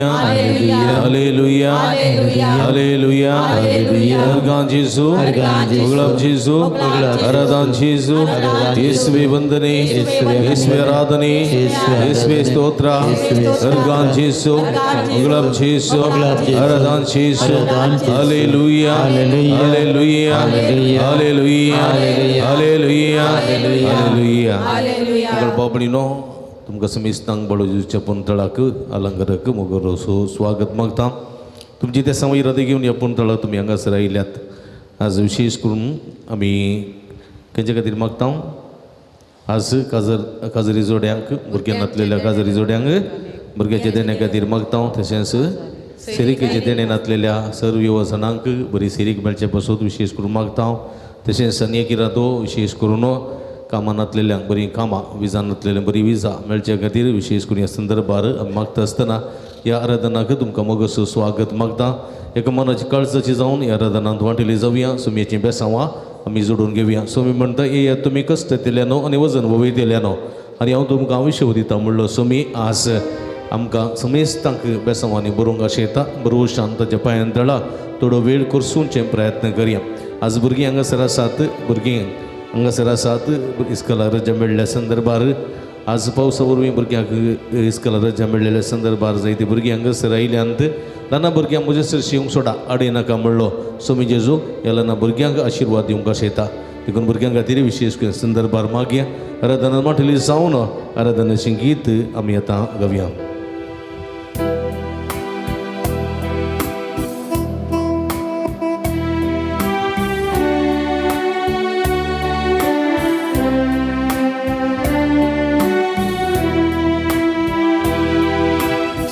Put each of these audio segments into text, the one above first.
Hallelujah, hallelujah. हरगान जेसू, उगळप जेसू, आराधन जेसू, येसुवे वंदने, येसुवे आराधने, येसुवे स्तोत्र। हरगान जेसू, उगळप जेसू, आराधन जेसू। Hallelujah, hallelujah, hallelujah, hallelujah, hallelujah. उगळ बाबणीनो तुमकां समेस्तांक बळो जेजूच्या पुंतळाक अलंकाराक मोगरो स्वागत मागता। तुमची त्या समय इरादे घेवन ह्या पुंतळाक तुमी हांगासर आयल्यात। आज विशेष करून आमी खंयच्या खातीर मागता, आज काजरी जोड्यांक, भुरग्यां नातलेल्या काजरी जोड्यांक भुरग्याच्या देण्या खातीर मागता। तशेंच सेरिकेचे देणे नातलेल्या सर्व युवजणांक बरी सेरीक मेळचे पासत विशेष करून मागता। तशेंच सन्य किरादो विशेष करून कामां नातलेल्यांक बरीं कामां, विजा नातलेल्यांक बरी विजा मेळचे खातीर विशेष करून ह्या संदर्भार आमी मागता आसतना ह्या आराधनाक तुमकां मोगसो स्वागत मागता। एका मनाची काळजाची जावन ह्या आराधनांत वांटेली जावया। सुमयेचीं बेसांवां आमी जोडून घेवया। सुमी म्हणटा, येयात तुमी कश्ट दिल्यानो आनी वजन वयतेल्यानो आनी हांव तुमकां विशय दिता म्हणलो सुमी आज आमकां समेस्तांक बेसांवांनी बरोवंक अशें येता। बरोवशान ताच्या पांयान तळा थोडो वेळ करसूनचे प्रयत्न करया। आज भुरगीं हांगासर आसात, भुरगीं हांगासर आसात इस्कॉला रजा मेळ्ळ्या संदर्भार। आज पावसा वरवीं भुरग्यांक इस्कॉला रजा मेळ्ळेल्या संदर्भार जायती भुरगीं हांगासर आयल्यांत। ल्हान भुरग्यांक म्हजे सरशी येवंक सोडा आडय नाका म्हणलो सोमी जेजू ह्या ल्हान भुरग्यांक आशिर्वाद दिवंक अशें येता। देखून भुरग्यां खातीर विशेष करून संदर्भार मागया। आराधना माटली जावन आराधनाचें गीत आमी आतां गावया।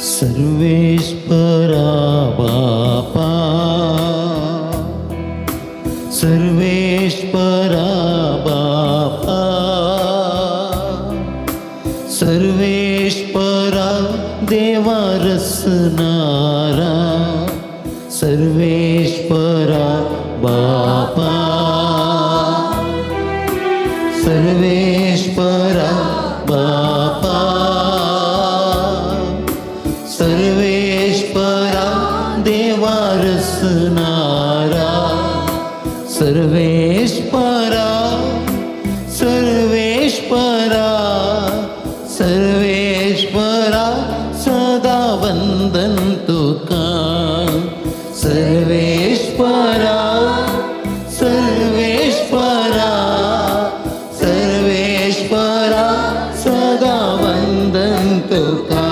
सर्वेश्वरा बापा, सर्वेश्वरा बापा, सर्वेश्वरा देवा रसनारा, सर्वेश्वरा बापा, सर्वेश्वरा बापा, सर्वेश्वरा देवा रसनारा, सर्वेश्वरा, सर्वेश्वरा, सर्वेश्वरा सदा वंदन तुका, सर्वेश्वरा, सर्वेश्वरा, सर्वेश्वरा सदा वंदन तुका।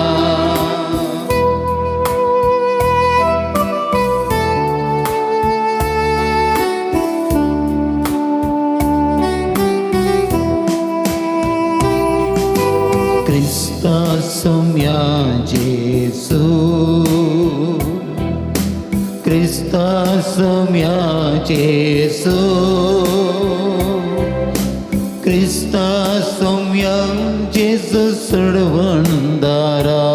क्रिस्ता सोम्या जेसू, क्रिस्ता सोम्या जेसू, क्रिस्ता सोम्या जेसू सडवणदारा,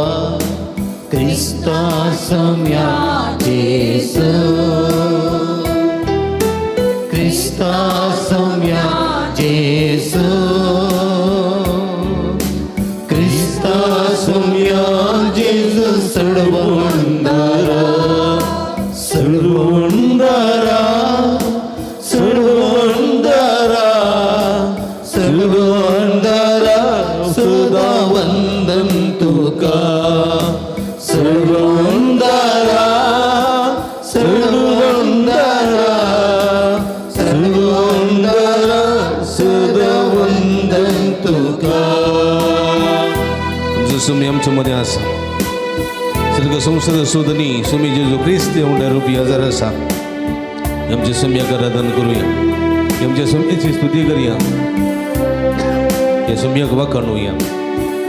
क्रिस्ता सोम्या जेसू, क्रिस्ता सोम्या जेसू, क्रिस्ता सोम्या जेसू सडवणदारा, सडवणदारा, सडवणदारा, सडवणदारा सदा वंदन तुका, सडवणदारा, सडवणदारा, सडवणदारा सदा वंदन तुका। तुमचो सुमी आमच्या मदें आसा। सर्ग संसद सोदनी सुमी जेजू क्रिस्त हुंड्या रुपी हजार आसा। आमच्या सुम्याक आराधन करुया, आमच्या सुम्याची स्तुती करया, ह्या सुम्याक वाखाणुया,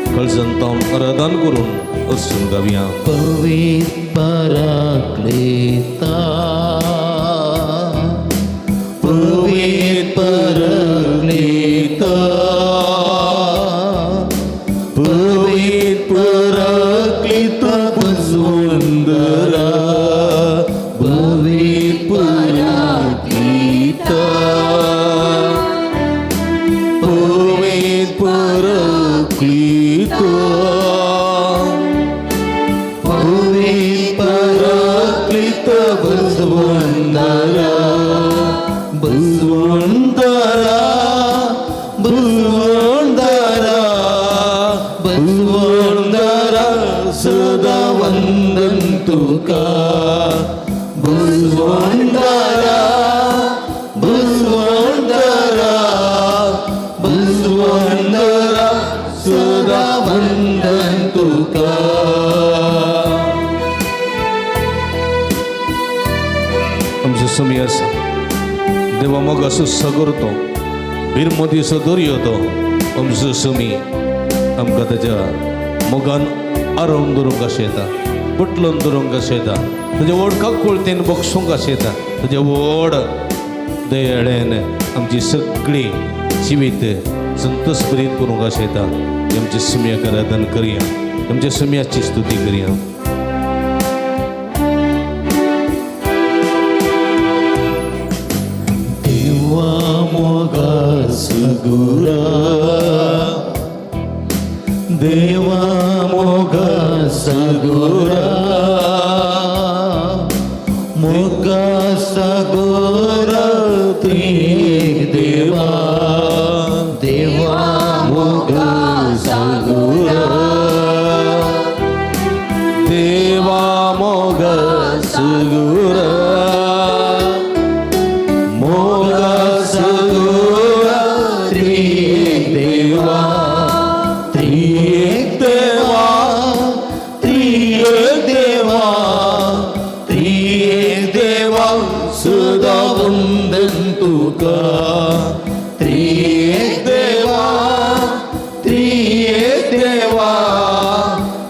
कळसन तावन आराधन करून असून गावया। पवित्र पराक्लेता, पवित्र पराक्लेता, पवित्र पराक्लेता पसवंदरा, पवित्र पराक्लेता, पवित्र पराक्लेता, पवित्र बुजवंदरा बुजवंदरा बुजवंदरा बुजवंदरा सदा वंदन तुका बुजवंदरा बुजवंदरा बुजवंदरा सदा वंदन तुका. आमचो समी आसा देवा मोग असो सगोर तो बिरमतीचो दर्यो तो आमचो समी आमकां ताच्या मोगान आरोवन दवरूंक अशें येता, पुटलोन दवरूंक अशें येता, ताज्या व्हड काकुळतेन बक्षूंक अशें येता, ताज्या व्हड दयाळेन आमची सगळी जिवीत संतोष भरीत करूंक अशें येता. आमच्या सुम्याक आराधन करया, आमच्या सुम्याची स्तुती करया. देवा मोगा सगुरा देवा मोगा सगुरा मोगा सगुरा ते देवा देवा मोगा सगुरा देवा मोग सुगुर मोग सगुरा त्रिएक देवा त्रिएक देवा त्रिएक देवा त्रिएक देवा सदा वंदन तुका त्रिएक देवा त्रिएक देवा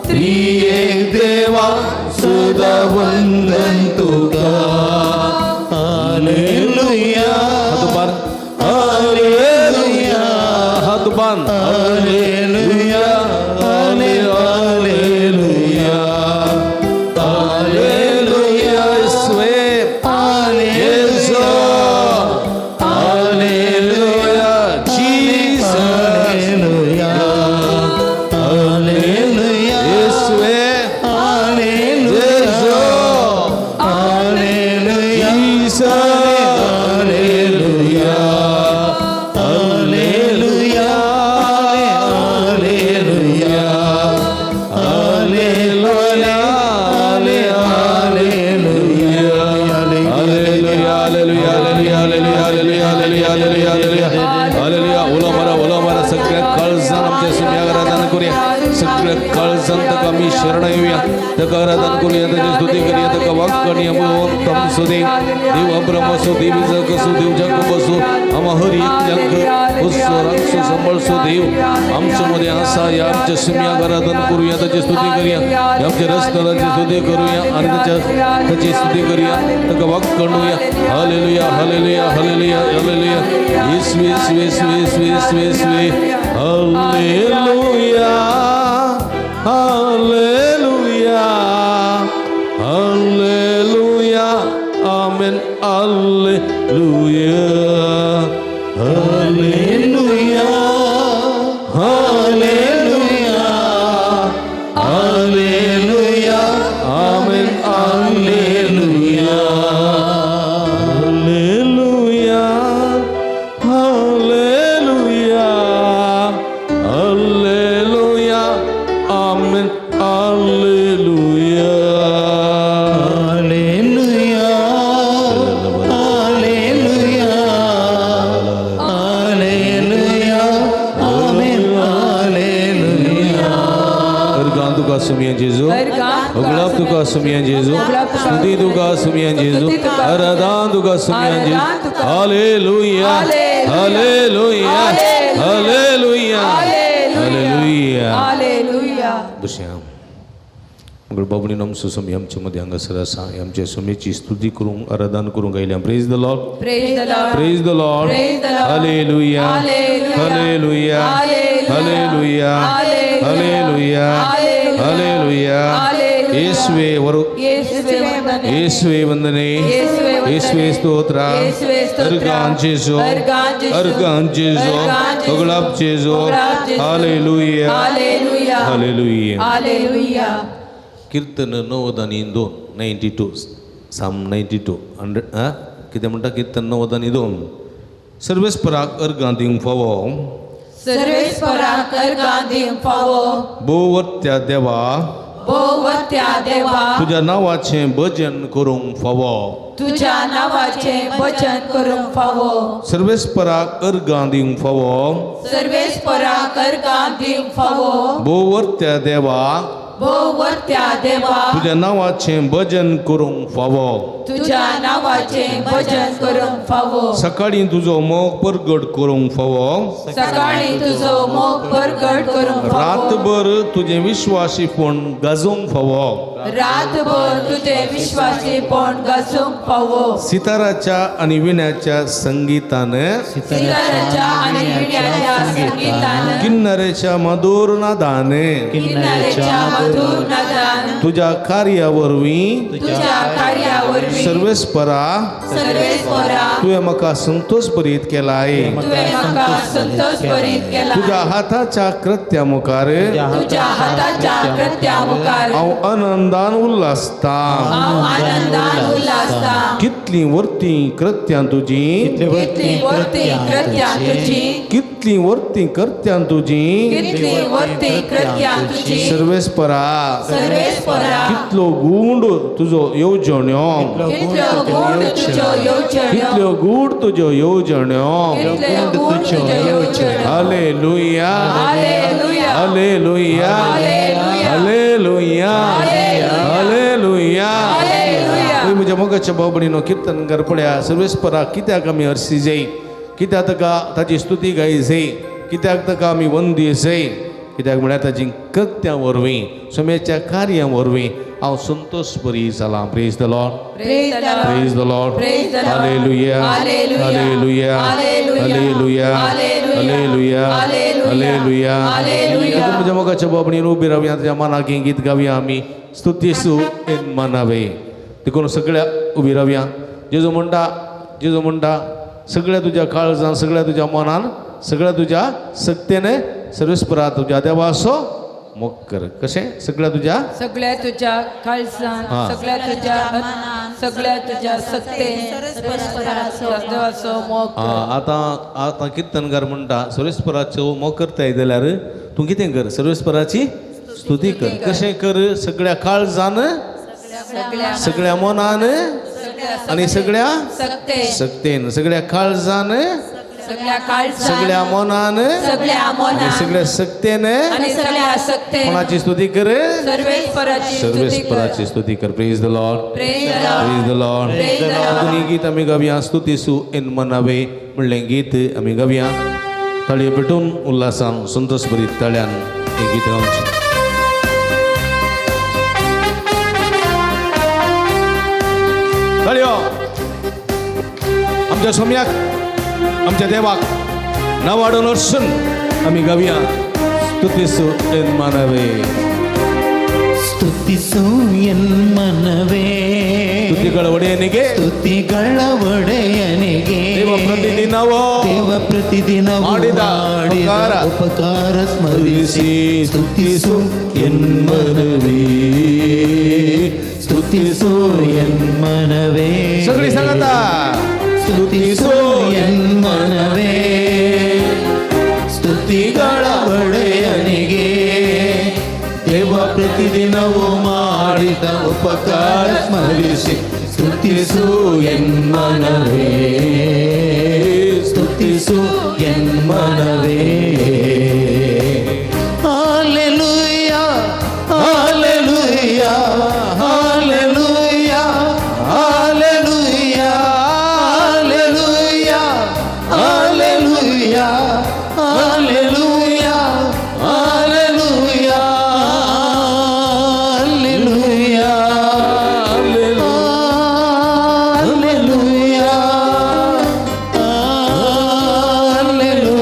त्रिएक देवा सदा वंदन तुका. हालेलुया हात उबार हालेलुया हात उबार. हालेलुया हालेलुया हालेलुया येसुवे hallelujah hallelujah Jesus hallelujah hallelujah येसुवे hallelujah hallelujah Jesus hallelujah hallelujah hallelujah hallelujah hallelujah. Hallelujah, hallelujah, hallelujah, hallelujah, hallelujah, hallelujah, hallelujah, hallelujah. उलो मारा, उलो मारा, सगळ्या काळजान आमच्या सुम्याक आराधना करूया. सगळ्या काळजान ताका आमी शरण येवया, ताका आराधना करूया, ताची स्तुती करूया, ताका वाक करूया. तम सुदेव देव अब्राम असो, देव इजाक असो, देव जाकोब असो, आमा हर एकल्याक उत्सो राखसो सांबाळसो देव आमच्या मध्ये आसा. ह्या आमच्या सुम्याक आराधना करूया, ताची स्तुती करूया, ह्या आमच्या रस्त्याची स्तुती करूया आणि ताची स्तुती करूया, ताका वाक करूया. Hallelujah, hallelujah, hallelujah, hallelujah. येसू येसू येसू येसू येसू येसू. Hallelujah, hallelujah, hallelujah, amen, hallelujah, hallelujah hallelujah hallelujah amen, hallelujah hallelujah, hallelujah, hallelujah, amen, hallelujah. Hallelujah hallelujah hallelujah amen hallelujah. अर्गां तुका सुमिया जेजू, उगलाप तुका सुमिया जेजू, स्तुती तुका सुमिया जेजू, आराधना तुका सुमिया जेजू. Hallelujah, hallelujah, hallelujah, hallelujah. Hallelujah. बसया. मंगळ बाबणी आमचो सुमी आमच्या मध्ये हांगासर आसा. आमच्या सुमीची स्तुती करूंक आराधना करूंक आयल्या. Praise the Lord. Praise the Lord. Praise the Lord. Praise the Lord. Hallelujah. Hallelujah. Hallelujah. Hallelujah. Hallelujah. Hallelujah. Hallelujah. Hallelujah. ಯೇಸುವೆ ವರು ಯೇಸುವೆ ವಂದನೆ. ಯೇಸುವೆ ವಂದನೆ. ಯೇಸುವೆ ವಂದನೆ. ಯೇಸುವೆ ಸ್ತೋತ್ರ. ಯೇಸುವೆ ಸ್ತೋತ್ರ. Argon ಜೇಸು. Argon ಜೇಸು. Argon ಜೇಸು. Argon ಜೇಸು. ಹೊಗಳಾಪ್ ಜೇಸು. ಹೊಗಳಾಪ್ ಜೇಸು. Hallelujah. Hallelujah. Hallelujah. Hallelujah. ಕೀರ್ತನ 92, 92. साम 92 कितें म्हणटा किर्तन 92. सर्वेस्पराक अर्गां दिवंक फावो, सर्वेस्पराक अर्गां दिवंक फावो, भोवत्या देवा भोवत्या देवा तुज्या नांवाचें भजन करूंक फावो, तुज्या नांवाचें भजन करूंक फावो. सर्वेस्पराक अर्गां दिवंक फावो, सर्वेस्पराक अर्गां दिवंक फावो, भोवत्या देवा भोवत्या देवा तुज्या नांवाचें भजन करूंक फावो, तुज्या नांवाचें भजन करूंक फावो. सकाळीं तुजो मोग परगट करूंक फावो, सकाळीं तुजो मोग परगट करूंक फावो, रातभर तुजें विश्वासीपण गाजोवंक फावो, रातभर तुजें विश्वासीपण गाजोवंक फावो. सिताराच्या आनी विण्याच्या संगीतान, सिताराच्या आनी विण्याच्या संगीतान, किन्नरेच्या मधुर नादान, किन्नरेच्या मधुर नादान, तुज्या कार्या वरवीं तुज्या कार्या वरवीं सर्वेस्परा सर्वेस्परा तुवें म्हाका संतोष भरीत केलाय, तुवें म्हाका संतोष भरीत केला, तुज्या हाताच्या कृत्या मुखार तुज्या हाताच्या कृत्या मुखार हांव आनंदान उल्हासता. हांव आनंदान उल्हासता. कितलीं वर्तीं कृत्यां तुजीं, कितलीं वर्तीं कृत्यां तुजीं, कितलीं वर्तीं कृत्यां तुजीं, कितलीं वर्तीं कृत्यां तुजीं, सर्वेस्परा सर्वेस्परा कितलो गूढ तुजो येवजण्यो, कितल्यो गूढ तुज्यो येवजण्यो, कितल्यो गूढ तुज्यो येवजण्यो. कितल्यो गूढ तुज्यो येवजण्यो. Hallelujah, hallelujah, hallelujah, hallelujah, hallelujah. तुवें म्हज्या मोगाच्या भाव भयणीनो किर्तन कर पळया सर्वेस्परा कित्याक आमी हरशी जाय, कित्याक ताका ताची स्तुती गाय जाय, कित्याक ताका आमी वंदी जाय, कित्याक म्हळ्यार ताची कृत्यां वरवीं सोम्याच्या कार्यां वरवीं हांव संतोश बरी जाला. Praise the Lord, praise the Lord. Hallelujah, hallelujah, hallelujah, hallelujah, hallelujah. म्हज्या मोगाच्या भाव भयणीन उबी रावया, ताच्या मनाक हें गीत गावया आमी स्तुतीसू एन मनावे. देखून सगळ्या उबी रावया. जेजू म्हणटा, जेजू म्हणटा सगळ्या तुज्या काळजान, सगळ्या तुज्या मनान, सगळ्या तुज्या सक्तेने सर्वेस्परा तुज्या देवाचो मोग कर. कशें? सगळ्या तुज्या, सगळ्या तुज्या काळजान, सगळ्या तुज्या मनान, सगळ्या तुज्या सक्तेन देवाचो मोग कर. आतां आतां किर्तनकार म्हणटा सर्वेस्पराचो मोग करताय जाल्यार तूं कितें कर, सर्वेस्पराची स्तुती कर. कशें कर? सगळ्या काळजान, सगळ्या मनान आनी सगळ्या सक्तेन. सगळ्या काळजान, सगळ्या मनान, सगळ्या मनान, सगळ्या सक्तेन आनी सगळ्या सक्तेन कोणाची स्तुती कर? सर्वेस्पराची सर्वेस्पराची स्तुती कर. Praise the Lord, praise the Lord. दोन्ही गीत आमी गावया. स्तुतीसू एन मनावे म्हणलें गीत आमी गावया. ताळये पेटून उल्हासान संतोष भरीत ताळ्यान हें गीत गावचें. ताळयो आमच्या सोम्याक, आमच्या देवाक नावाडून अर्सून आमी गावया स्तुतीसू एन मानवे. ಸ್ತುತಿಸು ಎನ್ಮನವೇ, ಸ್ತುತಿಗಳ ಒಡೆಯನಿಗೆ, ಸ್ತುತಿಗಳ ಒಡೆಯನಿಗೆ, ದೇವ ಪ್ರತಿದಿನವೋ, ದೇವ ಪ್ರತಿದಿನವೂ ಮಾಡಿದ ಉಪಕಾರ ಸ್ಮರಿಸಿ ಸ್ತುತಿಸು ಎನ್ಮನವೇ, ಸ್ತುತಿಸು ಎನ್ಮನವೇ. ಸಗಳಿ ಸಂಗತ ಸ್ತುತಿಸು ಎನ್ಮನವೇ, ಸ್ತುತಿಗಳ ಒಡೆಯನಿಗೆ, ದೇವ ಪ್ರತಿದಿನವೂ ಮಾಡಿದ ಉಪಕಾರ ಸ್ಮರಿಸಿ ಸ್ತುತಿಸು ಎನ್ಮನವೇ, ಸ್ತುತಿಸು ಎನ್ಮನವೇ. Hallelujah, hallelujah, hallelujah, hallelujah, hallelujah, hallelujah, hallelujah, hallelujah, hallelujah, hallelujah, hallelujah,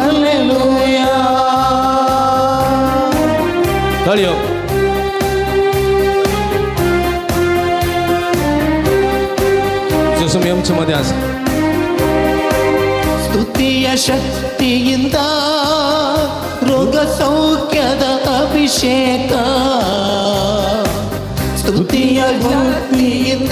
hallelujah. ತಾಳಿಯೋ. ಜೇಸು ಆमच्या मध्ये आसा. ಸ್ತುತಿಯ ಶಕ್ತಿಯಿಂದ ರೋಗ ಸೌಖ್ಯದ ಅಭಿಷೇಕ.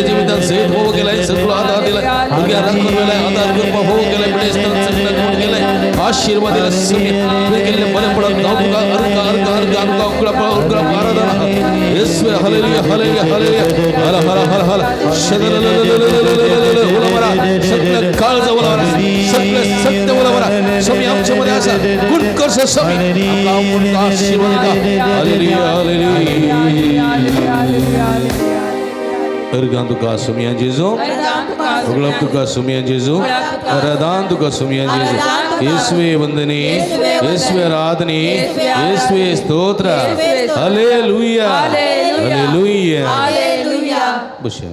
आमच्या जिवितांत जैत होवो केलाय, सगळो आधार दिलाय, भुरग्यां राखून वेलाय, आधार करपाक होवो केलाय, पिडेस्तांक सगळ्याक मोड केलाय, आशीर्वाद दिला स्वामी. तुवें केल्लें बरें पडत हांव तुका अर्घ अर्घ अर्घ अर्घ उकळप उकळप आराधना. येसुवे हालेलुया हालेलुया हालेलुया. हर हर हर हर उलवरा सगळं काळज उलवरा, सगळं सत्य उलवरा स्वामी. आमच्या मध्ये असा गुण करसो स्वामी, आमकां आशीर्वाद दिता. Hallelujah hallelujah. अर्घां तुका सुमिया जेजू, उगळप तुका सुमिया जेजू, आराधन तुका सुमिया जेजू. येसुवे वंदने, येसुवे आराधने, येसुवे स्तोत्र. Hallelujah hallelujah. बशा.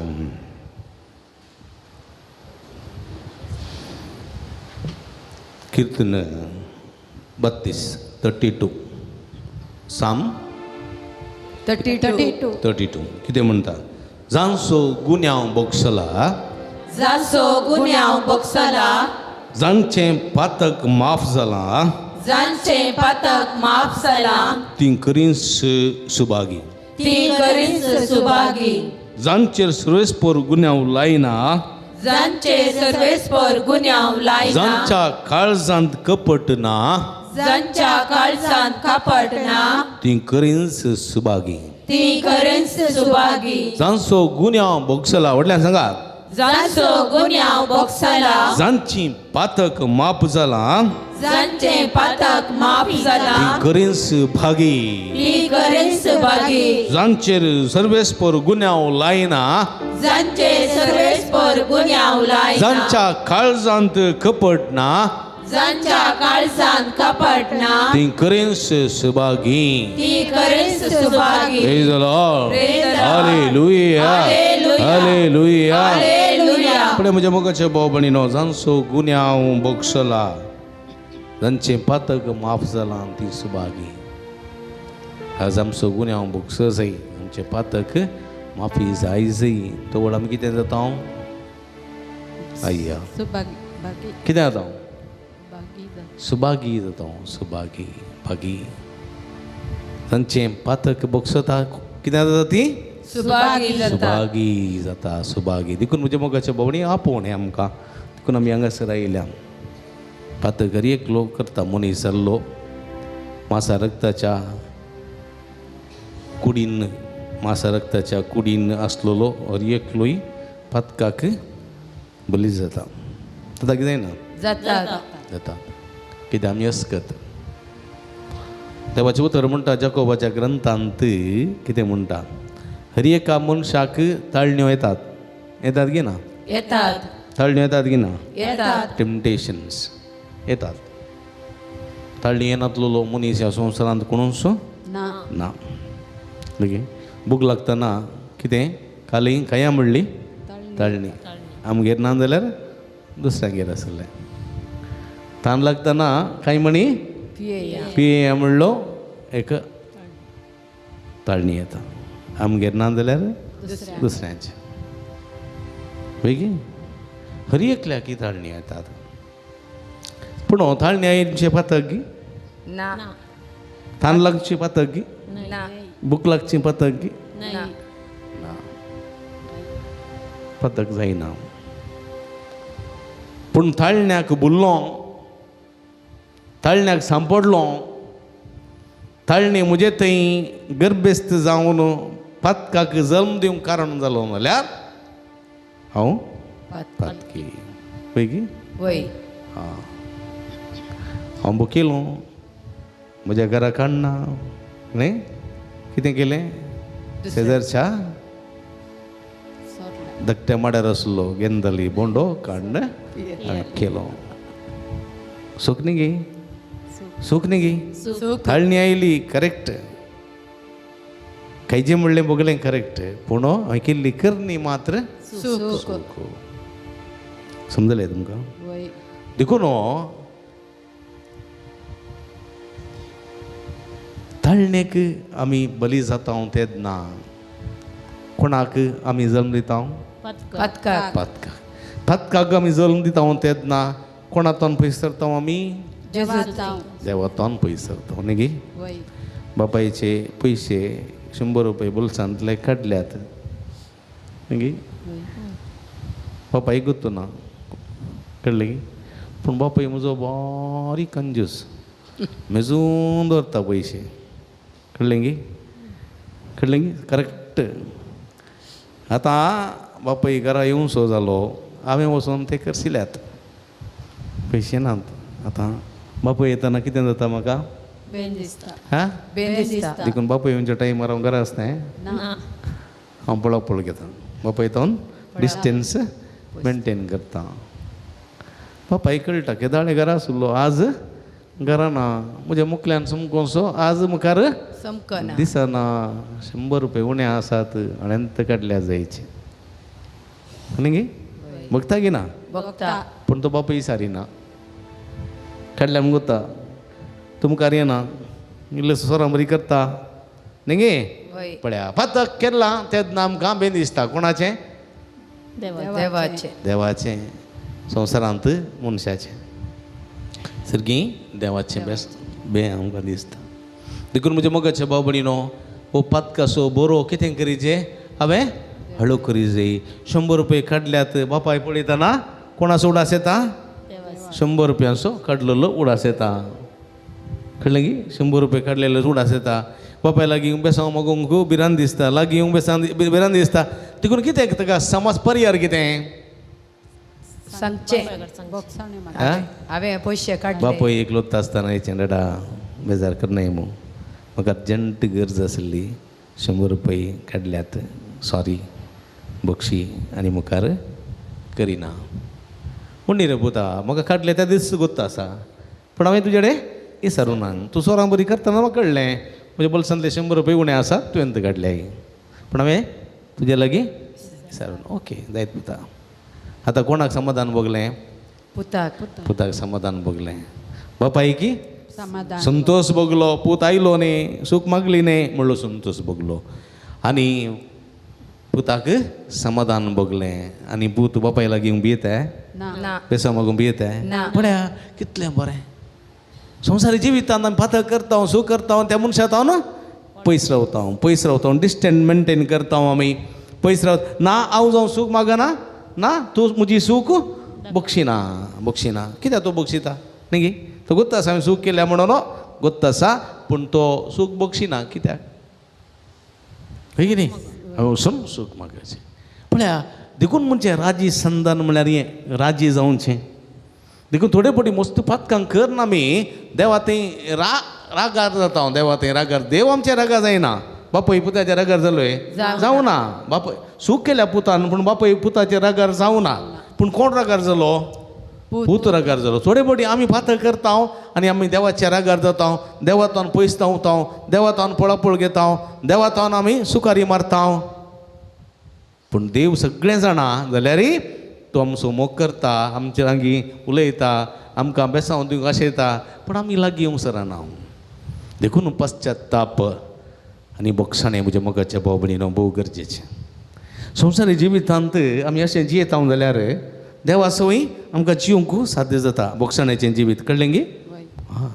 कीर्तन 32 32 साम 32 32 कितें म्हणटा? जांचो गुन्यांव बोगसला, जांचो गुन्यांव बोगसला, जांचें पातक माफ जालां, जांचें पातक माफ जालां, ती करींस सुभागी, ती करींस सुभागी, जांचेर सर्वेस्पर गुन्यांव लायना, जांचे सर्वेस्पर गुन्यांव लायना, जांच्या काळजांत कपट ना, जांच्या काळजांत कपट ना, ती करींस सुभागी, ती करींस सुभागी. जांचो गुन्यांव बोगसला, व्हडल्यान सांगा, जांचो गुन्यांव बोगसला, जांची पातक माफ जालां, जांचें पातक माफ जालां, ती करींस भागी, ती करींस भागी, जांचेर सर्वेस्पर गुन्यांव लायना, जांचे सर्वेस्पर गुन्यांव लायना, जांच्या काळजांत कपट ना, जांच्या काळजांत कपट ना, ती करींस सुभागी, ती करींस Subhagi. Praise the Lord. Praise the Lord. Hallelujah. Hallelujah. Hallelujah. Hallelujah. फुडें म्हज्या मोगाच्या भाव भयणीनो, जांचो गुन्यांव बोगसला, जांचें पातक माफ जालां, ती सुभागी. आज आमचो गुन्यांव बोगस जाय, आमचें पातक माफी जाय जाय. तो व्हड आमी कितें जाता? आय्या कितें जाता? सुभागी जाता. सुभागी भागी. तांचें पातक बोगसता, कितें जाता? ती सुभागी जाता. सुभागी जाता. सुभागी. देखून म्हज्या मोगाच्या भोंवणी आपोवण हें आमकां, देखून आमी हांगासर आयल्या. पातक हर एक लोक करता, मनीस जाल्लो मासा रक्ताच्या कुडीन, मासा रक्ताच्या कुडीन आसलेलो हर एकलोय पातकाक बली जाता. जाता कितें ना? जाता. जाता. कितें आमी अस्कत देवाचें उतर म्हणटा जाकोबाच्या ग्रंथांत कितें म्हणटा? हर एका मनशाक ताळण्यो येतात. येतात की ना? येतात. ताळण्यो येतात की ना? येतात. टेम्पटेशन्स येतात. ताळणी येनातलो मनीस ह्या संवसारांत कोणूच ना. ना. मागीर भूक लागतना कितें खाली खंय म्हणली ताळणी, आमगेर ना जाल्यार दुसऱ्यांगेर आसलें. तान लागतना कांय म्हणी पियेया म्हणलो एक ताळणी येता, आमगेर ना जाल्यार दुसऱ्यांचे. मागीर हर एकल्याक ही ताळणी येतात. पूण ताळणी आयचे पातक गी ना, तान लागची पातक गी ना, भूक लागची पातक गी ना, पातक जायना. पूण ताळण्याक बुल्लो, ताळण्याक सांपडलो, ताळणी म्हजे थंय गर्भेस्त जावन पातकाक जल्म दिवंक कारण जालो जाल्यार हांव पातकी. पळय वय हां, हांव बुकेलो म्हज्या घरा काडना न्हय, कितें केलें शेजारच्या धाकट्या माड्यार आसलो गेंदली बोंडो काडून केलो. सूख न्ही गे, सूख न्ही गे, ताळणी आयली करेक्ट, खंयचें म्हणलें बगलें करेक्ट, पूण हांवें केल्ली करणी मात्र सूख. समजलें तुमकां? देखून ताळणेक आमी बली जाता तेन्ना कोणाक आमी जल्म दिता? पातकाक. पातकाक. पातकाक आमी जल्म दिता तेन्ना कोणातोन पयस सरता आमी? देवातोन पयस सरता न्ही गे. बापायचे पयशे 100 रुपये बोल्सांतले काडल्यात न्ही गे, बापायक गुत्तो ना कळ्ळें की. पूण बापाय म्हजो बारीक कंजूस, मेजून दवरता पयशे, कळ्ळें की, कळ्ळें की करेक्ट. आतां बापाय घरा येवसो जालो, हांवें वचोन ते करशिल्यात, पयशे नात. आतां बापूय येताना कितें जाता म्हाका हां देखून बापूय येवच्या टायमार हांव घरा आसता, हांव पळोवप घेता, बापूय येता डिस्टन्स मेनटेन करता. बापाय कळटा केदाळे घरा आसलो, आज घरा ना, म्हज्या मुखल्यान समकोसो आज मुखार दिसना, 100 रुपये उणे आसात हाणें काडल्या जायचे न्ही गे, बघता की ना, पूण तो बापूय सारिना, काडल्या म्हूण गोता तुमकां येना, इल्लो सोरां बरी करता न्ही गे. पळया पातक केला तेन्ना आमकां बेन दिसता कोणाचें, देवाचें, देवाचें, संवसारांत मनशाचें, सारकी देवाचें बेस्ट बें आमकां दिसता. देखून म्हज्या मोगाच्या भाव भयणीनो, हो पातकासो बरो कितें करीजे, हांवें हळू करी जाय. 100 रुपये काडल्यात बापाय पळयतना कोणाचो उडास येता, 100 रुपयांचो काडलेलो उडास येता, कळ्ळें की, 100 रुपये काडलेलो उडास येता. बापाय लागीं बेसांव मागूंक भिरांत दिसता, लागीं येवंक बेसांव भिरांत दिसता. देखून कितें ताका समाज पर्यार कितें सांगचें, हांवें पयशे काडले. बापूय एक लोत्ता आसतना हेचें डा बेजार करनाय म्हूण, म्हाका अर्जंट गरज आसली, 100 रुपये काडल्यात, सॉरी बक्षी आनी मुखार करिना. म्हणली रे पुता म्हाका काडले त्या दीस गोत्ता आसा, पूण हांवें तुजे कडेन विचारूं ना, तूं सोरां बरी करतना म्हाका कळ्ळें म्हज्या बोल्सांतले 100 रुपये उणें आसा तुवें काडले, पूण हांवें तुजे लागीं विचारूं. ओके जायत पुता. आतां कोणाक समाधान भोगलें, पुताक, पुताक समाधान भोगलें. बापाय की संतोष भोगलो, पूत आयलो न्ही, सूख मागली न्ही म्हणलो संतोष भोगलो, आनी पुताक समाधान भोगलें. आनी पूत बापाय लागीं भियेता, बेसां मागूंक भियेता. पळया कितलें बरें संवसारी जिवितांत आमी पातक करता, सूख करता, त्या मनशाक हांव पयस रावता, पयस रावता, डिस्टन्स मेनटेन करता आमी, पयस रावता ना. हांव जावं सूख मागना ना, तूं म्हजी सूख बक्षिना, बक्षिना. कित्याक तूं बक्षिता न्ही गे, तो गोत्ता आसा हांवें सूख केल्या म्हणून गोत्ता आसा, पूण तो सूख बक्षिना कित्याक, हय की न्ही, हांवें वचून सूख मागचें. पळया देखून म्हणजे राजी संदान म्हळ्यार हें राजी जावचें. देखून थोडे फावटी मस्त पातकां करना आमी, देवा थंय रागार जाता, देवा थंय रागार, देव आमच्या रागार जायना. बापूय पुताच्या रागार जालोय जावं ना, बापूय सूख केल्या पुतान, पूण बापूय पुताच्या रागार जावं ना. पूण कोण रागार जालो, पूत रागार जालो. थोडे फावटी आमी पातक करता आनी आमी देवाच्या रागार जाता, देवातान पयस धांवता, देवातान पळापळ घेता, देवातान आमी सुकारी मारता. पूण देव सगळें जाणा जाल्यार तो आमचो मोग करता, आमचे लागीं उलयता, आमकां बेसांव दिवंक आशयता, पूण आमी लागीं येवंक सरना. देखून पश्चाताप आनी बक्षाणें म्हज्या मोगाच्या भाव भयणीनो भोव गरजेचें. संवसारी जिवितांत आमी अशें जियेता जाल्यार देवा सवय आमकां जिवंक साध्य जाता बक्षाण्याचें जिवीत, कळ्ळें गे. हां,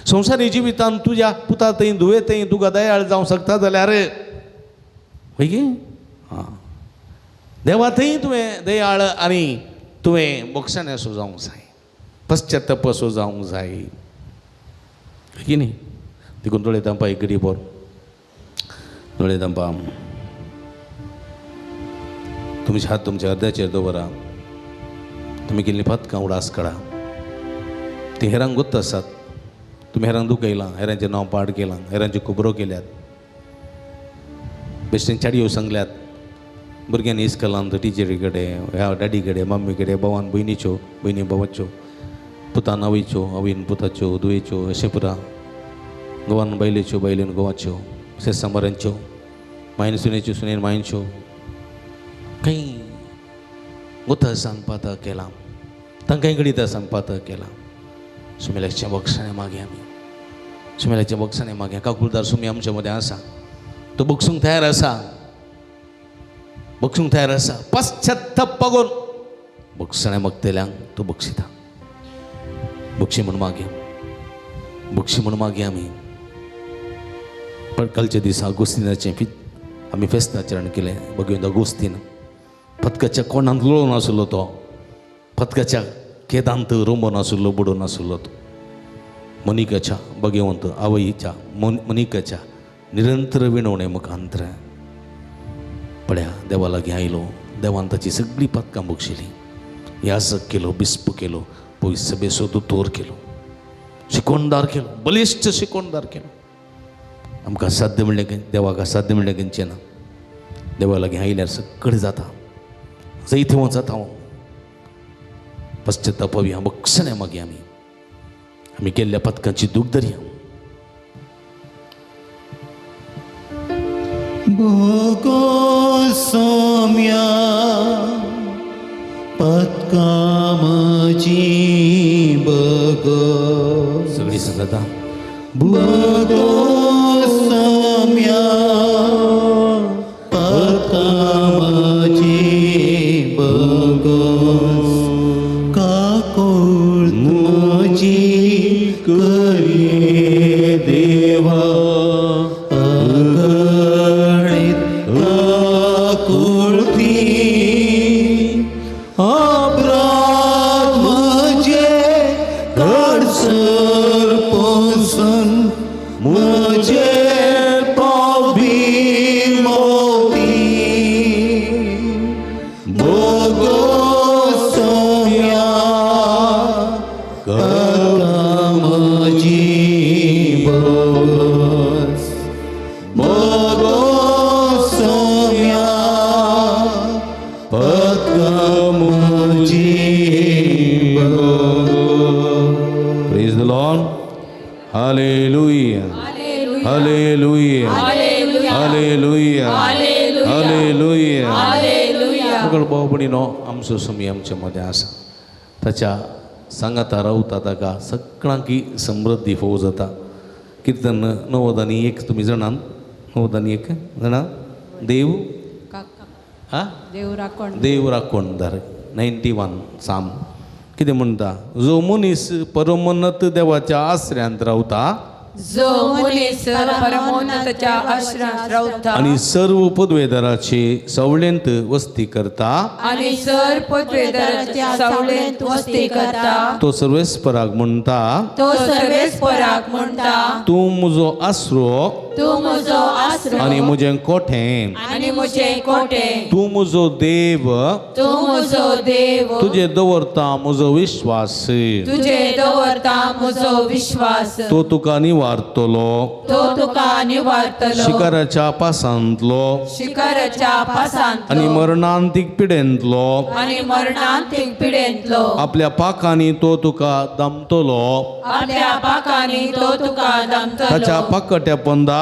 संवसारी जिवितांत तुज्या पुता थंय धुवे थंय तुका दयाळ जावंक शकता जाल्यार हय गे, हां, देवा थंय तुवें दयाळ आनी तुवें बक्षाण्यासो जावंक जाय, पश्चाताप असो जावंक जाय, हय की न्ही. देखून दोळे धांपा एक घडी भर, दोळे धांपा, तुमचे हात तुमच्या अर्द्याचेर दवरा, तुमी केल्ली पातकां उडास काडा, ती हेरांक गोत्त आसात, तुमी हेरांक दुखयलां, हेरांचें नांव पाड केलां, हेरांच्यो खबरो केल्यात, बेश्टेन चाडयो सांगल्यात, भुरग्यांनी इस्कॉलांत टिचरी कडेन, ह्या डॅडी कडेन, मम्मी कडेन, भावान भयणीच्यो, भयणी भावाच्यो, पुतान आवयच्यो, आवयन पुताच्यो, धुवेच्यो, अशें पुरा घोवान बायलेच्यो, बायलेन घोवाच्यो, शेसांबारांच्यो, मायन सुनेच्यो, सुनेन मायनच्यो, खंय गोता सांगपात केलां, तांकांय गणितां सांगपात केलां. सुमेल्याचें बक्षाणें मागीं आमी, सुमेल्याचें बक्षाणें मागीं. काकुळदार सुमी आमच्या मदें आसा, तो बक्षूंक तयार आसा, बक्षूंक तयार आसा. पश्चाताप करून बक्षाणें मागतल्यांक तो बक्षिता. बक्षी म्हूण मागया, बक्षी म्हूण मागया आमी. पण कालच्या दिसा आगोस्तीनाचें आमी फेस्त आचरण केलें, भगवंत आगोस्तीन. पदकाच्या कोणांत लोळून आशिल्लो तो, पदकाच्या केदांत रोंबोन आशिल्लो, बुडोवन आशिल्लो तो. मोनिकाच्या भगवंत आवयच्या मोनिकाच्या निरंतर विणवणे मुखांतर पळया देवा लागीं आयलो. देवान ताची सगळीं पदकां बक्षिली, याजक केलो, बिस्प केलो, पयस सभेचो दोतोर केलो, शिकोणदार केलो, बलिश्ट शिकोणदार केलो. आमकां साध्य म्हणलें देवाक असाध्य म्हणलें खंयचें ना. देवा लागीं आयल्यार सगळें जाता, जैतवंत जाता. हांव पश्चातापवया, बक्षण्या मागीर आमी आमी केल्ल्या पदकांची दूख धरया. भोगो सोम्या पदका म्हजी बगो, सगळी सांगता. भोगो सोम्या पदका म्हजी बगो, काकूळ म्हजी करी देवा, अगणित काकुळती अपराध म्हजे कडसर पोसून म्हजे पावबी मोती. भोगो सोम्या पदका म्हजी बस, भोगो सोम्या पदका म्हजी बस. Praise the Lord. Hallelujah. Hallelujah. Hallelujah. Hallelujah. सगळो भाव भयणीनो, आमचो समी आमच्या मदें आसा. ताच्या सांगाता रावता ताका सगळ्यांकी समृद्धी फोव जाता. किर्तन 91 तुमी जाणात, 91 जाणा. देव हा देव राखण, देव राखणदार 91 साम कितें म्हणटा, जो मनीस परमोन्नत देवाच्या आसऱ्यांत रावता जो मनीस परमोन्नताच्या आश्रयांत रावता आनी सर्व पदवेदाराचे सवळेंत वस्ती करता, आनी सर्व पदवेदाराच्या सावळेंत वस्ती करता, तो सर्वेस्पराक म्हणटा, तो सर्वेस्पराक म्हणटा, तूं म्हजो आसरो तूं म्हजो आसरो आनी म्हजें कोठें, आनी म्हजें कोटें, तूं म्हजो देव, तूं म्हजो देव, तुजे दवरता म्हजो विश्वास, तुजे दवरता म्हजो विश्वास, तो तुका निवारतलो, तो तुका निवारतलो, शिकाराच्या पासांतलो शिकाराच्या पासांतलो आनी मरणांतीक पिडेंतलो, आनी मरणांतीक पिडेंतलो, आपल्या पाकांनी तो तुका दामतलो, आपल्या पाकांनी तो तुका दामतलो, ताच्या पाकट्या पोंदा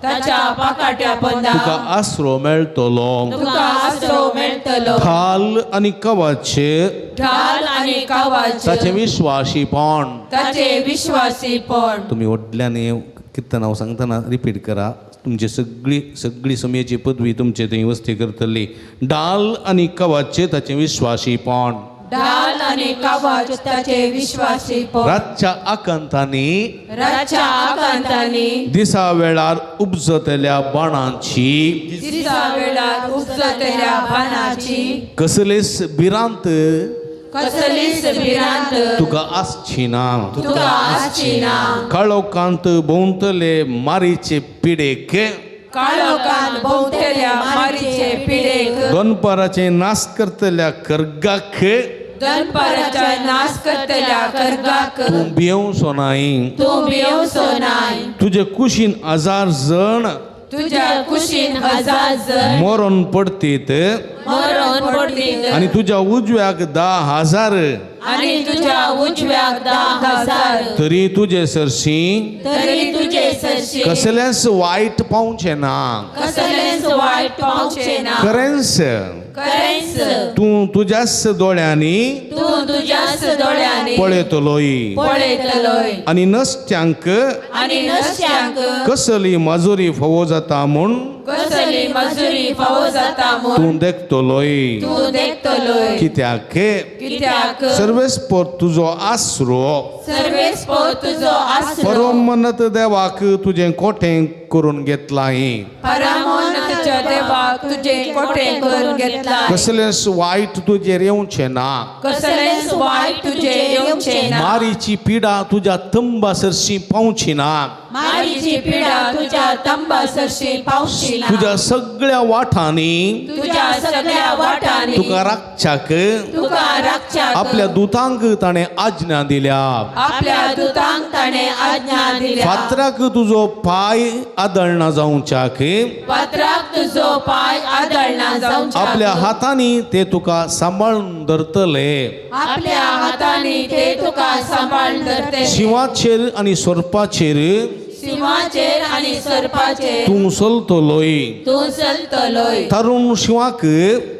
ताच्या पाकाट्या पोंदा तुका आसरो मेळटलो, तुका आसरो मेळटलो, ढाल आनी कवाचे ढाल आनी कवाच ताचें विश्वासीपण. ताचे विश्वासीपण. तुमी व्हडल्यान किर्तन हांव सांगतना रिपीट करा. तुमची सगळी सगळी समयेची पदवी तुमचे थंय वस्ती करतली. ढाल आनी कवाचे ताचें विश्वासीपण, ढाल आनी कवाच ताचे विश्वासीपण, रातच्या आकांतांनी, रातच्या आकांतांनी, दिसा वेळार उपजतल्या बाणांची, दिसा वेळार उपजतल्या बाणाची, कसलीच भिरांत कसलीच भिरांत तुका आसची ना, तुका आसची ना, काळोखांत भोंवतले मारीचे पिडेक, काळोखांत भोंवतल्या मारीचे पिडेक, दनपाराचे नाश करतल्या कर्गाक, दनपाराच्या नाश करतल्या कर्गाक, तूं भियेवचो नाय, तूं भियेवचो नाय, तुजे कुशीन 1000 जण तुज्या कुशीन 1000 जण मरण पडतीत, मरण पडतीत, आनी तुज्या उजव्याक 10,000, आनी तुज्या उजव्याक 10,000, तरी तुजे सरशी, तरी तुजे सरशी कसलेंच वायट पावचें ना, कसलेंच वायट पावचें ना, खरेंच खरेंच तूं तुज्याच दोळ्यांनी, तूं तुज्याच दोळ्यांनी पळयतलोय, पळयतलोय, आनी नसत्यांक, आनी नसत्यांक कसली मजुरी फावो जाता म्हूण, कसली मजुरी फावो जाता म्हूण तूं देखतलोय, तूं देखतलोय, कित्याक कित्याक सर्वेस्पर तुजो आसरो, सर्वेस्पर तुजो आसरो, परमोन्नत देवाक तुजें कोटें करून घेतलां, परमोन्नत तुज्या देवाक तुजें कोठें करून घेतला. कसलेंच वायट तुजेर येवचें ना. कसलेंच वायट तुजेर येवचें ना. मारीची पिडा तुज्या तंबा सरशी पावची ना. मारीची पिडा तुज्या तंबा सरशी पावची ना. तुज्या सगळ्या वाठांनी तुज्या सगळ्या वाटांनी तुका राखच्याक तुका राखच्याक आपल्या दुतांक ताणें आज्ञा दिल्या. आपल्या दुतांक ताणें आज्ञा दिल्या. फातराक तुजो पांय आदळना जावच्याक पात्राक तुजो पांय आदळना जावच्याक आपल्या हातांनी ते तुका सांबाळून धरतले. आपल्या हातांनी ते तुका सांबाळून धरतले. शिंवाचेर आनी सोरपाचेर शिंवाचेर आनी सर्पाचेर तूं चलतलोय. तूं चलतलोय. तरुण शिंवाक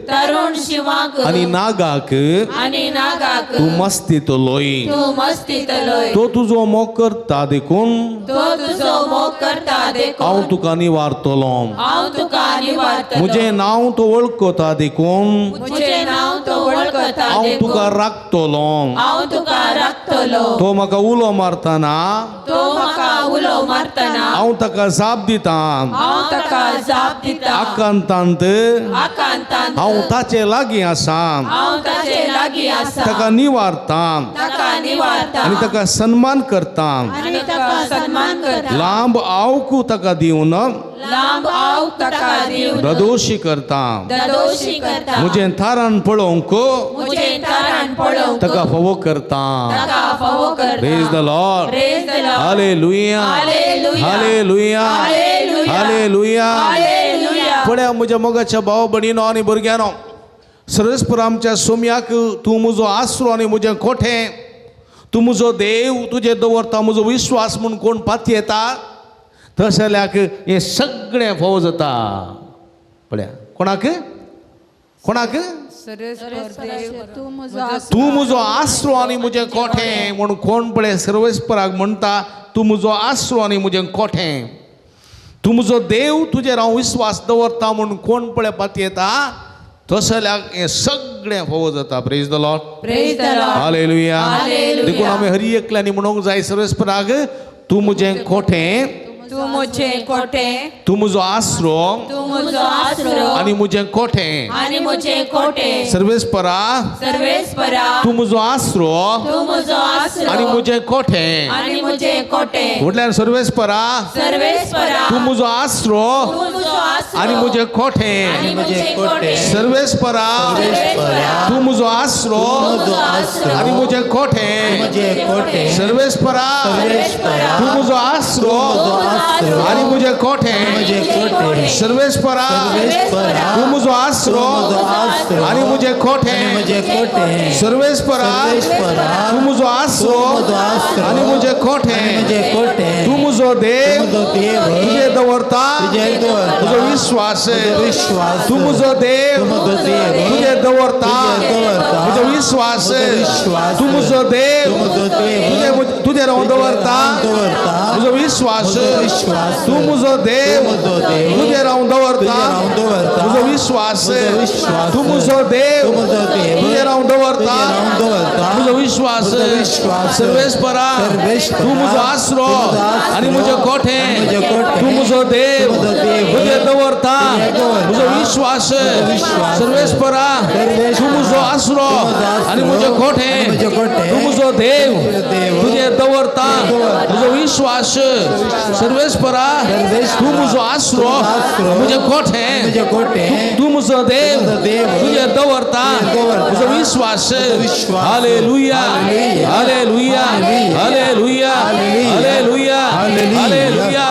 तरुण शिंवाक आनी नागाक आनी नागाक तूं मस्तितलोय. तूं मस्तितलोय. तो तुजो मोग करता देखून तो तुजो मोग करता देखून हांव तुका निवारतलो. हांव तुका निवारतलो. म्हजें नांव तो वळखता देखून म्हजें नांव तो वळखता हांव तुका देखून राखतलो. हांव तुका राखतलो. तो म्हाका उलो मारतना तो म्हाका उलो मारतना हांव ताका जाप दिता. हांव ताका जाप दिता. आकांतांत आकांतांत हांव ताचे लागीं आसा. हांव ताचे लागीं आसा. ताका निवारता ताका निवारता आनी ताका सन्मान करता. आनी ताका सन्मान करता. लांब आवकू ताका दिवन लांब आवक ताका दिवन ददोशी करता. ददोशी करता. म्हजें थारान पळोवंक म्हजें तारण पळोवंक ताका फावो करता. ताका फावो करता. Praise the Lord. Praise the Lord. Hallelujah. Hallelujah. Hallelujah. Hallelujah. Hallelujah. Hallelujah. पळया म्हज्या मोगाच्या भाव भयणीनो आनी भुरग्यांनो, सरस्पर आमच्या सोम्याक तूं म्हजो आसरो आनी म्हजें कोठें, तूं म्हजो देव, तुजेर दवरता म्हजो विश्वास म्हूण कोण पातयेता तसल्याक हें सगळें फावो जाता. पळया कोणाक कोणाक तूं म्हजो आसरो आनी म्हजें कोठें म्हूण कोण पळय सर्वेस्पराक म्हणटा, तूं म्हजो आसरो आनी म्हजें कोठें, तूं म्हजो देव, तुजेर हांव विश्वास दवरता म्हूण कोण पळय पातयेता तसल्याक हें सगळें फावो जाता. Praise the Lord. Praise the Lord. Hallelujah. Hallelujah. देखून आमी हरी एकल्यांनी म्हणूंक जाय सर्वेस्पराक, तूं म्हजें कोठें, तूं म्हजें कोठें, तूं म्हजो आसरो तूं म्हजो आसरो आनी म्हजें कोठें. आनी म्हजें कोठें. सर्वेस्परा सर्वेस्परा तूं म्हजो आसरो तूं म्हजो आसरो आनी म्हजें कोठें. आनी म्हजें कोठें. म्हटल्यार सर्वेस्परा सर्वेस्परा तूं म्हजो आसरो तूं म्हजो आसरो आनी म्हजें कोठें. आनी म्हजें कोठें. सर्वेस्परा सर्वेस्परा तूं म्हजो आसरो म्हजो आसरो आनी म्हजें कोठें. म्हजें कोठें. सर्वेस्परा सर्वेस्परा तूं म्हजो आसरो म्हजो आसरो आनी म्हजें कोठें. म्हजें कोठें. सर्वेस्परा सर्वेस्परा तूं म्हजो आसरो म्हजो आसरो आनी म्हजें कोठें. म्हजें कोठें. सर्वेस्परा सर्वेस्परा तूं म्हजो आसरो म्हजो आसरो आनी म्हजें कोठें. म्हजें कोठें. तूं म्हजो देव, म्हजो देव, तुजेर दवरता तुजेर दवरता म्हजो विश्वास. म्हजो विश्वास. तूं म्हजो देव, तूं म्हजो देव, तुजेर दवरता तुजेर दवरता म्हजो विश्वास. म्हजो विश्वास. तूं म्हजो देव, तूं म्हजो देव, तुजेर हांव दवरता दवरता म्हजो विश्वास. म्हजो विश्वास. तूं म्हजो देव, तूं म्हजो देव, तुजेर हांव दवरता तुजेर हांव दवरता म्हजो विश्वास. म्हजो विश्वास. तूं म्हजो देव, तूं म्हजो देव, तुजेर हांव दवरता तुजेर हांव दवरता म्हजो विश्वास. म्हजो विश्वास. सर्वेस्परा सर्वेस्परा तूं म्हजो आसरो तूं म्हजो आसरो आनी म्हजें कोठें. आनी म्हजें कोठें. तूं म्हजो देव, तूं म्हजो देव, तुजेर दवरता तुजेर दवरता म्हजो विश्वास. म्हजो विश्वास. सर्वेस्परा सर्वेस्परा तूं म्हजो आसरो तूं म्हजो आसरो आनी म्हजें कोठें. आनी म्हजें कोठें. तूं म्हजो देव, म्हजो देव, तुजेर दवरता दवरता म्हजो विश्वास. सर्वेस्परा सर्वेस्परा तूं म्हजो आसरो आसरो म्हजें कोठें. म्हजें कोठें. तूं म्हजो देव, म्हजो देव, तुजेर दवरता तुजेर दवरता म्हजो विश्वास. विश्वास. Hallelujah. Hallelujah. Hallelujah. Hallelujah. Hallelujah. Hallelujah. Hallelujah.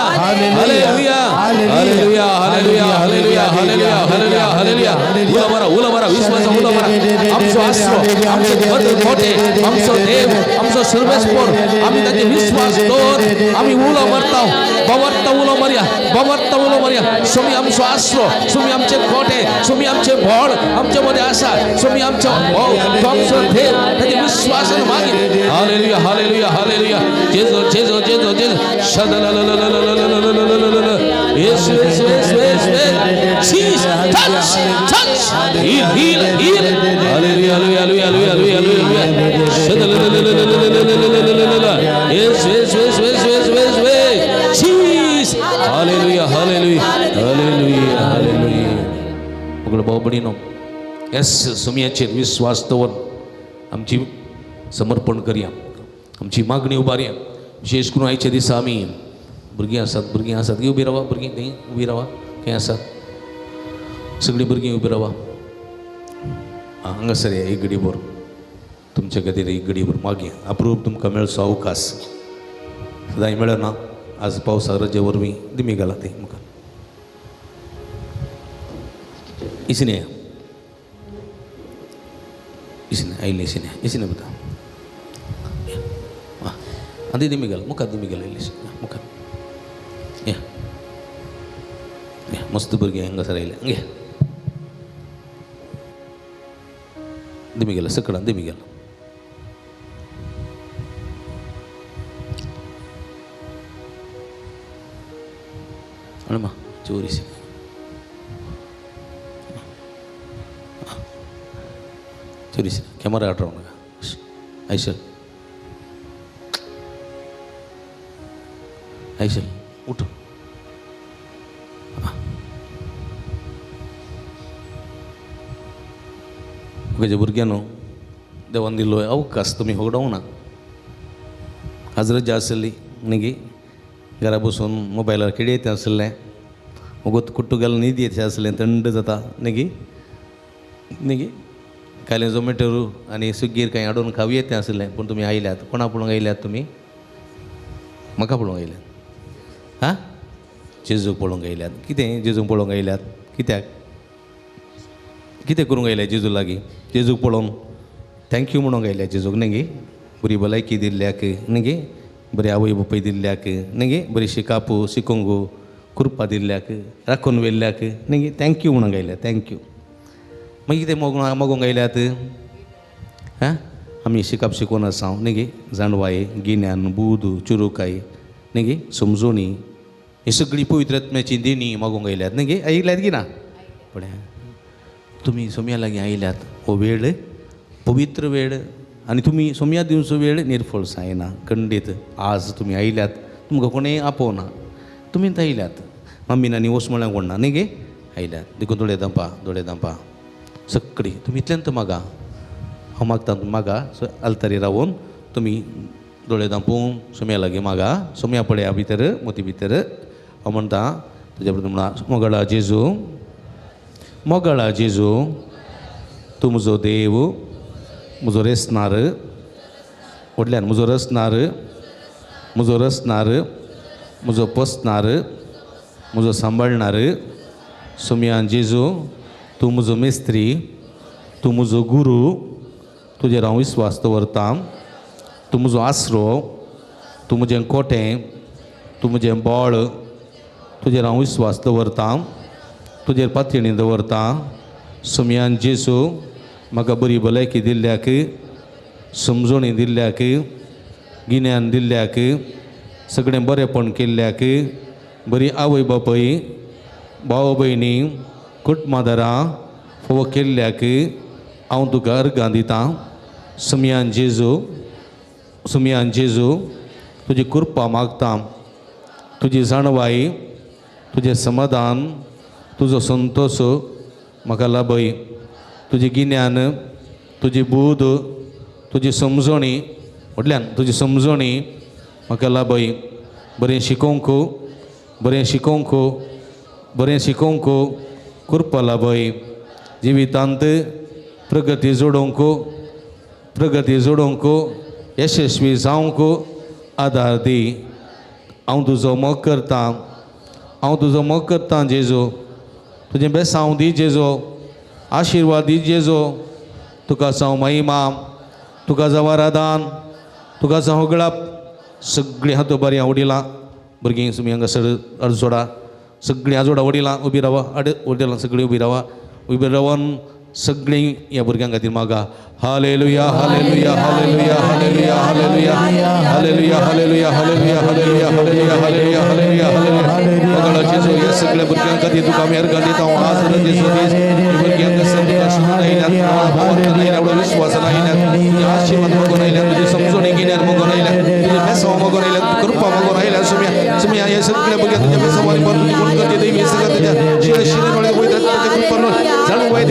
Hallelujah. Hallelujah. Hallelujah. Hallelujah. Hallelujah. Hallelujah. Hallelujah. उलो मारा, उलो मारा, विश्वास उलो मारा. आमचो आसरो, आमचो भद्र कोठे, आमचो देव, आमचो सर्वेस्पर, आमी ताचे विश्वास दवर. आमी उलो मारता, बाबर्ता उलो मारया, बाबर्ता उलो मारया. स्वामी आमचो आसरो, स्वामी आमचे कोठे, स्वामी आमचे भोळ आमचे मदें आसा, स्वामी आमचो भाव, तो आमचो देव, ताचे विश्वासान मागीर. हालेलुया. हालेलुया. हालेलुया. जेजू जेजू जेजू जेजू. शदलललललललललललललल. येसू येसू येसू Yesu. Jesus, touch, touch, heal, heal, heal. Hallelujah, hallelujah, hallelujah, hallelujah, hallelujah. शदलललललललललललल. Yesu येसू येसू येसू येसू Yesu. Jesus. Hallelujah, hallelujah, hallelujah, hallelujah. भाव भयणीनो, येस सोमयाचेर विश्वास दवर आमची समर्पण करया, आमची मागणी उबारया. विशेष करून आयच्या दिसा आमी भुरगीं आसात, भुरगीं आसात उबी रावा, भुरगीं थंय उबी रावा, खंय आसात सगळीं भुरगीं उबी रावा. हांगासर या एक घडीभर तुमच्या खातीर एक घडीभर मागया. अप्रूप तुमकां मेळचो अवकाश सदांय मेळना. आज पावसा रजे वरवीं दिमी घाला ती मुखार इसने इसने आयले इसने इसने बता आदी दिमी घाल मुखार दिमी घाल आयले मुखार या या मस्त भुरगीं हांगासर आयले घे दिमी गेला सकडान दिमी गेला. अणमा चोरी से चोरी से कैमरा आट रहा ऐशल ऐशल उठो. म्हज्या भुरग्यांनो देवान दिल्लो अवकाश तुमी होगडावना. आज रजा आसली न्ही, घरा बसून मोबायलार खेळयत आसलें, वगत कुट्टू घालून न्हीद येत आसलें, थंड जाता न्ही न्ही. काल झोमॅटोर आनी स्विगीर कांय हाडून खावये तें आसलें, पूण तुमी आयल्यात. कोणा पळोवंक आयल्यात तुमी? म्हाका पळोवंक आयल्यात? आं, जेजूक पळोवंक आयल्यात. कितें जेजूक पळोवंक आयल्यात? कित्याक कितें करूंक आयल्या जेजू लागीं? जेजूक पळोवन thank you म्हणूंक आयल्या जेजूक न्ही. बरी भलायकी दिल्ल्याक न्ही, बरी आवय बापूय दिल्ल्याक न्ही, बरी शिकापू शिकोंक कृपा दिल्ल्याक, राखून व्हेल्ल्याक न्ही, thank you म्हणूंक आयल्या. Thank you. मागीर कितें मागूंक आयल्यात? आं, आमी शिकप शिकोवन आसा न्ही, जाणवाय, गिन्यान, बूद, चुरुकाय न्ही, समजोणी, ही सगळी पवित्र आत्म्याची देणी मागूंक आयल्यात न्ही. आयल्यात की ना? पळय तुमी सोमया लागीं आयल्यात, हो वेळ पवित्र वेळ आनी तुमी सोमया दिवचो वेळ निर्फळ जायना खंडीत. आज तुमी आयल्यात, तुमकां कोणें आपोवना, तुमी आयल्यात. मम्मीन आनी वस म्हळ्यार कोण ना न्ही गे, आयल्यात. देखून दोळे दांपा, दोळे दांपा सगळी तुमी इतल्यान तर मागा, हांव मागता तुमी मागा. आल्तारी रावून तुमी दोळे दांपून सोमया लागीं मागा. सोमया पळया भितर मोती भितर. हांव म्हणटा तुज्या बरोबर म्हणा, मोगळा जेजू, मोगळा जेजू, तूं म्हजो देव, म्हजो रेसनार, व्हडल्यान म्हजो रसनार, म्हजो रसनार, म्हजो पोसनार, म्हजो सांबाळणार. सोमयान जेजू तूं म्हजो मिस्त्री, तूं म्हजो गुरू, तुजेर हांव विस्वास दवरतां. तूं म्हजो आसरो, तूं म्हजें कोटें, तूं म्हजें बळ, तुजेर हांव विस्वास दवरतां, तुजेर पातयेणी दवरतां. सोमयान जेजू म्हाका बरी भलायकी दिल्ल्याक, समजोणी दिल्ल्याक, गिन्यान दिल्ल्याक, सगळें बरेंपण केल्ल्याक, बरी आवय बापूय, भाव भयणी, कुटुंबादारां फोव केल्ल्याक हांव तुका अर्गां दितां. सोमयान जेजू, सोमयान जेजू, तुजी कृपा मागता, तुजी जाणवाय, तुजें समाधान, तुजो संतोश म्हाका लाभय. तुजें गिन्यान, तुजी बूद, तुजी समजोणी, व्हडल्यान तुजी समजोणी म्हाका लाभय. बरें शिकोवंक, बरें शिकोवंक, बरें शिकोवंक कृपा लाभय. जिवितांत प्रगती जोडोवंक, प्रगती जोडोवंक, यशस्वी जावंक आदार दी. हांव तुजो मोग करतां, हांव तुजो मोग करतां जेजू. तुजें बेसांव दी जेजू, आशिर्वाद दी जेजू. तुका जावं महिमा, तुका जावं आराधन, तुका जावं होगळप. सगळीं हात बरीं वडिलां भुरगीं तुमी हांगासर अर्जोडा, सगळीं आजोडा वडिलां उबी रावा, आड वडिलां सगळीं उबी रावा. उबी रावन सगळीं ह्या भुरग्यां खातीर मागा. Hallelujah, hallelujah, hallelujah, hallelujah, hallelujah, hallelujah, hallelujah, hallelujah, hallelujah, hallelujah, hallelujah, hallelujah, hallelujah. मोगाळा जेजू, ह्या सगळ्या भुरग्यां खातीर तुका आमी अर्गां दिता. आज जेजू दीस भुरग्यांक तुका शिकून आयल्यात, एवढो विश्वासान आयल्यात, तुजे आशिर्वाद मागून आयल्यात, तुजी समजोणी गिन्यान मागून आयल्यात, तुजे बेसांव मागून आयल्यात, कृपा मागून आयल्यात. सुम्या सुम्या ह्या सगळ्या भुरग्यां तुज्या बेसांवांनी भरून तुजी गुण करते देवी सगळ्या तुज्या शिरे शिरे वयतात तुज्या कृपा जाणून वयतात.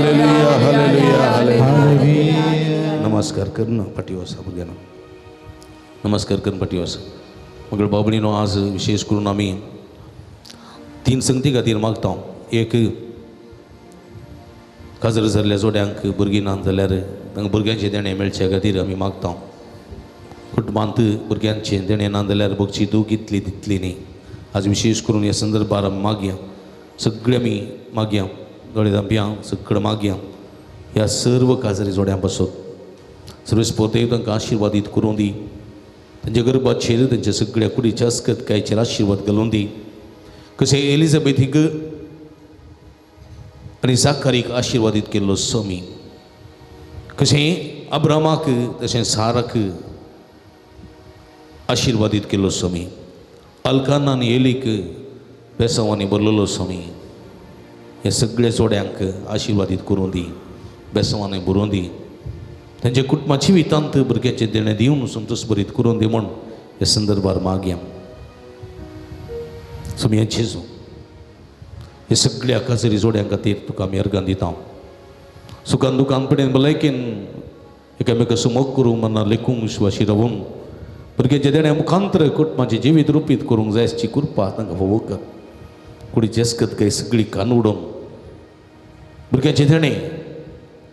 Hallelujah hallelujah hallelujah. नमस्कार कर ना फाटी वसा भुरग्यांनो, नमस्कार कर फाटी वसा। मगळ बाबणीनो आज विशेष करून आमी तीन संगती खातीर मागता। एक काजर जाल्ल्या जोड्यांक भुरगीं ना जाल्यार तांकां भुरग्यांचें देणें मेळचे खातीर आमी मागता। कुटुंबांत भुरग्यांचें देणें ना जाल्यार भोगची दूख इतली तितली न्ही। आज विशेष करून ह्या संदर्भार आमी मागया, सगळे आमी मागया, दोळे धांपया, सगळें मागया ह्या सर्व काजरी जोड्यां पासत सर्वेस्पर तांकां आशिर्वादीत करूं दी, तांच्या गर्भाचेर तांच्या सगळ्या कुडीच्या अस्कतकायचेर आशिर्वाद घालूं दी। कशें एलिझाबेथीक आनी जाकारीक आशिर्वादीत केल्लो स्वामी, कशें अब्रामाक तशें साराक आशिर्वादीत केल्लो स्वामी, अलकाना आनी एलीक बेसांवांनी भरलेलो स्वामी, हे सगळे जोड्यांक आशिर्वादीत करूं दी, बेसांवांनी भरून दी, तांच्या कुटुंबाची जिवितांत भुरग्याचें देणें दिवन संतोश भरीत करून दी म्हूण ह्या संदर्भार मागया। स्वामी जेजू, हे सगळ्या काजरी जोड्यां खातीर तुका आमी अर्गां दिता। सुखान दुखान पडेन भलायकेन एकामेका सुमोग करूंक मना लेखूंक विश्वाशी रावून भुरग्याच्या देण्या मुखांतर कुटुंबाचें जिवीत रुपीत करूंक जाय आसची कृपा तांकां फावो कर। कुडीची अस्कत काय सगळी कान उडोवन भुरग्याचें देणें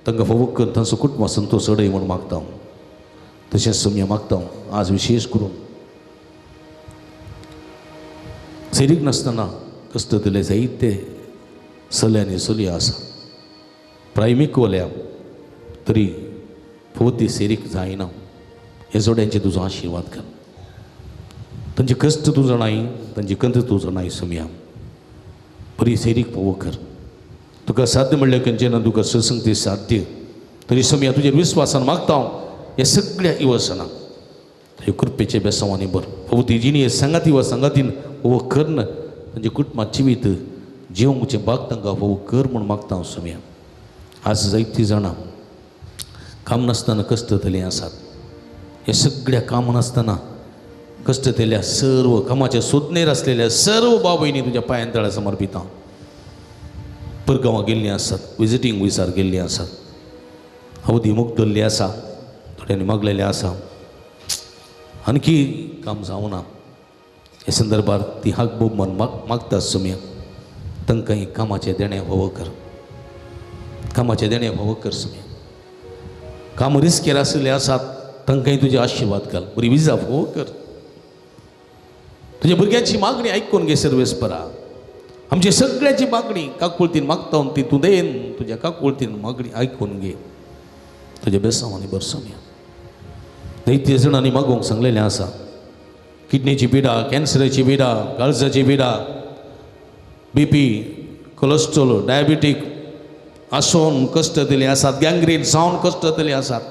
तांकां फावो कर, तांचो कुटुंबा संतोश अडय म्हूण मागता। तशेंच सम्या मागता आज विशेष करून सैरीक नासतना कश्ट दिले जायते चले आनी चलयो आसा, प्रायमीक वल्या तरी फवती सेरीक जायना। हे जोड्यांचे तुजो आशिर्वाद कर, तांचे कश्ट तूं जाणाय, तांची कंत तूं जाणाय सम्या, बरी सेरीक फावो कर। तुका साध्य म्हणल्यार खंयचें ना, तुका ससंगती साध्य, तरी सम्या तुजेर विस्वासान मागता हांव ह्या सगळ्या इवसनां तुजे कृपेचे बेसांवांनी भर। फवती जिणी सांगाती वा सांगातीन फावो कर न तांचे कुटुंबात जिवीत जिवंचे बाग तांकां फावो कर म्हूण मागता हांव सम्या। आज जायतीं जाणां काम नासतना कश्ट जाल्लीं आसात, ह्या सगळ्या काम नासतना कश्ट जाल्ल्या सर्व कामाच्या सोदनेर आसलेल्या सर्व भाव भयणी तुज्या पांयां तळा समर्पिता। परगांवां गेल्लीं आसात, विजिटींग विसार गेल्लीं आसात, अवधी मुगदल्ली आसा, थोड्यांनी मागलेलें आसा, आणखी काम जावना। ह्या संदर्भार ती हाक बोब मन मागता सम्या, तांकां कामाचें देणें फावो कर, कामाचें देणें फावो कर सम्या। काम रिस्केर आशिल्ले आसात तांकांय तुजे आशिर्वाद घाल, बरी विजा फावो कर। तुज्या भुरग्यांची मागणी आयकून घे सर्वेस्परा, आमची सगळ्याची मागणी काकुळतीन मागता ती तूं देन, तुज्या काकुळतीन मागणी आयकून घे, तुज्या बेसांवांनी भर सम्या। जायते जाणांनी मागूंक सांगलेलें आसा, किडनीची पिडा, कॅन्सराची पिडा, काळजाची पिडा, बीपी, कोलेस्ट्रॉल, डायबिटीक आसून कश्ट दिले आसात, गँग्रीन जावन कश्ट दिले आसात,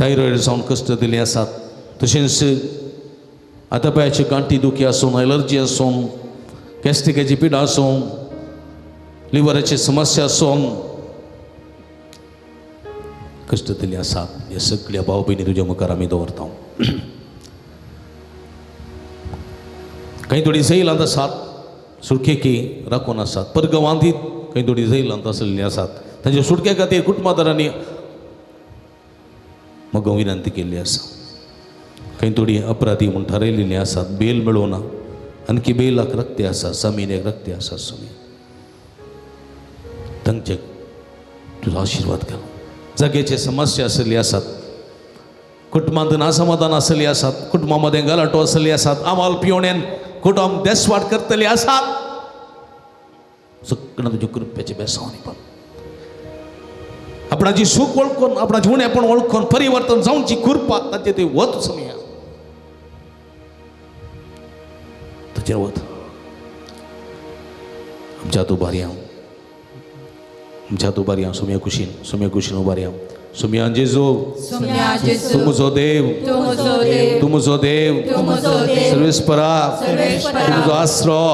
थायरॉयड जावन कश्ट दिले आसात, तशेंच आतापायाची गांठी दुखी आसून, एलर्जी आसून, गॅस्ट्रिकाची पिडा आसून, लिव्हराची समस्या आसून कश्ट दिले आसात। ह्या सगळ्या भाव भयणी तुज्या मुखार आमी दवरता। कांय थोडी जैलांत आसात, सुटकेकी राखून आसात, परगांवांत कांय थोडी जैलांत आसलेलीं आसात, तांच्या सुटके खातीर कुटुंबादारांनी म्हाका विनंती केल्ली आसा। कांय थोडी अपराधी म्हूण थारायलेलीं आसात, बेल मेळोना, आणखी बेलाक रक्ते आसा, जमिनीक रक्ते आसा स्वामी, तांचे तुजो आशिर्वाद घाल। जाग्याचे समस्या आसलेली आसात, कुटुंबांत नासमाधान आसलेली आसात, कुटुंबा मदें गलाटो आसलेली आसात, आमाल पिवण्यान कुटुंब देसवाट करतले आसात, सगळ्यां तुज्या कृपेचे बेसांवांनी पण आपणाची सूख वळखून, आपणाची उणेपण वळखून परिवर्तन जावची कृपा ताचे ते वत सम्या, तुजें वत आमच्या हात उबारया, आमच्या हात उबारया, सोम्या कुशीन, सोम्या कुशीन उबारया, सुम्या जेजू, तूं म्हजो देव, तूं म्हजो देव, सर्वेस्परा, तूं म्हजो आसरो,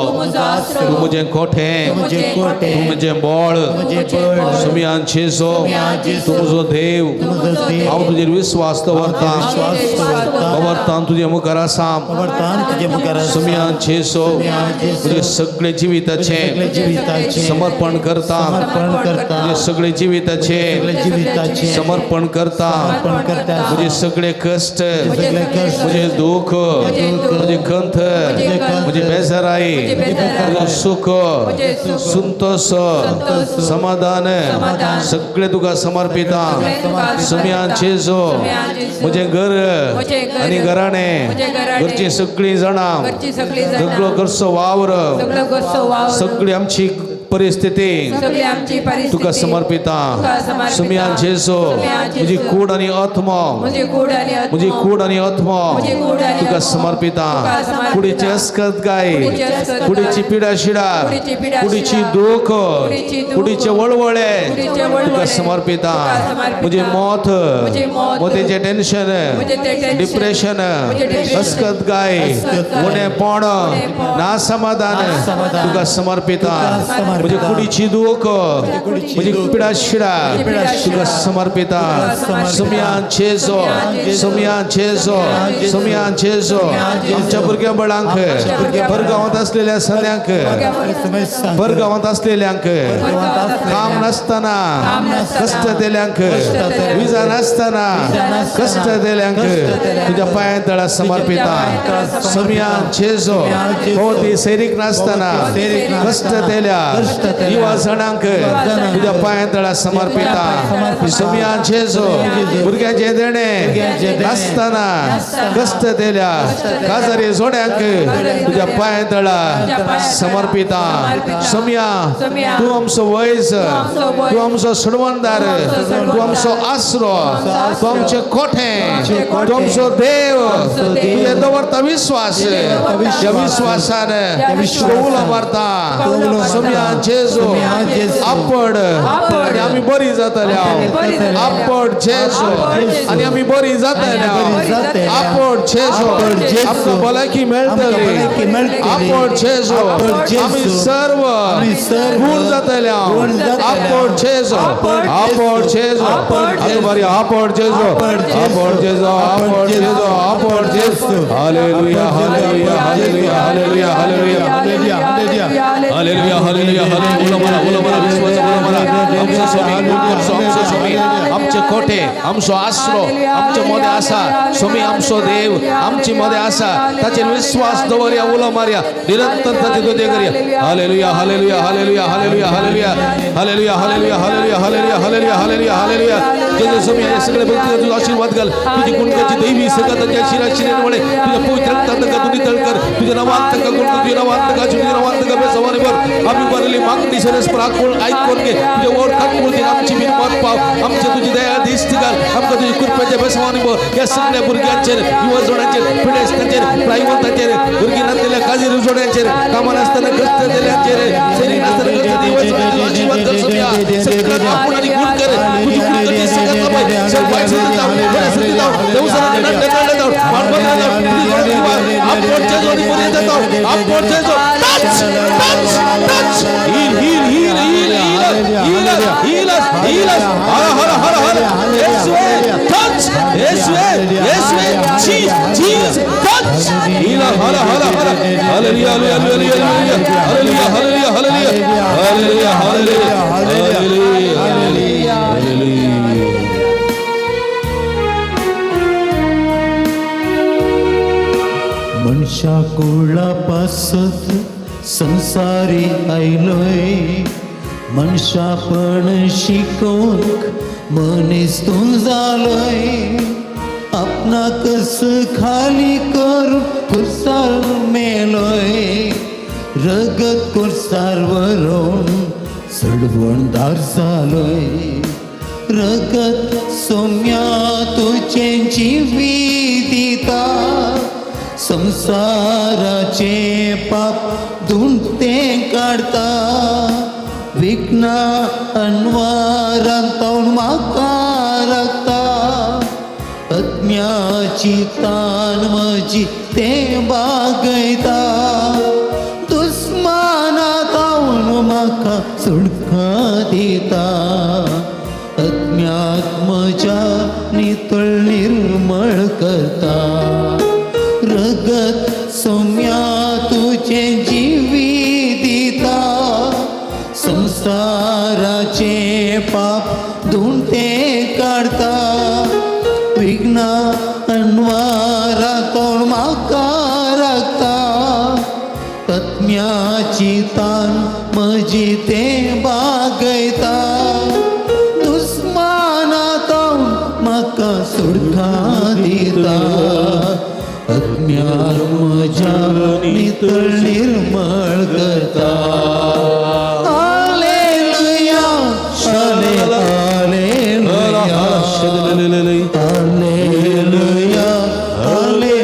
तूं म्हजें कोठें, तूं म्हजें बळ. सुम्या जेजू, तूं म्हजो देव, हांव तुजेर विस्वास दवरतां, दवरतां तुजे मुखार आसा. सुम्या जेजू, तुजे सगळे जिविताचें समर्पण करता, तुजे सगळे जिविताचें समर्पण करता. म्हजे सगळे कश्ट, म्हजे दुःख, म्हजे कंथ, म्हजी बेजाराय, तुजो सुख, संतोष, समाधान सगळे तुका समर्पिता. सुम्या जेजू, म्हजें घर आनी घराणें, घरचीं सगळीं जाणां, सगळो घरचो वावर, सगळी आमची परिस्थिती तुका समर्पिता. सुम्या जेजू, म्हजी कूड आनी आत्मो, म्हजी कूड आनी आत्मो तुका समर्पिता. कुडीची अस्कत गाय, कुडीची पिडा शिडा, कुडीची दुःख, कुडीचे वळवळे तुका समर्पिता. म्हजें मौत, मोतेचें टेन्शन, डिप्रेशन, अस्कत गाय, उणेपण, ना समाधान तुका समर्पिता. म्हजे कुडीची दुःख, म्हजी पिडा शिडा तुका समर्पिता. सुम्या जेजू, सुम्या जेजू, सुम्या जेजू, आमच्या भुरग्या बळांक, परगांवांत असलेल्या सल्ल्यांक, परगांवांत असलेल्यांक, काम नासतना कश्ट दिल्यांक, विजा नासतना कश्ट दिल्यांक तुज्या पांया तळा समर्पिता. सुम्या जेजू, भोवती सैरीक नासतना कश्ट दिल्या युवा जणांक तुज्या पांया तळा समर्पिता. सुम्या जेजू, भुरग्यांचे देणे नासतना कश्ट दिल्या काजारी जोड्यांक तुज्या पांया तळा समर्पिता. सुम्या, तूं आमचो वैज, तूं आमचो सोडवणदार, तूं आमचो आसरो, तूं आमचें कोठें, तूं आमचो देव. तुजें दवरता विस्वास, ह्या विस्वासान तुका उलो मारता. सुम्या जेजू, आपड आनी आमी बरी जातले. आपड जेजू आनी आमी बरी जातले. आपड जेजू, आमकां भलायकी मेळटली. आपड जेजू, आमी सर्व गुण जातले. आपड जेजू, आपड जेजू, आतां बरी आपड जेजू, आपड जेजू, आपड जेजू, आपड जेजू. Hallelujah, hallelujah, hallelujah, hallelujah, hallelujah, hallelujah, hallelujah, hallelujah. उलो मारा, उलो मारा, विश्वास उलो मारा. आमचो स्वामी, आमचो आमचो स्वामी, आमचे कोठे, आमचो आसरो आमचे मदें आसा. स्वामी आमचो देव आमचे मदें आसा, ताचेर विश्वास दवरया, उलो मारया, निरंतर ताची तुजे करया. Hallelujah, hallelujah, hallelujah, hallelujah, hallelujah, hallelujah, hallelujah, hallelujah, hallelujah, hallelujah, hallelujah, hallelujah. जेजू स्वामी, हे सगळे भक्ती तुझो आशीर्वाद घाल. तुझी गुणकाची दैवी सगळं तांच्या शिराशिरेन वळे तुझ्या पवित्र रक्तान तांकां तूं नितळ कर. तुझ्या नांवान तांकां गुण कर, तुझ्या नांवान तांकां, तुझ्या नांवान तांकां बेसवानी भर. आमी बरली मागणी सरस्पर आकूळ आयकून घे. तुझ्या ओर काकुळतीन आमची बिनमत पाव. आमचे तुझी दया दिश्ट घाल. आमकां तुझी कृपेच्या बेसवानी भर. ह्या सगळ्या भुरग्यांचेर, युवा जोड्यांचेर, पिडेस्तांचेर, प्रायवंतांचेर, भुरगीं नासलेल्या काजीर जोड्यांचेर, कामां नासतना कश्ट दिल्यांचेर, शरीर नासतना कश्ट दिवस आशीर्वाद कर. सगळ्या आपूण आनी गुण कर. तुझी गुण करची सगळ्यात बाय सर्व जाव, बऱ्या जाव, देवसरांच्या जाव, मानपत्र जाव, तुझी आपण जेजू आणि बरे जाताव. आपण जेजू, touch, touch, touch, heal, heal, heal, heal, heal, heal, heal, heal. Har Har Har Har. येशुवे touch, येशुवे, येशुवे, चीज, चीज, touch, heal. Har Har Har. Hallelujah, hallelujah, hallelujah, hallelujah, hallelujah, hallelujah, hallelujah, hallelujah, hallelujah. मनशा कुळा पासत संसारी आयलोय, मनशापण शिकोवंक मनीस तूं जालोय. आपणाकच खाली करून कुर्सार मेलोय, रगत कुर्सार वरोवन सडवणदार जालोय. रगत सोम्या तुजें जिवीत दिता, संसाराचे पाप धुंते काडता. विघ्ना अनवारांत म्हाका राखता. आत्म्याची तान म्हजी तें बागयता दुस्माना तावन म्हाका सुटका दिता अज्ञात म्हज्या नितळ निर्मळ करता रगत सौम्या तुजें जिवी दिता संसाराचे पाप धुवून ते काडता विघ्ना अनवारा कोण म्हाका राखता आत्म्याची तान म्हजी तें बागयता दुस्माना तावन म्हाका सुटका दिता आत्म्यार म्हज्या नितळ निर्मळ करता hallelujah hallelujah hallelujah hallelujah hallelujah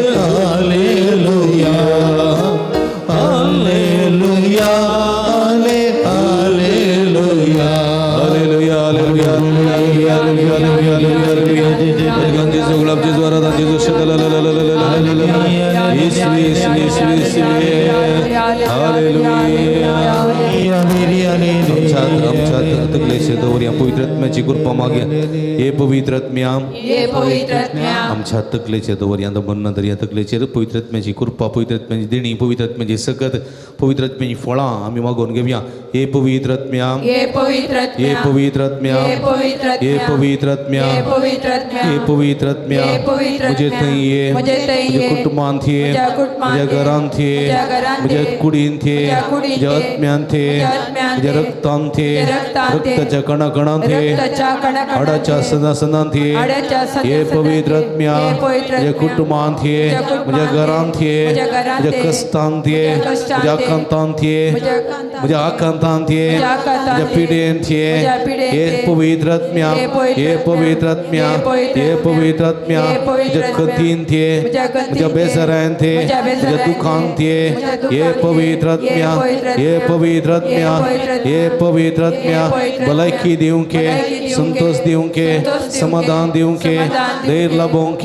hallelujah. Hallelujah, hallelujah, hallelujah, hallelujah, hallelujah, hallelujah. हरगान जेजू, गुलाब जेजू, आराधन जेजू, शदललललललललललल. येशुवे, येशुवे, येशुवे, येशुवे. हालेलुया. आमच्या आमच्या तकलेचे दवरया पवित्र आत्म्याची कृपा मागया. हे पवित्र आत्म्या, हे पवित्र आत्म्या, आमच्या तकलेचे दवरया म्हणून तर या तकलेचेर पवित्र आत्म्याची कृपा, पवित्र आत्म्याची देणी, पवित्र आत्म्याची सकत, पवित्र आत्म्याची फळां आमी मागोवन घेवया. हे पवित्र आत्म्या, हे पवित्र हे आत्म्या, पवित्र आत्म्या, हे पवित्र हे आत्म्या, पवित्र आत्म्या, हे पवित्र आत्म्या, हे पवित्र आत्म्या, हे पवित्र म्हजे आत्म्या, थंय ये, म्हजे थंय म्हज्या ये, कुटुंबांत ये, म्हज्या कुटुंबांत म्हज्या ये, घरांत ये, म्हज्या घरांत म्हज्या ये, कुडींत ये, म्हज्या कुडींत म्हज्या ये, आत्म्यांत ये, म्हज्या आत्म्यांत म्हज्या ये, रक्तांत ये, म्हज्या रक्तांत ये, रक्ताच्या कणाकणांत ये, रक्ताच्या कणाकणांत हाडाच्या ये, सदासनांत ये, हाडाच्या हे सदासनांत पवित्र ये, आत्म्या, हे पवित्र म्हज्या आत्म्या, कुटुंबांत ये, म्हज्या कुटुंबांत म्हज्या ये, घरांत ये, म्हज्या घरांत म्हज्या ये, कश्टांत ये, म्हज्या कश्टांत म्हज्या ये, आकांतांत ये, म्हज्या आकांतांत म्हज्या आकांतांत ये, म्हज्या आकांतांत म्हज्या ये, पिडेंत ये, म्हज्या पिडेंत हे ये, पवित्र आत्म्या, हे पवित्र हे आत्म्या, पवित्र आत्म्या, हे पवित्र हे आत्म्या, पवित्र आत्म्या, हे पवित्र म्हज्या आत्म्या, कथींत ये, म्हज्या कथींत म्हज्या ये, बेजारांत ये, म्हज्या म्हज्या बेजारांत ये, दुखांत ये, म्हज्या हे दुखांत ये, पवित्र हे आत्म्या, पवित्र हे आत्म्या, पवित्र आत्म्या, हे पवित्र आत्म्या, हे पवित्र आत्म्या, हे पवित्र आत्म्या, भलायकी दिवंक, भलायकी दिवंक, संतोष दिवंक, संतोष दिवंक, समाधान दिवंक, समाधान दिवंक, धैर्य लाभोवंक,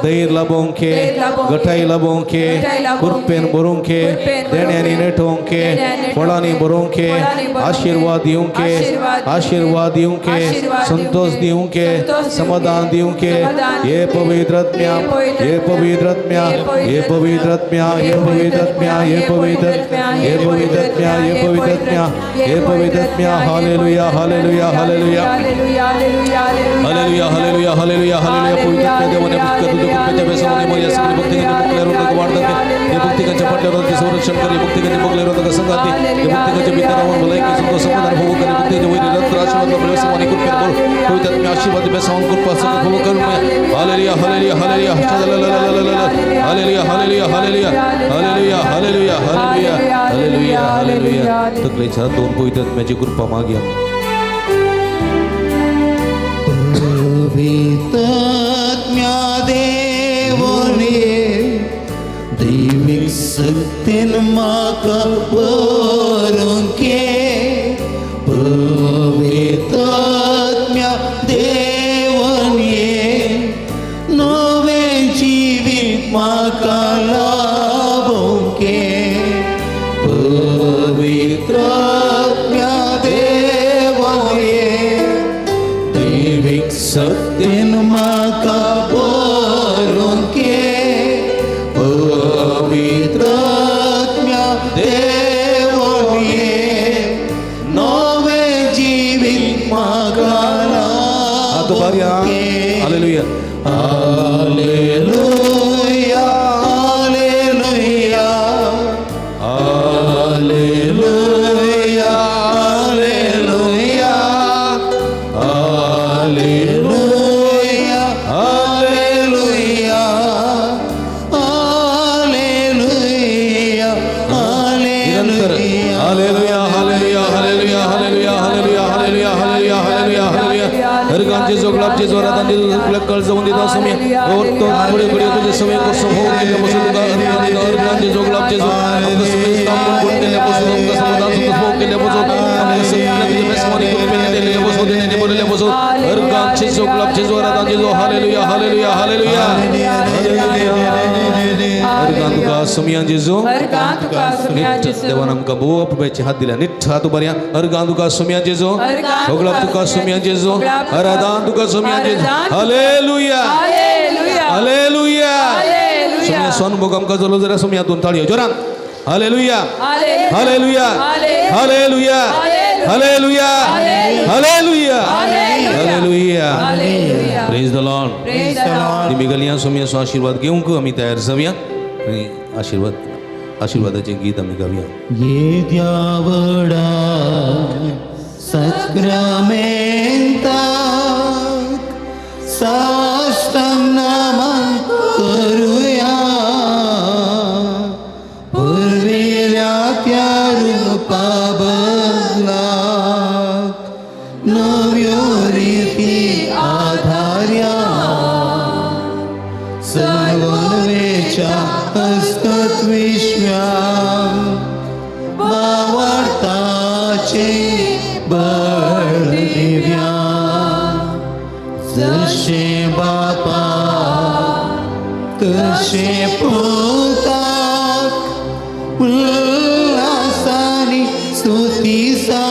धैर्य लाभोवंक, धैर्य लाभोवंक, घटाय लाभोवंक, घटाय लाभोवंक, कृपेन भरोवंक, कृपेन भरोवंक, देण्यांनी नेटोवंक, देण्यांनी फळांनी भरोवंक, फळांनी भरोवंक, आशिर्वाद दिवंक, आशीर्वाद दिवंक, आशिर्वाद दिवंक, आशीर्वाद संतोष दिवंक, दिवंक, संतोष दिवंक, समाधान दिवंक, समाधान हे दिवंक, पवित्र आत्म्या, हे पवित्र हे पवित्र आत्म्या, हे पवित्र आत्म्या, हे पवित्र आत्म्या, हे पवित्र आत्म्या, हे पवित्र आत्म्या, हे पवित्र आत्म्या, हे पवित्र आत्म्या. Hallelujah, hallelujah, hallelujah, hallelujah, hallelujah, hallelujah, hallelujah, hallelujah, hallelujah. पवित्र आत्म्या देवाने तुझ्या कृपेच्या बेसाने मग या सगळी भक्तिकांच्या मुखल्यावर वाढतात. हे भक्तिकांच्या पाटल्यावर संरक्षण करे, भक्तिकांच्या मुखल्यावर संगाती, हे भक्तिकांच्या भितरावर भलायकी संतोष समाधान भोग करे, भक्तीच्या वैरी रक्त आशीर्वाद बेसाने कृपेत बोल. पवित्र आत्म्या आशीर्वाद बेसावून कृपा सगळं भोग करून. Hallelujah, hallelujah, hallelujah, hallelujah, hallelujah, hallelujah, hallelujah, hallelujah, hallelujah, hallelujah, hallelujah. तकलेच्या दोन पवित्र आत्म्याची कृपा मागया. पवित्रात्म्या देवने दैवीक सक्तीन म्हाका बरोवंक पवित्रात्म्या देवने नवें जिवीत म्हाका लाभोवंक पवित्रात्म्या देवने दैवीक सक्तीन म्हाका बरोवंक पवित्रात्म्या देवने नवें जिवीत म्हाका हात उबारया. लाभोवंक. Hallelujah. Hallelujah, hallelujah, hallelujah, hallelujah, hallelujah, hallelujah, hallelujah, निरंतर hallelujah. Hallelujah, hallelujah, hallelujah, hallelujah, hallelujah, hallelujah, hallelujah, hallelujah, hallelujah. हरगांचे जोगलापचे जोरात तुला कळ जाऊन देता समय और तो पुढे पुढे तुझे समय को होऊ केल्यापासून तुका हरगांचे जोगलापचे जो आमकां समय काम कोण केल्यापासून आमकां समाधान संतोष भोग केल्यापासून आमकां सगळ्या तुझ्या बेसमोनी हालेलुया हालेलुया हालेलुया। देवान आमकां भोव अपुरबायेचे हात दिल्या निट्ठ हात उबारया। अर्गां तुका सुमया जेजू, होगळाप तुका सुमया जेजू, आराधान तुका सुमया जेजू। Hallelujah hallelujah. सुमया सोनभोग आमकां जालो जाल्यार सुमया दोन ताळयो जोरान। Hallelujah hallelujah hallelujah hallelujah hallelujah hallelujah. Praise the Lord. तुमी गलया सुमयाचो आशीर्वाद घेवंक आमी तयार जावया आनी आशीर्वाद आशीर्वादाचें गीत आमी गावया। येद्या व्हडा सक्रामेंताक साष्टांग नमन करुया, पुर्विल्या त्या रुपा बदलाक नव्यो रिती आधार्या, सर्ववेच्या हस्तत विश्व्या बावडताचे बळ दिव्या, जशें बापा तशें पुताक उल्हासानी स्तुतीसा,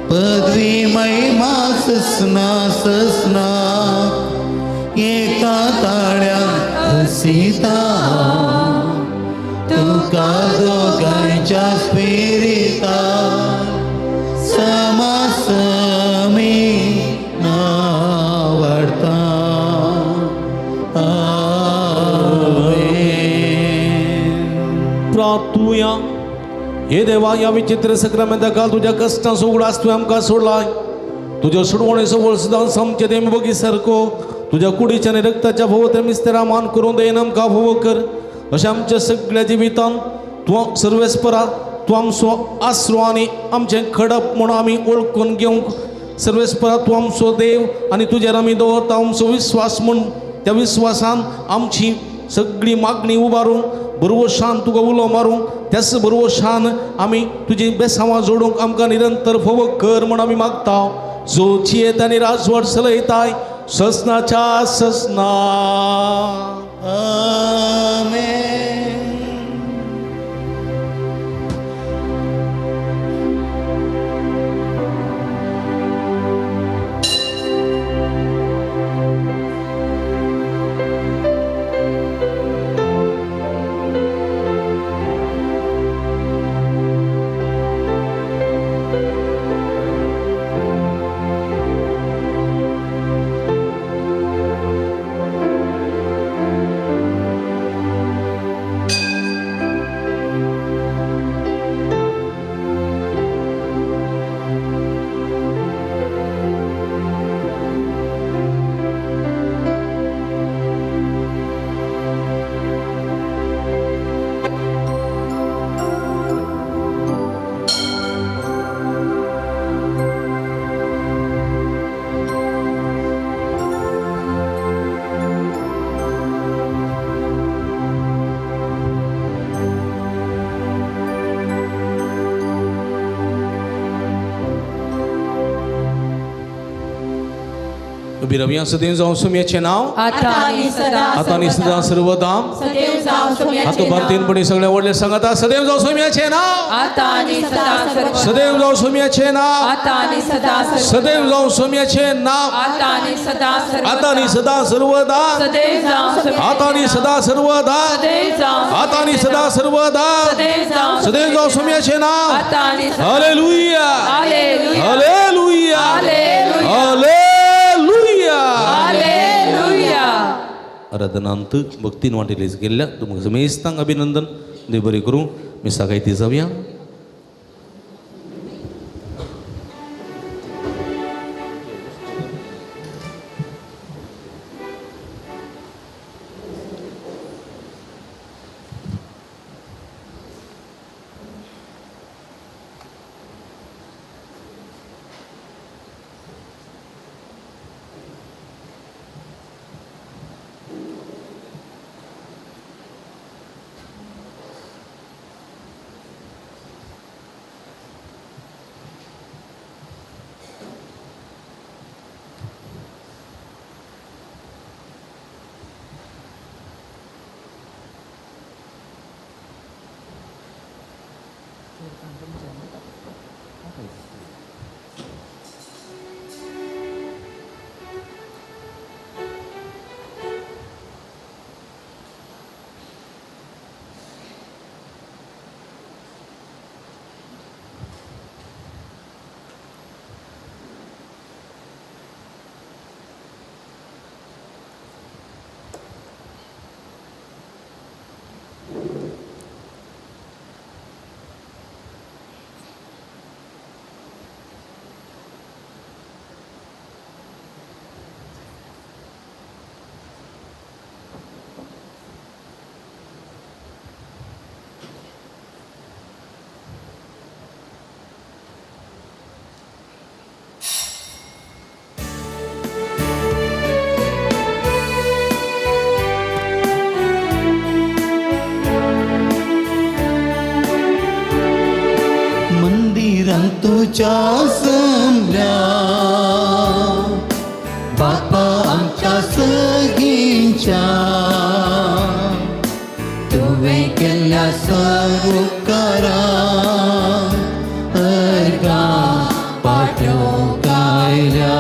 पदवी महिमा ससना ससना एका ताळ्यान हसीता, तुका दोगांयच्या स्पिरिता समासमी नावडता। आमेन। प्रार्थुया। हे देवा, ह्या विचित्र सक्रामेंता काल तुज्या कश्टांचो उगडास तुवें आमकां सोडलाय। तुज्या सोडवणेचो वळसदान सामचें देम बगी सारको तुज्या कुडीच्या आनी रक्ताच्या भोवते मिस्तेरा मान करून दयेन आमकां भोव कर। अशें आमच्या सगळ्या जिवितान तूं सर्वेस्परा तूं आमचो आसरो आनी आमचें खडप म्हूण आमी वळखून घेवंक सर्वेस्परा तूं आमचो देव आनी तुजेर आमी दवरता आमचो विस्वास म्हूण त्या विस्वासान आमची सगळी मागणी उबारूंक बरवशान तुका उलो मारूंक त्याच बरवशान आमी तुजी बेसांवां जोडूंक आमकां निरंतर फोव कर म्हूण आमी मागता। जो जियेत आनी राजवट चलयताय ससनाच्या ससना। आमेन। बिरबिया सदैव जावं सुम्याचें नांव आता आनी सदा आता आनी सदा सर्वदाम सदैव जावं सुम्याचें हातो बांतीनपणी सगळ्या व्हडले सांगता सदैव जावं सुम्याचें नांव आता आनी सदा सर्वदा सदैव जावं सुम्याचें नांव आता आनी सदा सर्वदा सदैव जावं सुम्याचें नांव आता आनी सदा सर्वदा आता आनी सदा सर्वदा सदैव जावं सुम्याचें आता आनी सदा सर्वदा सदैव जावं आता आनी सदा सर्वदा सदैव जावं सदैव जावं सुम्याचें नांव। आता आनी सदा। Hallelujah hallelujah hallelujah hallelujah hallelujah hallelujah. आराधनांत भक्तीन वांटेलीच गेल्ल्या तुमकां समेस्तांक अभिनंदन। देव बरें करूं। मिसाक आयती जावया। तुझ्या समल्या बापा आमच्या सगींच्या तुवें केल्ल्या सरुकारा अर्गा पाठोवंक आयल्या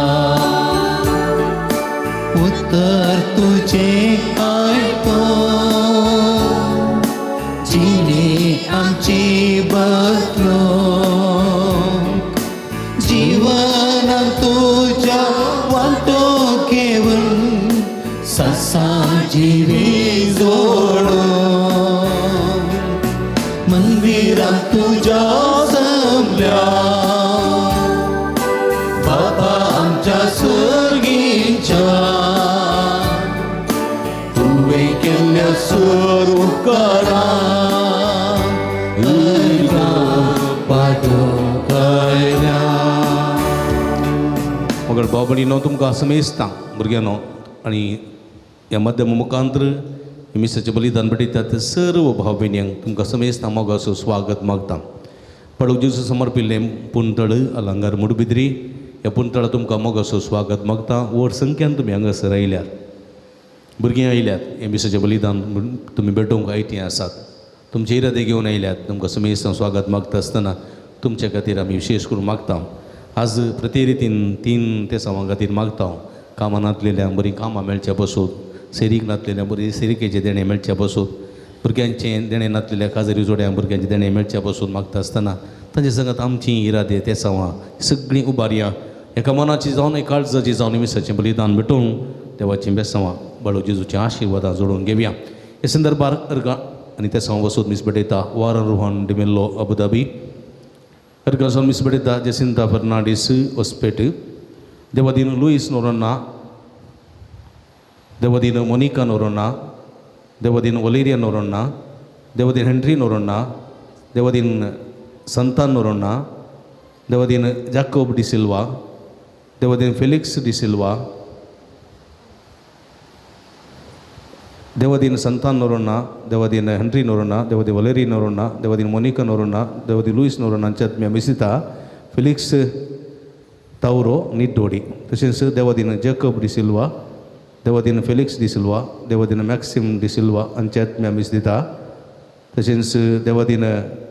उतर तुझे आयको जिणे आमची बदलो जीवन तुझ्या वांटो घेवन ससा जिवी जोडो मंदिरां तुझ्या जमल्या बाबा आमच्या सर्गीच्या तुवें केल्ल्या सरुकारा पाठोवंक आयल्या. मगर भाव भयणीनो तुमकां समेस्तां भुरग्यांनो आनी ह्या माध्यमा मुखांतर मिसाचें बलिदान भेटयतात ते सर्व भाव भयण्यांक तुमकां समेस्तां मोगाचो स्वागत मागता. पडूक जेजू समर्पिल्लें पुंतळ अलंगार मुडबिद्री ह्या पुंतळा तुमकां मोगाचो स्वागत मागता. व्हड संख्यान तुमी हांगासर आयल्यात, भुरगीं आयल्यात, हें मिसाचें बलिदान तुमी भेटोवंक आयतीं आसात, तुमचे इरादे घेवन आयल्यात. तुमकां समेस्तां स्वागत मागता आसतना तुमच्या खातीर आमी विशेश करून मागता. आज प्रति रितीन तीन ते सवां खातीर मागता. कामां नातलेल्यांक बरीं कामां मेळच्या बसून, सेरीक नातलेल्या बरी सेरिकेचें देणें मेळच्या बसून, भुरग्यांचें देणें नातलेल्या काजरी जोड्यांक भुरग्यांचें देणें मेळच्या बसून मागता आसतना तांचे संगत आमचीं इरादे ते सवां सगळीं उबारया एका मनाची जावन एका काळजाची जावन मिसाचें बलिदान भेटोवन देवाचीं बेसांवां बाळू जेजूचीं आशिर्वादां जोडून घेवया. हे संदर्भार अर्गां आनी ते सवां वसून मीस भेटयता वारन रोहन डिमेल्लो अबुधाबी, अर्गां सावन मीस भेटयता जेसिंता फर्नांडीस ओस्पेट, देवादीन लुईस नोरोन्ना, देवादीन मोनिका नोरोन्ना, देवादीन वलेरिया नोरोन्ना, देवादीन हेनरी नोरोन्ना, देवादीन संतान नोरोन्ना, देवादीन जाकोब डिसिल्वा, देवादीन फेलिक्स डिसिल्वा, देवादीन संतान नोरोन्ना, देवादीन हेनरी नोरोन्ना, देवादीन वलेरी नोरोन्ना, देवादीन मोनिका नोरोन्ना, देवादीन लुईस नोरोन्ना हांच्या आत्म्या मिसिता फिलिक्स तावरो निड्डोडी, तशेंच देवादीन जेकब डिसिल्वा, देवादीन फेलिक्स डिसिल्वा, देवादीन मॅक्सिम डिसिल्वा हांच्या आत्म्या मीस दिता. तशेंच देवादीन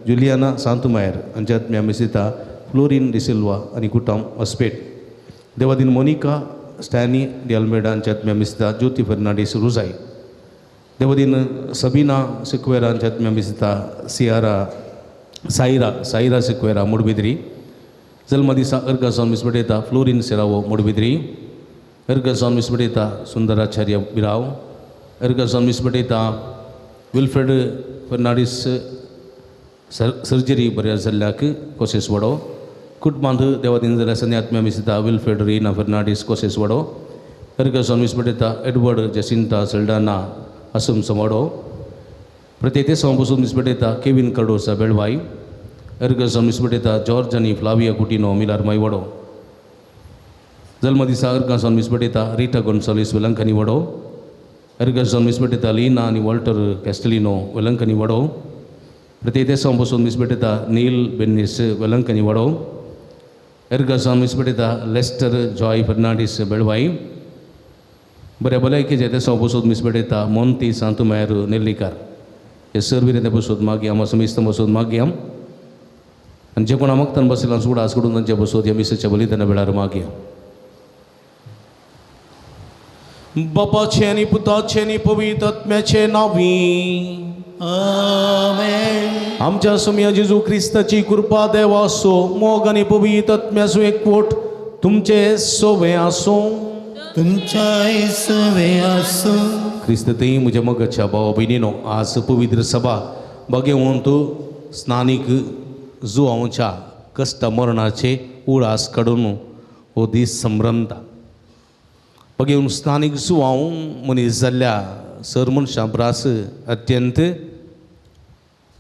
जुलियाना सांतुमायर हांच्या आत्म्या मीस दिता फ्लोरीन डिसिल्वा आनी कुटाम ऑस्पेट, देवादीन मोनिका स्टॅनी डी अल्मेडा हांच्या आत्म्या मीस दिता ज्योती फर्नांडीस रुजाय, देवादीन सबीना सिक्वेरा हांच्या आत्म्या मीस दिता सियारा सायरा सायरा सिक्वेरा मुडबिद्री, जल्मदिसा अर्गा सावन मीस भेटयता फ्लोरीन सेरावो मुडबिद्री, अर्गा सावन मीस भेटयता सुंदराचार्य बिराव, अर्गा सावन मीस भेटयता विल्फ्रेड फर्नांडीस सर्जरी बऱ्या जाल्ल्याक कोसेस वडो, कुटुंबांत देवादीन जाल्यार सन्या आत्म्या मीस दिता विल्फ्रेड रीना फर्नांडीस कोसेस वडो, अर्गा सावन मीस भेटयता एडवर्ड जेसिंता सल्डाना असम समोडो, प्रत्येक सावन बसून मीस भेटयता केवीन कार्डोसा बेळवाई, अर्गा सावन मीस भेटयता जॉर्ज आनी फ्लाविया कुटिनो मिलार मायवडो, जल्मदिसा अर्गा सावन मीस भेटयता रिटा गोन्सालीस वेलंकनी वडो, अर्गा सावन मीस भेटयता लीना आनी वॉल्टर कॅस्टलिनो वेलंकनी वडो, प्रत्येक सावन बसून मीस भेटयता नील बेन्नीस वेलंकनी वडो, अर्गा सावन मीस भेटयता लेस्टर जॉय फर्नांडीस बेळवाई, बऱ्या भलायकेचे ते सावन बसून मीस भेटयता मोंती सांतुमायर नेल्लीकार. हे सर्व ते बसून मागया आमा समिस्त बसून मागया आनी जे कोणा मागतान बसला सुडास कडून तांचे बसून ह्या मिसाच्या बलिदाना वेळार मागया. बापाचे आनी पुताचे आनी पवित्र आत्म्याचे नांवी आमेन. आमच्या सुमया जेजू क्रिस्ताची कृपा देवाचो मोग आनी पवित्र आत्म्याचो एकवट तुमचे सोवे आसूं. तुमच्या सवे आसूं. क्रिस्त थंय म्हज्या मोगाच्या भावा भयणीनो, आज पवित्र सभा बगेवंत स्नानीक जुवांच्या कश्ट मरणाचे उडास काडून हो दीस संभ्रमता. बगेवन स्नानीक जुवांव मनीस जाल्ल्या सर मनशां प्रास अत्यंत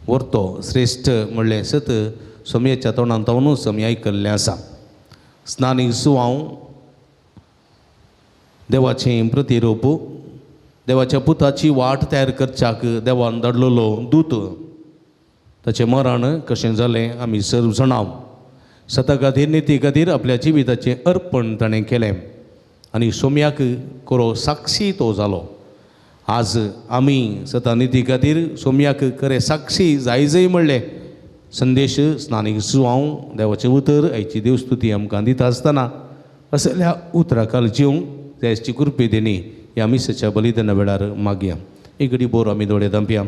व्हरतो श्रेश्ठ म्हणलें सत सोमयेच्या तोंडान तावनूच आमी आयकल्लें आसा. स्नानीक जुवांव देवाचें प्रतिरूप, देवाच्या पुताची वाट तयार करच्याक देवान धाडलेलो दूत, ताचें मरण कशें जालें आमी सर्व जाणां. सता खातीर निती खातीर आपल्या जिविताचें अर्पण ताणें केलें आनी सोम्याक कोरो साक्षी तो जालो. आज आमी सता निती खातीर सोम्याक खरें साक्षी जाय जाय म्हणलें संदेश स्नानीक जुवांव देवाचें उतर आयची देवस्तुती आमकां दिता आसतना असल्या उतराखाल जिवंक जायची कृपे देणी ह्या मिसाच्या बलिदाना वेळार मागया. एक घडी बोर आमी दोळे धांपया.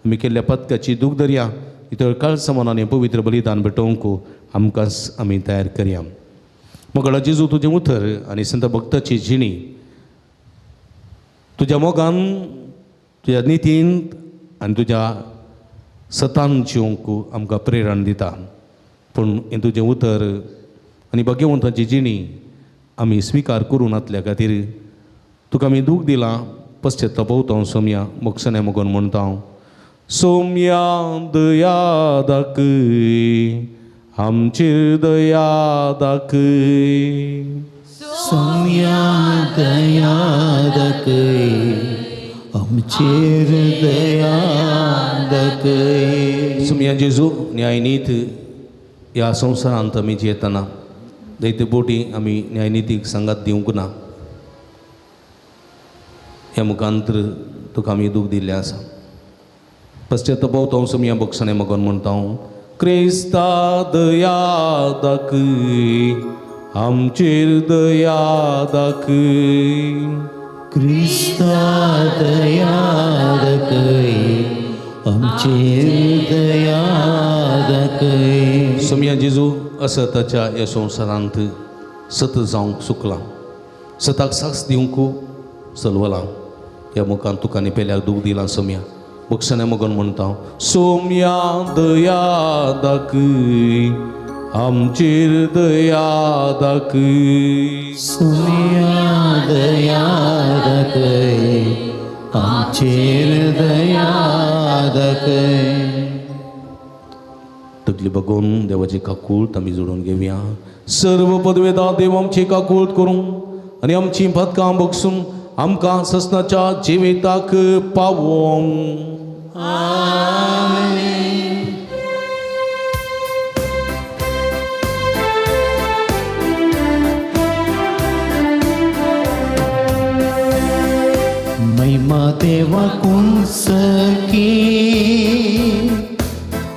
आमी केल्ल्या पदकाची दूख धरया. इतर काळ समानान पवित्र बलिदान भेटोवंक आमकां आमी तयार करया. मोगाळा जेजू तुजें उतर आनी संत भक्ताची जिणी तुज्या मोगान तुज्या नितीन आनी तुज्या सतान जिवंक आमकां प्रेरण दिता. पूण हें तुजें उतर आनी भाग्यवंताची जिणी आमी स्विकार करूं नातल्या खातीर तुका आमी दूख दिलां. पश्चाताप हांव सोमया मोक्षणे मोगोन म्हणटा हांव सोमया दया दाखय आमचेर दया दाखय. सोम्या दया दाखय आमचेर दया दाखय. सोमया जेजू न्यायनीत ह्या संवसारांत आमी जियेतना जायते बोटी आमी न्यायनितीक सांगात दिवंक ना. ह्या मुखांतर तुका आमी दूख दिल्लें आसा. पश्चाताप हांव सोमया बक्षणे मगोन म्हणटा हांव क्रिस्ता दया दाखय आमचेर दया दाखय. क्रिस्ता दया दाखय आमचेर दया दाखय. सोमया जेजू असताच्या ह्या संवसारांत सत जावंक चुकलां सताक साक्ष दिवंक चलवलां. ह्या मुखान तुका आनी पेल्याक दूख दिलां. सोमया बक्षणे मगोन म्हणटा सोमया दया दाखय आमचेर दया दाखय. सोमया दया दाखय आमचेर दया दाखय. तकली बघून देवाची काकूळ आमी जोडून घेवया. सर्व पदवेदा देव आमची काकूळ करूं आनी आमची पदकां बगसून आमकां ससनाच्या जिविताक पावोवंक. आमेन. महिमा देवा कुंसकी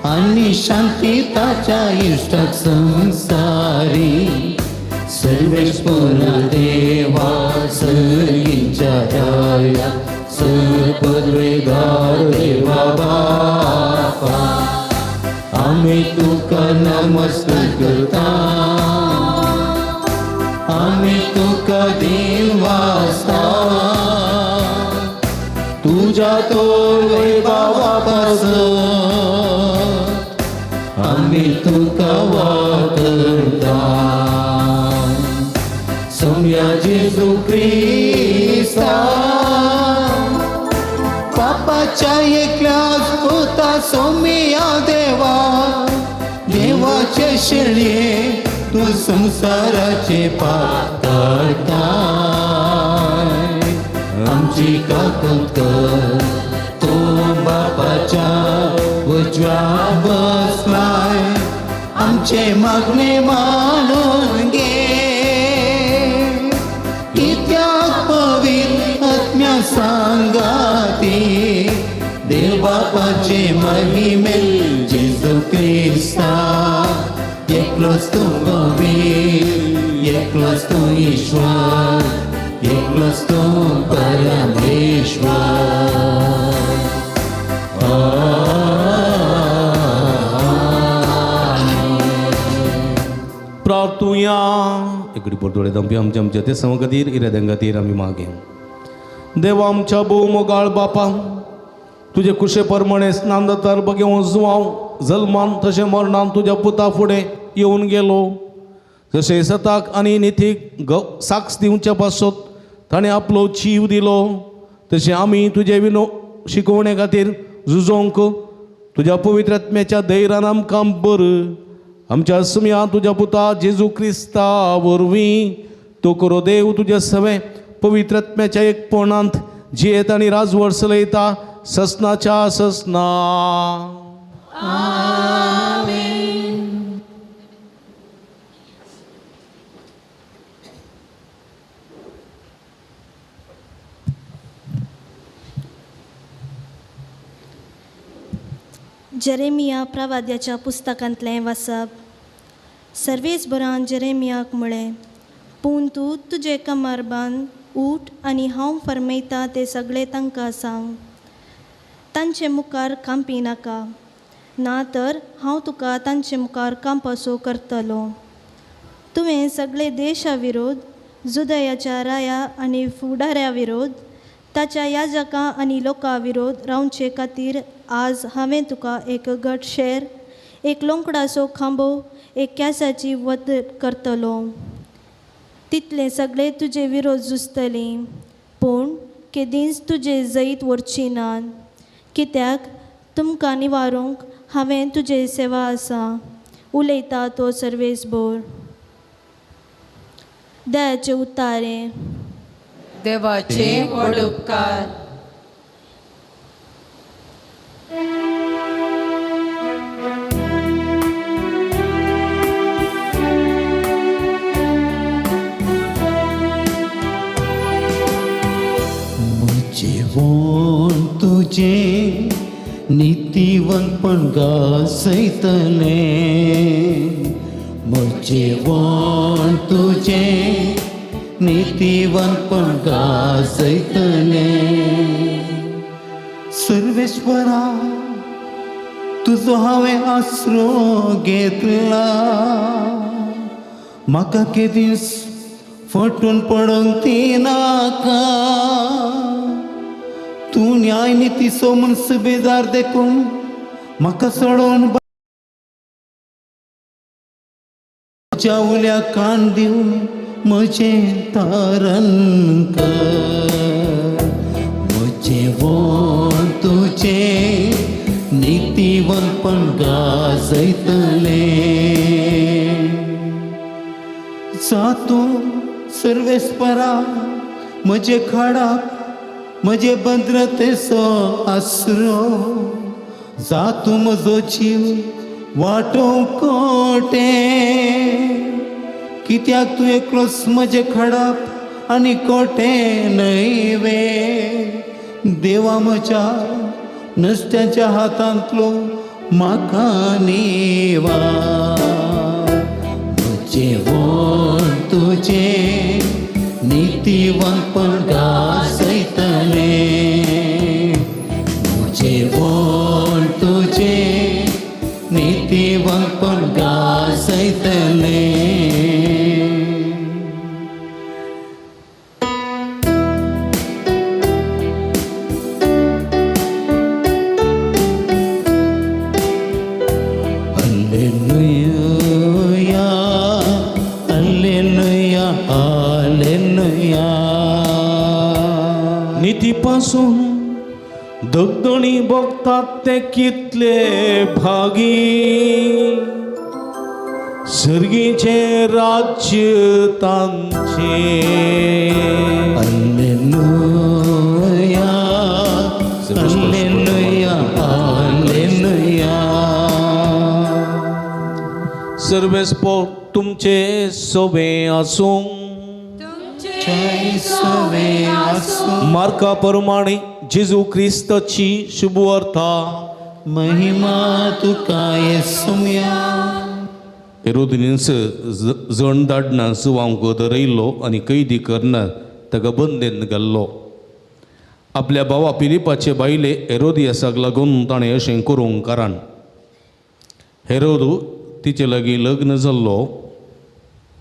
आनी शांती ताच्या इश्टाक संसारी. सर्वेश्वर देवा सर्गीच्या दया सर्वपदवेदार देवा बापा आमी तुका नमस्कार करता. आमी तुका दिन वाजता तुझ्या तो वैभवा पासून आमी तुका वाकरता. सोमया जेजू क्रिस्ता पापाच्या एकल्याच पुता सोमया देवा देवाचे शेळये तू संसाराचे पाप काडताय. आमची काकूत कर तू बापाच्या उजव्या बसलाय आमचे मागणे मानून घे. कित्याक पवित्र आत्म्या सांगाती देव बापाचे महिमे जेजू क्रिस्ता एकलोच तूं गोबीर एकलोच तूं ईश्वर एकलोच तूं परमेश्वर. प्रार्थुया. एक घडी दोळे धांपया. आमच्या आमच्या ते सम खातीर इराद्यां खातीर आमी मागे. देवा आमच्या भोव मोगाळ बापा तुजे कुशे प्रमाणे स्नान जातार बगेवन जुवांव जल्मान तशें मरणान तुज्या पुता फुडें येवन गेलो. जशें सताक आनी नितीक साक्ष दिवच्या पासत ताणें आपलो जीव दिलो तशें आमी तुजे विनो शिकोवणे खातीर झुजोवंक तुज्या पवित्र आत्म्याच्या धैर्यान आमकां बर आमच्या सुम्या तुज्या पुता जेजू क्रिस्ता वरवीं तो करो देव तुज्या सवें पवित्र आत्म्याच्या एकपणांत जियेत आनी राजवट चलयता ससनाच्या ससना. आमेन. जेरेमिया प्रवाद्याच्या पुस्तकांतलें वाचप. सर्वेस्परान जेरेमियाक म्हळें, पूण तूं तुजें कमर बांद, उठ आनी हांव फर्मयता तें सगळें तांकां सांग. तांचे मुखार कांपी नाका, ना तर हांव तुका तांचे मुखार कांपासो करतलो. तुवें सगळे देशा विरोध, जुदयाच्या राया आनी फुडाऱ्या विरोध, ताच्या याजकां आनी लोकां विरोध रावचे खातीर आज हांवें तुका एक घट शेर, एक लोंकडाचो खांबो, एक केंसाची वत करतलो. तितले सगळे तुजे विरोध झुजतली, पूण केदींच तुजे जैत व्हरची नात, कित्याक तुमकां निवारूंक हांवें तुजे सेवा आसा, उलयता तो सर्वेस्पर. दयाचे उतारे. देवाचे व्हड उपकार. म्हजें तुजें नितीवंतपण गाजयतलें, म्हजें तुजें नितीवंतपण गाजयतलें. सर्वेश्वरा तुजो हांवें आसरो घेतला, म्हाका केदीस फटून पडोंक ती नाका. तूं न्याय नितीचो म्हूण सुबेदार देखून म्हाका सोडोवन म्हज्या उल्या कान दिवन म्हजें तारण कर. म्हजें वोन तुजें नितीवंतपण गाजयतलें. जा तूं सर्वेस्परा म्हजे खाडाक, म्हजे भद्रतेचो आसरो, जा तूं म्हजो जीव वाटोवंक कोटे. कित्याक तूं एकलोच म्हजें खाडाप आनी कोटे न्हय वे. देवा म्हज्या नश्ट्याच्या हातांतलो म्हाका निवार. म्हजें वोन तुजें नितीवंतपण गाजयतलें, म्हजें वोन तुजें नितीवंतपण गाजयतलें. Hallelujah, hallelujah, hallelujah. नितीपासून दगदणी भोगतात ते कितले भागी, सर्गीचें राज्य तांचें. Hallelujah, hallelujah, hallelujah. सर्वेस्पर तुमचे सोबे आसूं. जय सोवे आसूं. मार्का प्रमाणे जेजू क्रिस्ताची शुभवार्ता. महिमा तुका येसुया. हेरोदिनीस जण धाडना जुवांक दरयलो आनी कैदी करना ताका बंदेन घाल्लो. आपल्या भावा पिलिपाचे बायले हेरोदियासाक लागून ताणें अशें करूंक कारण हेरोद तिचे लागीं लग्न जाल्लो.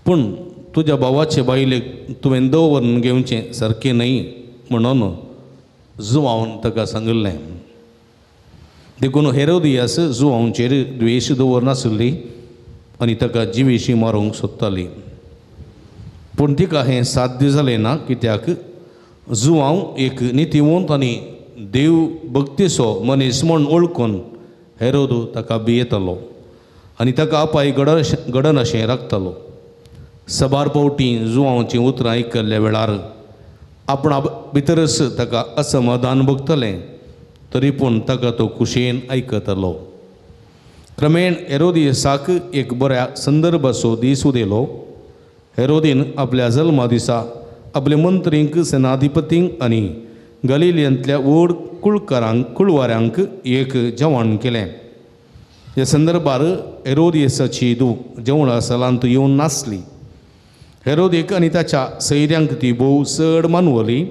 पूण तुज्या भावाचे बायलेक तुवें दवरून घेवचें सारकें न्हय म्हणून जुवावन ताका सांगिल्लें. देखून हेरोदियास जुवांचेर द्वेश दवरनासली आनी ताका जिवेशी मारूंक सोदताली. पूण तिका हें साध्य जालें ना, कित्याक जुवांव एक नितीवंत आनी देव भक्तीचो मनीस म्हूण वळखून हेरोद ताका भियेतालो आनी ताका अपाय घडनाशें राखतालो. सबार पावटी जुवांवचीं उतरां आयकल्ल्या वेळार आपणा भितरच ताका असमाधान भोगतलें, तरी पूण ताका तो खुशयेन आयकतालो. क्रमेण हेरोदियसाक एक बऱ्या संदर्भाचो दीस उदेलो. हेरोदीन आपल्या जल्मा दिसा आपले मंत्रींक, सेनाधिपतींक आनी गलिलियांतल्या व्हड कुळकारांक कुळवाऱ्यांक एक जेवण केलें. ह्या संदर्भार हेरोदियसाची धूव जेवणा सालांत येवन नासली. हेरोदेक आनी ताच्या सैऱ्यांक ती भोव चड मानवली.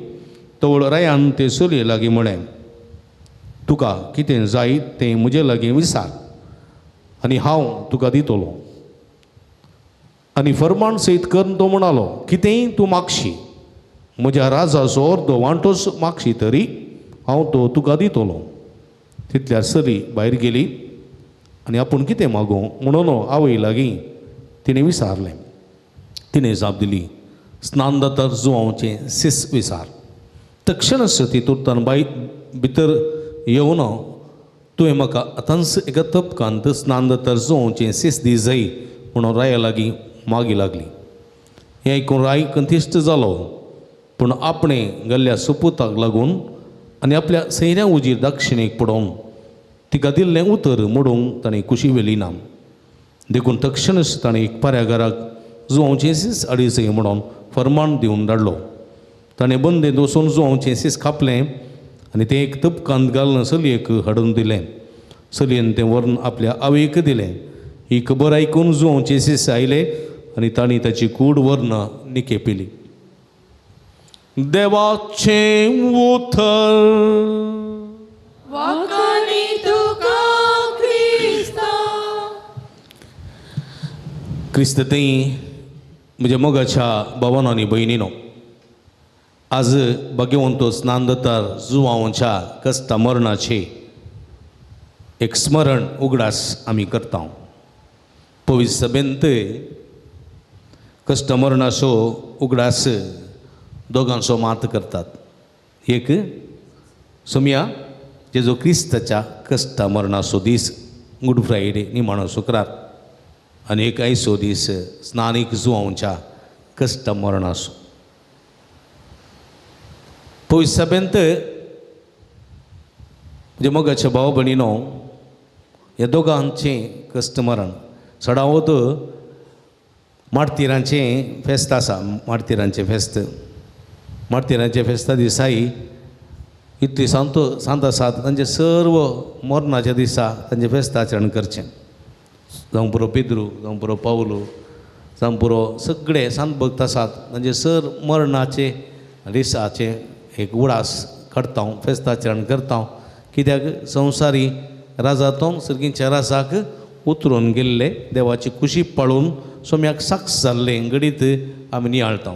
तवळ रायान ते चलये लागीं म्हळें, तुका कितें जाय तें म्हजे लागीं विचार आनी हांव तुका दितलो. आनी फर्मान सयत करून तो म्हणालो, कितेंय तूं मागशी, म्हज्या राजाचो अर्दो वांटोच मागशी तरी हांव तो तुका दितलो. तितल्यार चली भायर गेली आनी आपूण कितें मागूं म्हणून आवय लागीं तिणें विचारलें. तिणें जाप दिली, स्नानदातार जुवांवचें सीस विचार. तक्षणच ती तुर्तान बाय भितर येवन, तुवें म्हाका आतांच एका तपकांत स्नानदातार जुवांवचें सीस दी जाय म्हणून राया लागीं मागी लागली. हें आयकून राय कंतिश्ट जालो, पूण आपणें गेल्ल्या सुपुताक लागून आनी आपल्या सैऱ्या उजीर दक्षिणेक पडोवन तिका दिल्लें उतर मोडूंक ताणें कुशी व्हेली ना. देखून तक्षणच ताणें एक पाऱ्यागाराक जुवांवचें सीस अडीचय म्हणून फर्मान दिवन धाडलो. ताणें बंदेंत वचून जुवांवचें सीस कापलें आनी तें एक तपकांत घालून चलयेक हाडून दिलें. चलयेन तें व्हरून आपल्या आवयक दिलें. ही खबर आयकून जुवांवचे सीस आयले आनी तांणी ताची कूड व्हरून निके पिली. देवाचें उतर. वाखाणी तुका क्रिस्ता. क्रिस्त थंय म्हज्या मोगाच्या भावानो आनी भयणीनो, आज भाग्यवंत स्नानदातार जुवांवच्या कश्टा मरणाचे एक स्मरण उगडास आमी करता. पवित्र सभेंत कश्ट मरणाचो उगडास दोगांचो मात करतात. एक सोमया जेजो क्रिस्ताच्या कश्टा मरणाचो दीस गुड फ्रायडे निमाणो शुक्रार, आनी एक आयचो दीस स्नानीक जुवांवच्या कश्ट मरणाचो. पवित्र सभेंत म्हज्या मोगाच्या भाव भयणीनो, ह्या दोगांचें कश्ट मरण चडावत मार्तिरांचें फेस्त आसा. मार्तिरांचें फेस्त, मार्तिरांच्या फेस्ता दिसाय इतली सांत सांत आसात तांचे सर्व मरणाच्या दिसा तांचें फेस्त आचरण करचें. जावं पुरो पेद्रू, जावं पुरो पावलो, जावं पुरो सगळे सांत भक्त आसात तांचे सर मरणाचे दिसाचें एक उडास काडटा, फेस्त आचरण करता. कित्याक संवसारी राजातोन सर्गींच्या राजाक उतरून गेल्ले देवाची कुशी पाळून सोम्याक साक्ष जाल्लें घडीत आमी नियाळटा.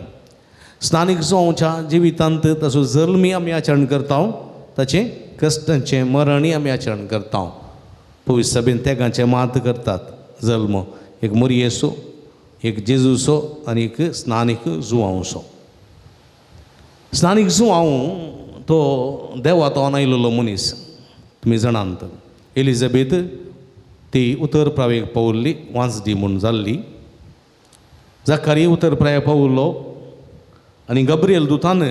स्नानीक जुवांवच्या जिवितांत ताचो जल्मी आमी आचरण करता, ताचें कश्टांचें मरणूय आमी आचरण करता. पवित्र सभेन तेगांचें मात करतात जल्म, एक मोरयेचो, एक जेजूचो आनी एक स्नानीक जुवांवचो. स्नानीक जुवांव तो देवा तो आयलेलो मनीस, तुमी जाणांत. एलिझाबेथ ती उतर प्रावेक पावल्ली, वांजडी म्हूण जाल्ली. जाकारी उतर प्रायेक पावल्लो आनी गब्रियल दुतान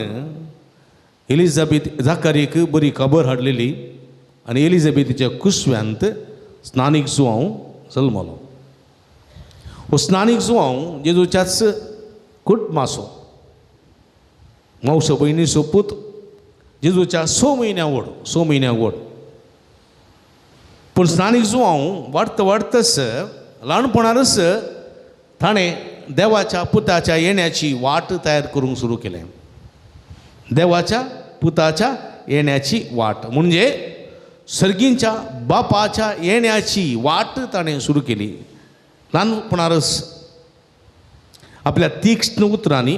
एलिझाबेथ जाकारीक बरी खबर हाडलेली आनी एलिझाबेथीच्या कुसव्यांत स्नानीक जुवांव जल्मलो. हो स्नानीक जुवांव जेजूच्याच कुटुंबाचो, मावसो भयणीचो पूत, जेजूच्या 6 म्हयन्या व्हड, 6 म्हयन्या व्हड. पूण स्नानीक जुवांव वाडत वाडतच ल्हानपणारच ताणें देवाच्या पुताच्या येण्याची वाट तयार करूंक सुरू केलें. देवाच्या पुताच्या येण्याची वाट म्हणजे सर्गींच्या बापाच्या येण्याची वाट ताणें सुरू केली. ल्हानपणारच आपल्या तीक्ष्ण उतरांनी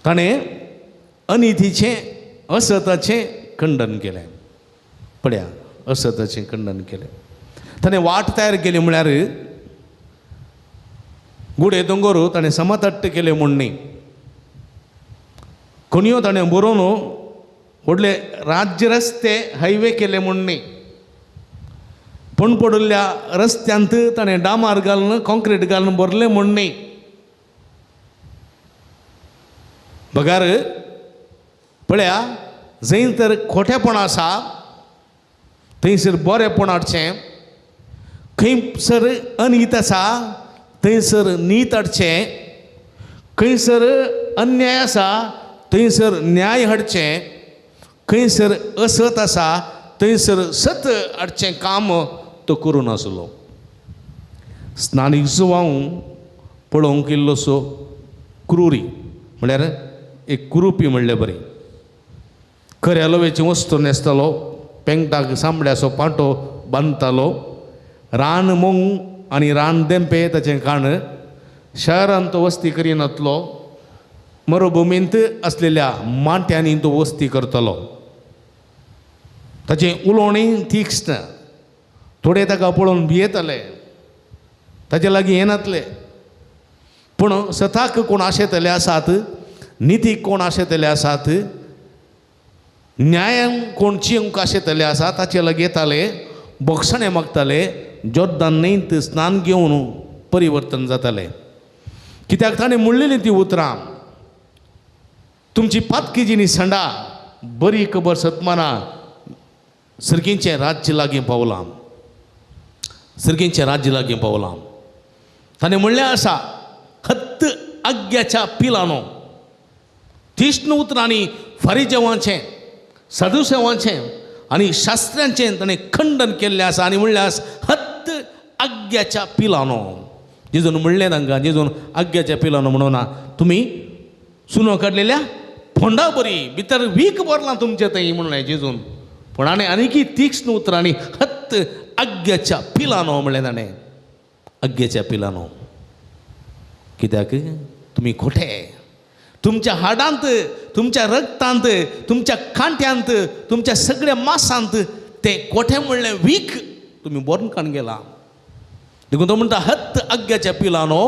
ताणें अनितीचें असताचें खंडन केलें. पळया, असताचें खंडन केलें. ताणें वाट तयार केली म्हळ्यार गुडे दोंगर ताणें समतट्ट केले म्हूण न्ही, खणयो ताणें बरोवन व्हडले राज्य रस्ते हायवे केले म्हूण न्ही, पण पडिल्ल्या रस्त्यांत ताणें डामार घालून कॉन्क्रीट घालून भरलें म्हूण न्ही, बगार पळया जंय तर खोटेपण आसा थंयसर बरेपण हाडचें, खंयसर अनीत आसा थंयसर नीत हाडचें, खंयसर अन्याय आसा थंयसर न्याय हाडचें, खंयसर असत आसा थंयसर सत हाडचें काम तो करून आसलो. स्नानीक जुवांव पळोवंक इल्लोसो क्रुरी म्हळ्यार एक कुरुपी म्हणलें बरें, खऱ्या लोवेची वस्तू न्हेसतालो, पेंगटाक सांबड्याचो पांटो बांदतालो, रान मोंग आनी रान देंपे ताचें काण, शहरांत तो वस्ती करिनातलो, मरुभुमींत आसलेल्या माट्यांनी तो वस्ती करतालो. ताचें उलोवणें तीक्ष्ण, थोडे ताका पळोवन भियेताले, ताचे लागीं येनातले. पूण सताक कोण आशेतले आसात, नितीक कोण आशेतले आसात, न्यायान कोण चिंक आशेतले आसात ताचे लागीं येताले, बोगसणें मागताले, जोर्दान न्हंयत स्नान घेवन परिवर्तन जातालें. कित्याक ताणें म्हणलेलीं ती उतरां, तुमची पातकी जिणी संडा बरी खबर सतमाना सर्गींचें राज्य लागीं पावलां, सर्गींचें राज्य लागीं पावलां. ताणें म्हणलें आसा, हत्त आग्याच्या पिलानो, तीक्ष्ण उतरांनी फारिजेवांचें, साधुसेवांचें आनी शास्त्र्यांचें ताणें खंडन केल्लें आसा आनी म्हणलें आसा, हत्त आग्याच्या पिलानो. जेजून म्हणलें तांकां, जेजून आग्याच्या पिलानो म्हणून ना, तुमी सुनो काडलेल्या फोंडा बरी भितर वीख भरलां तुमचें थंय म्हणलें जेजून. पूण आनी आनीकी तीक्ष्ण उतरांनी हत्त आग्याच्या पिलानो म्हणलें ताणें, आग्याच्या पिलानो. कित्याक तुमी खोटे, तुमच्या हाडांत, तुमच्या रक्तांत, तुमच्या कांट्यांत, तुमच्या सगळ्या मासांत तें कोठे म्हणलें वीख तुमी बरोवन काण गेला. देखून तो म्हणटा, हत्त आग्याच्या पिलानो,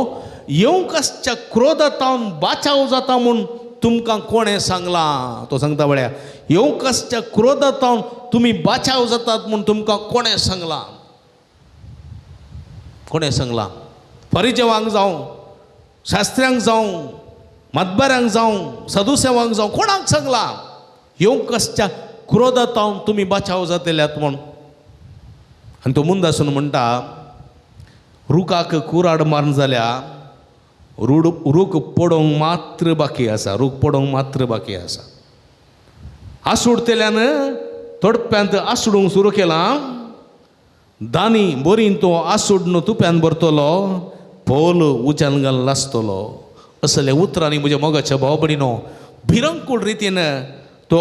येवंक आसच्या क्रोधातावन बाचाव जाता म्हूण तुमकां कोणें सांगलां. तो सांगता पळया, येवंक आसच्या क्रोधातावन तुमी बाचाव जातात म्हूण तुमकां कोणें सांगलां, कोणें सांगलां. फारिजेवांक जावं, शास्त्र्यांक जावं, मतबाऱ्यांक जावं, सदुसेवांक जावं, कोणाक सांगलां येवंक आसच्या क्रोधातावन तुमी बाचाव जातल्यात म्हूण. आनी तो मुंद आसून म्हणटा, रुखाक कुराड मारून जाल्या रूख पडोवंक मात्र बाकी आसा, रूख पडोवंक मात्र बाकी आसा. आसुडतेल्यान तोडप्यांत आसडूंक सुरू केलां, दानी बरीन तो आसुडून तुप्यान भरतलो, पोल उच्यान घालून लासतलो. असल्या उतरांनी म्हज्या मोगाच्या भाव भयणीनो भिरंकूळ रितीन तो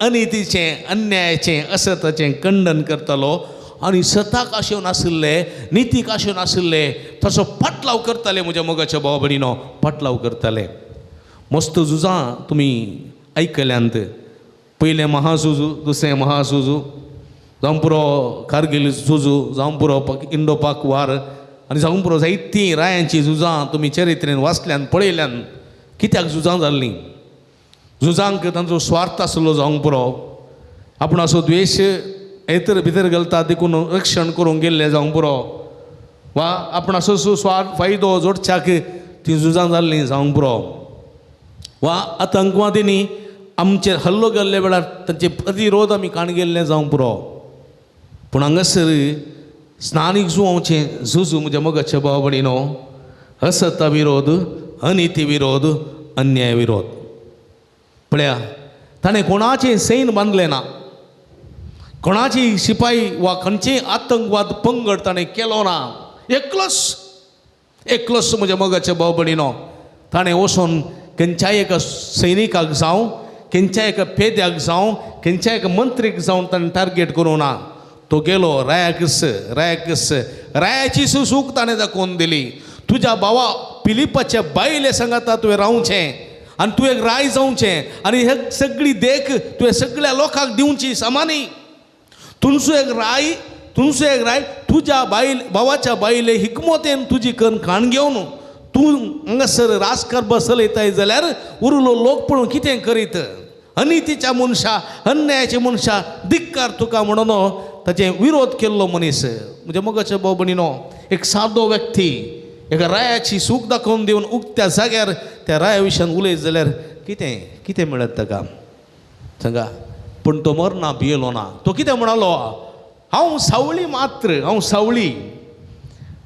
अनितीचें, अन्यायाचें, असताचें खंडन करतालो आनी सताक आशेवन आशिल्ले, नितीक आशेवन आशिल्ले तसो पाटलाव करताले म्हज्या मोगाच्या भाव भयणीनो, पाटलाव करताले. मस्त झुजां तुमी आयकल्यांत, पयलें महाझुजू, दुसरें महाझुजू, जावं पुरो कारगील झुजू, जावं पुरो इंडो पाक वार, आनी जावं पुरो जायतीं रायांचीं झुजां तुमी चरित्रेन वाचल्यान पळयल्यान. कित्याक झुजां जाल्लीं? झुजांक तांचो स्वार्थ आसलो जावंक पुरो, आपूण असो द्वेश हेतर भितर घालता देखून रक्षण करूंक गेल्लें जावंक पुरो, वा आपूण असो स्वार्थ फायदो जोडच्याक तीं झुजां जाल्लीं जावंक पुरो, वा आतंकवादींनी आमचेर हल्लो केल्ले वेळार तांचे प्रतिरोध आमी काण गेल्ले जावंक पुरो. पूण हांगासर स्नानीक जुवांचें झुजू म्हज्या मोगाच्या भाव भयणीनो, असता विरोध, अनिती विरोध, अन्याय विरोध. पळया, ताणें कोणाचें सैन बांदलें ना, कोणाची शिपाई वा खंयचेय आतंकवाद पंगड ताणें केलो ना. एकलोच, एकलोच म्हज्या मोगाच्या भाव भयणीनो, ताणें वचून खंयच्याय एका सैनिकाक जावं, खंयच्याय एका पेद्याक जावं, खंयच्याय एका मंत्रीक जावं ताणें टार्गेट करूं ना. तो गेलो रायाकस, रायाकस, रायाची सूख ताणें दाखोवन दिली. तुज्या भावा पिलिपाच्या बायले सांगाता तुवें रावचें आनी तूं एक राय जावचें आनी हे सगळी देख तुवें सगळ्या लोकांक दिवची सामानी. तुमचो एक राय, तुमचो एक राय तुज्या बायल भावाच्या बायले हिकमतेन तुजी कन्न खाण घेवन तूं हांगासर राजकारभार चलयताय जाल्यार उरलो लोक पळोवन कितें करीत. अनितीच्या मनशा, अन्यायाच्या मनशा धिक्कार तुका म्हणून ताचे विरोध केल्लो मनीस. म्हज्या मोगाच्या भाव भयणीनो, एक सादो व्यक्ती एका रायाची सूख दाखोवन दिवन उक्त्या जाग्यार त्या राया विशयान उलयत जाल्यार कितें कितें मेळत ताका सांगा. पूण तो मरना, भियेलो ना. तो कितें म्हणालो, हांव सावळी मात्र, हांव सावळी,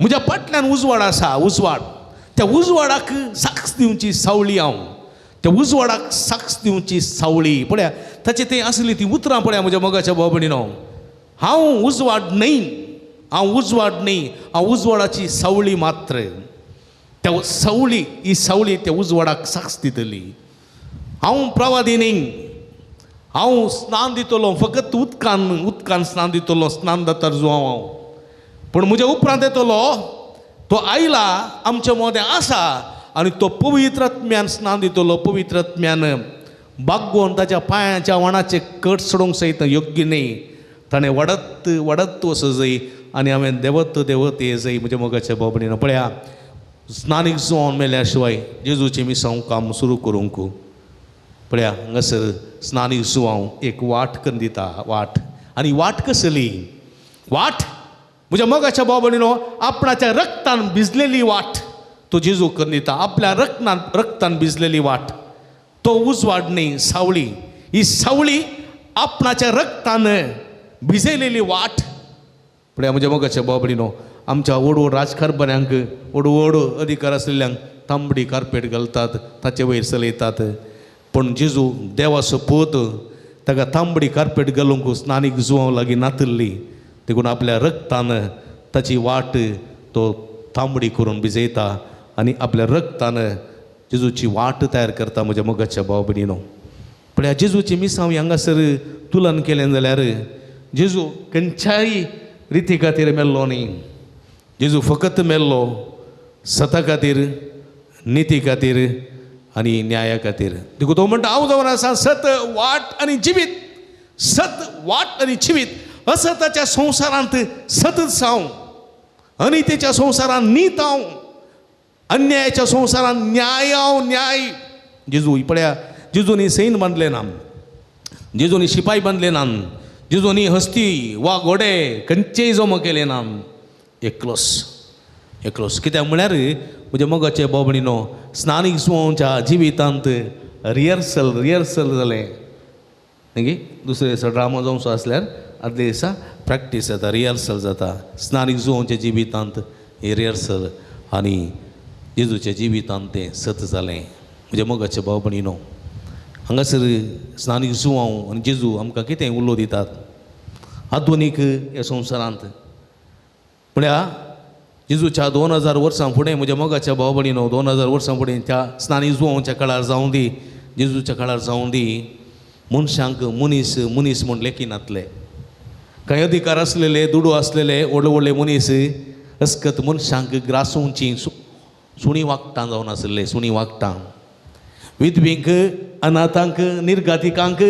म्हज्या फाटल्यान उजवाड आसा, उजवाड, त्या उजवाडाक साक्ष दिवची सावळी हांव, त्या उजवाडाक साक्ष दिवची सावळी. पळया ताचे तें आसली ती उतरां पळया म्हज्या मोगाच्या भाव भयणीनो. हांव उजवाड न्हय, हांव उजवाड न्हय, हांव उजवाडाची सावळी मात्र. त्या सावळी, ही सावळी त्या उजवाडाक साक्ष दितली. हांव प्रवादी न्हय, हांव स्नान दितलो फकत उदकान, उदकान स्नान दितलो, स्नान दातार जुवांव हांव. पूण म्हज्या उपरांत येतलो तो आयला, आमच्या मदें आसा आनी तो पवित्र आत्म्यान स्नान दितलो. पवित्र आत्म्यान बागोवन ताच्या पांयाच्या वणाचे कट सोडूंक सयत योग्य न्हय. ताणें वाडत वाडत वचो जाय आनी हांवें देवत देवत ये जाय. म्हज्या मोगाच्या बाबणीन पळया, स्नानीक जुवान मेल्या शिवाय जेजूचें मिसांव काम सुरू करूंक. पळया हांगासर स्नानीक जुवांव एक वाट करून दिता, वाट. आनी वाट कसली वाट? म्हज्या मोगाच्या बाबणीनो, आपणाच्या रक्तान भिजलेली वाट तो जेजू करून दिता. आपल्या रक्तान रक्तान भिजलेली वाट. तो उजवाड न्हय, सावळी. ही सावळी आपणाच्या रक्तान भिजयलेली वाट. पळया म्हज्या मोगाच्या बाबडीनो, आमच्या व्हड व्हड राजकारभाऱ्यांक, व्हड व्हड अधिकार आशिल्ल्यांक तांबडी कार्पेट घालतात, ताचे वयर चलयतात. पूण जेजू देवाचो पूत, ताका तांबडी कार्पेट घालूंक स्नानीक जुवांव लागीं नातिल्ली. देखून आपल्या रक्तान ताची वाट तो तांबडी करून भिजयता आनी आपल्या रक्तान जेजूची वाट तयार करता. म्हज्या मोगाच्या भाव भयणीनो, पळया जेजूची मिसांव हांगासर तुलन केलें जाल्यार जेजू खंयच्याय रिती खातीर मेल्लो न्ही. जेजू फकत मेल्लो सता खातीर, निती खातीर आनी न्याया खातीर. देखून तो म्हणटा, हांव जावन आसा सत, वाट आनी जिवीत. सत, वाट आनी जिवीत. असताच्या संवसारांत सतच हांव, अनितेच्या संवसारांत नीत हांव, अन्यायाच्या संवसारांत न्याय हांव, न्याय. जेजू पळया, जेजूनी सैन बांदलें ना, जेजूनी शिपाय बांदले ना, जेजूनी हस्ती वा घोडे खंयचेय जमो केले ना. एकलोस, एकलोस. कित्याक म्हळ्यार म्हज्या मोगाचे बाबणीनो, स्नानीक जुवांच्या जिवितांत रिहर्सल रिहर्सल जालें न्ही. दुसरे दिसा ड्रामा जावचो आसल्यार आदले दिसा प्रॅक्टीस जाता, रिहर्सल जाता. स्नानीक जुवांच्या जिवितांत ही रिहर्सल आनी जेजूच्या जिवितांत तें सत जालें. म्हज्या मोगाचे भाव भयणीनो, हांगासर स्नानीक जुवांव आनी जेजू आमकां कितें उलो दितात आधुनीक ह्या संवसारांत. म्हळ्यार जेजूच्या 2000 वर्सां फुडें म्हज्या मोगाच्या भाव भयणीनो, 2000 वर्सां फुडें त्या स्नानीक जुवांच्या काळार जावं दी, जेजूच्या काळार जावं दी, मनशांक मनीस मनीस म्हूण लेखिनातले. कांय अधिकार आसलेले, दुडू आसलेले व्हडले व्हडले मनीस अस्कत मनशांक ग्रासोवची सुणी वागटां जावन आशिल्ले, सुणी वागटां. विधवींक, अनाथांक, निर्गातिकांक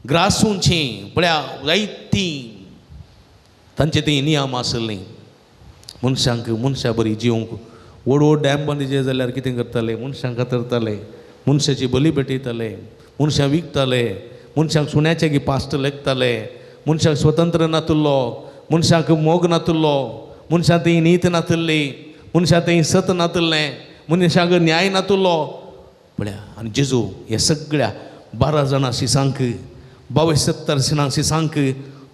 ग्रासोवचीं पळया जायतीं तांचे तीं नियम आशिल्लीं. मनशांक मनशा बरी जिवंक व्हड व्हड डॅम बांदिचे जाल्यार कितें करताले, मनशांक कातरताले, मनशाची बली भेटयताले, मनशां विकताले, मनशांक सुण्याचे गी पास्ट लेखताले, मनशाक स्वतंत्र नातिल्लो, मनशाक मोग नातिल्लो, मनशां थंय नीत नातिल्ली, मनशां थंय सत नातिल्लें, मनशाक न्याय नातिल्लो. पळया आनी जेजू हे सगळ्या 12 जाणां शिसांक, 22 जाणां शिसांक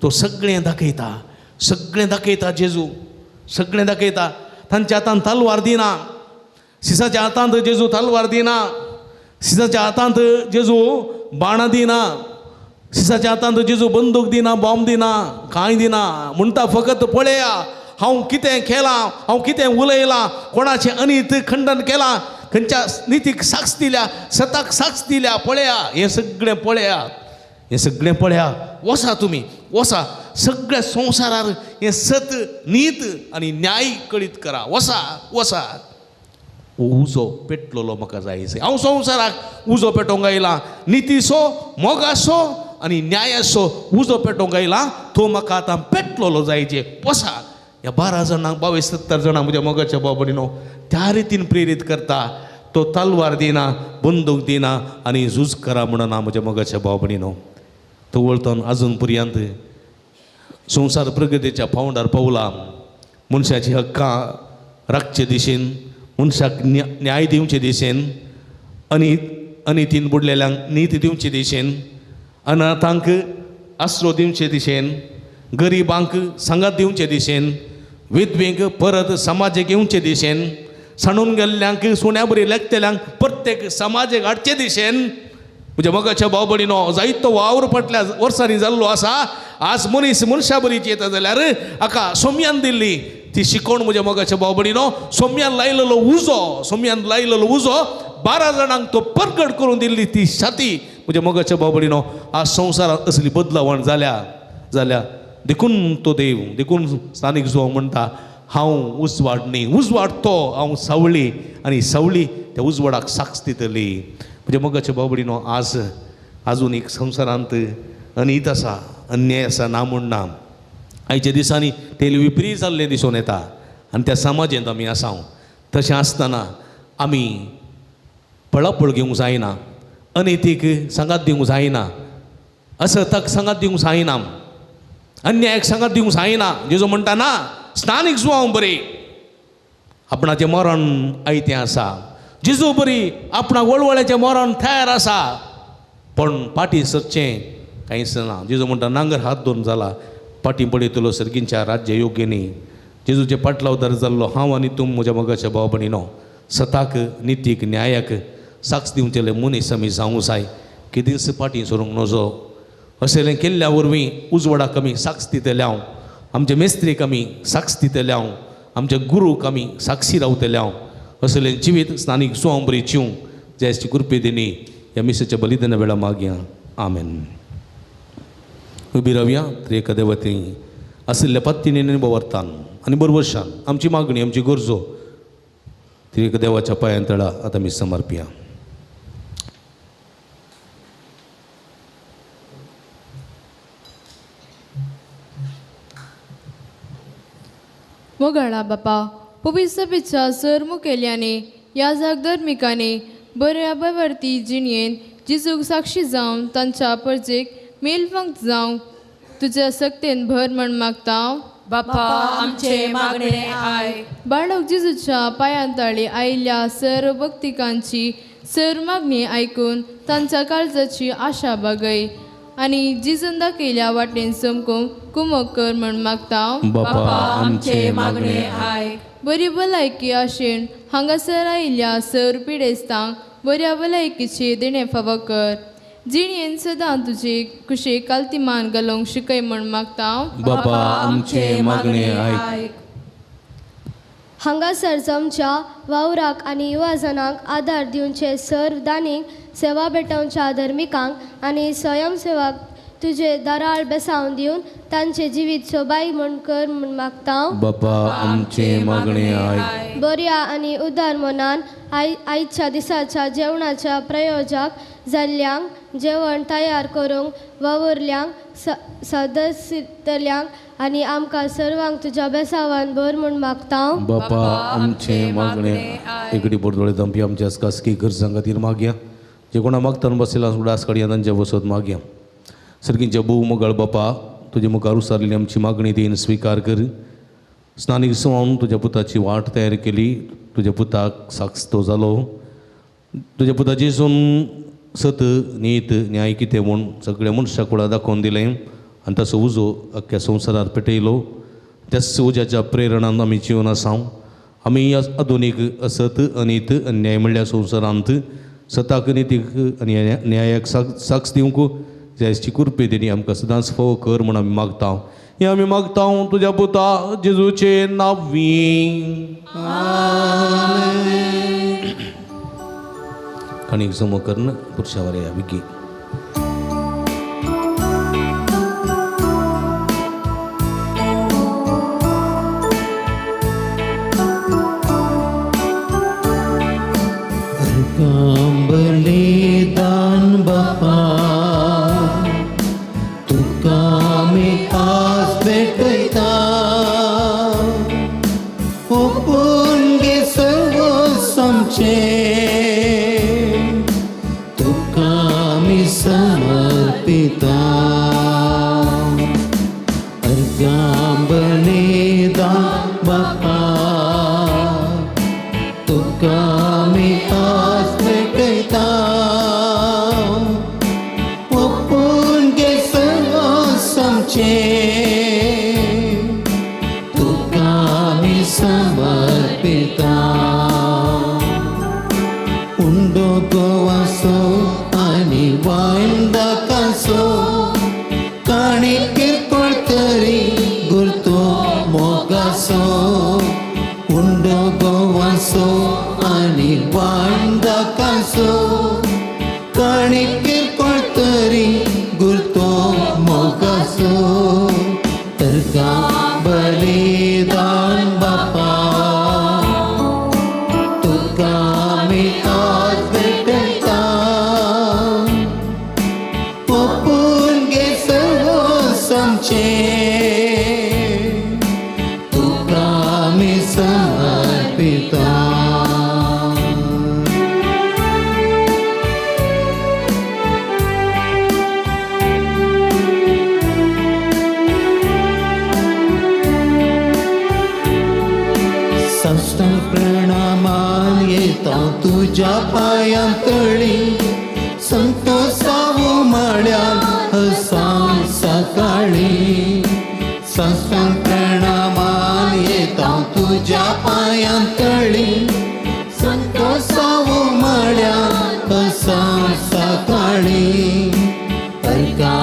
तो सगळें दाखयता, सगळें दाखयता. जेजू सगळें दाखयता. तांच्या हातान तलवार दिना, शिसाच्या हातांत जेजू तलवार दिना, शिसाच्या हातांत जेजू बाणां दिना, शिसाच्या हातांत जेजू बंदूक दिना, बॉम्ब दिना, कांय दिना. म्हणटा फकत पळया हांव कितें केलां, हांव कितें उलयलां, कोणाचें अनीत खंडन केलां, खंयच्या नितीक साक्ष दिल्या, सताक साक्ष दिल्या, पळया हें सगळें पळया, हें सगळें पळया. वसा तुमी, वसा सगळ्या संवसारार हें सत, नीत आनी न्याय कळीत करा. वसा, वसा. उजो पेटलेलो म्हाका जाय. हांव संवसाराक उजो पेटोवंक आयला, नितीचो, मोगाचो आनी न्यायाचो उजो पेटोवंक आयला, तो म्हाका आतां पेटलेलो जायचे. वसा. ह्या 12 जाणांक, 22 जाणांक म्हज्या मोगाच्या भाव भयणीनो त्या रितीन प्रेरीत करता. तो तलवार दिना, बंदूक दिना आनी झूज करा म्हणना. म्हज्या मोगाच्या भाव भयणीनो, तो वळतन आजून पर्यंत संवसार प्रगतीच्या पावंडार पावला. मनशाची हक्कां राखचे दिशेन, मनशाक न्याय दिवचे दिशेन, आनी अनितीन बुडलेल्यांक नीत दिवचे दिशेन, अनाथांक आसरो दिवचे दिशेन, गरिबांक सांगात दिवचे दिशेन, विधवेंक परत समाजेक येवचे दिशेन, सांडून गेल्ल्यांक सुण्या बरी लेखतल्यांक प्रत्येक समाजेक हाडचे दिशेन म्हज्या मोगाच्या भाव भयणीनो जायतो वावर फाटल्या वर्सांनी जाल्लो आसा. आज मनीस मनशा बरी येता जाल्यार हाका सोम्यान दिल्ली ती शिकोवण म्हज्या मोगाच्या भाव भयणीनो. सोम्यान लायलेलो उजो, सोम्यान लायलेलो उजो 12 जाणांक तो परगट करून दिल्ली ती छाती म्हज्या मोगाच्या भाव भयणीनो. आज संवसारांत असली बदलावण जाल्या जाल्या देखून तो देव, देखून स्थानीक जो म्हणटा हांव उजवाड न्ही, उजवाड तो हांव सावळी आनी सावळी त्या उजवाडाक साक्ष दितली. म्हज्या मोगाच्या भाव भयणीनो, आज आजून एक संवसारांत अनीत आसा, अन्याय आसा, ना म्हूण ना. आयच्या दिसांनी तेल विपरीत जाल्लें दिसून येता आनी त्या समाजेंत आमी आसा. तशें आसतना आमी पळापळ घेवंक जायना, अनितीक सांगात दिवंक जायना, असताक सांगात दिवंक जायना, अन्यायाक सांगात दिवंक जायना. जेजू म्हणटा ना, स्थानीक जुवांव बरी आपणाचें मरण आयतें आसा, जेजू बरी आपणा वळवळ्याचें मरण तयार आसा, पण फाटीं सरचें कांयच ना. जेजू म्हणटा नांगर हात धरून जाला फाटीं पडयतलो सर्गींच्या राज्य योग्य न्ही. जेजूचे पाटलावदार जाल्लो हांव आनी तूं म्हज्या मोगाच्या भाव भयणीनो, सताक, नितीक, न्यायाक साक्ष दिवचेले मनीस आमी जावंक जाय. केदींच फाटीं सरूंक नजो. असलें केल्ल्या वरवीं उजवाडाक आमी साक्ष दितले हांव, आमचे मेस्त्रीक आमी साक्ष दितले हांव, आमच्या गुरूक आमी साक्षी रावतले हांव. असलें जिवीत स्थानीक जुवांव बरी चिवं जयची कृपे दिनी ह्या मिसाच्या बलिदाना वेळा मागया. आमेन. उबी रावया. त्रिएक देवते आशिल्ल्या पत्तीने बवरतान आनी बरवशान आमची मागणी, आमची गरजो त्रिएक देवाच्या पांयां तळा आतां आमी समर्पया. मोगाळा बापा, पवित्र सभेच्या सर मुखेल्यांनी, ह्या जागधर्मिकांनी बऱ्या बवरती जिणयेन जिजूक साक्षी जावन तांच्या परजेक मेलफंक जावंक तुज्या सक्तेन भर म्हण मागता. बापा आमचे मागणे आयक. बाळक जिजूच्या पांयांताळी आयिल्ल्या सर्व भक्तिकांची सर्व मागणी आयकून तांच्या काळजाची आशा बागय आनी जिजून दाखयल्या वाटेन चमकूंक कुमक कर म्हण मागता. बापा आमचे मागणे आयक. बरी भलायकी आशेन हांगासर आयिल्ल्या सर्व पिडेस्तांक बऱ्या भलायकीचे देणें फावो कर. जिणेन सदां तुजे कुशेक कालतीमान घालूंक शिकय म्हण मागता. बापा आमचे मागणे आयक. हांगासर जमच्या वावराक आनी युवा जणांक आदार दिवचे सर्व दानीक, सेवा भेटोवच्या धर्मिकांक आनी स्वयंसेवाक तुजे दराळ बेसावन दिवन तांचे जिवीत सोबाय म्हण कर म्हण मागता. बापा आमचे मागणे आयक. बऱ्या आनी उदार मनान आयच्या दिसाच्या जेवणाच्या प्रयोजक जाल्ल्यांक, जेवण तयार करूंक वावुरल्यांक, सदस्यतल्यांक आनी आमकां सर्वांक तुज्या बेसावान भर म्हूण मागता. बापा आमचे मागणे. एकडे बोरदोळे दंपी आमच्या खासगी गरजां खातीर मागया. जे कोणा मागतान बसयला उडास काडया तांच्या बसत मागया. सर्गींच्या भोव मोगाळ बापा, तुजे मुखार उसारलेली आमची मागणी देन स्विकार कर. स्नानीक सुवावन तुज्या पुताची वाट तयार केली, तुज्या पुताक साक्ष तो जालो. तुज्या पुता जेजून सत, नीत, न्याय कितें म्हूण सगळ्या मनशाक कुळां दाखोवन दिलें आनी ताचो उजो अख्ख्या संवसारार पेटयलो. त्याच उज्याच्या प्रेरणान आमी जिवन आसा. आमी आधुनीक असत, अनीत, अन्याय म्हणल्या संवसारांत सताक, नितीक आनी न्यायाक साक्ष दिवंक जायची कृपे दिनी आमकां सदांच फावो कर म्हूण आमी मागता. हें आमी मागता तुज्या पुता जेजूचे नांवी. कणीक जमो करून पुरशावर या विगी. बलिदान बापा तुका आमी आज भेटयता, ओपून गे सर्व आमचें तुका आमी समर्पिता. अर्घां बलिदान बापा तुका आमी आज भेटयता, ओपून गे सर्व आमचें तुका आमी समर्पिता. उंडो गोवासो आनी वायन दाकासो काणी किरको वायन दाकासो काणीक कोळतरी गुरतो मोगासो तरका बलिदान बापा तुका आमी आज भेटयता ओपून घे सर्वस्व आमचें तुका आमी समर्पिता. साष्टांग प्रणामान येता तुज्या पांयां तळी संतोषावो माळ्यान हसां सकाळी साष्टांग प्रणामान येता तुज्या पांयां तळी संतोषावो माळ्यान हसां सकाळी अर्घा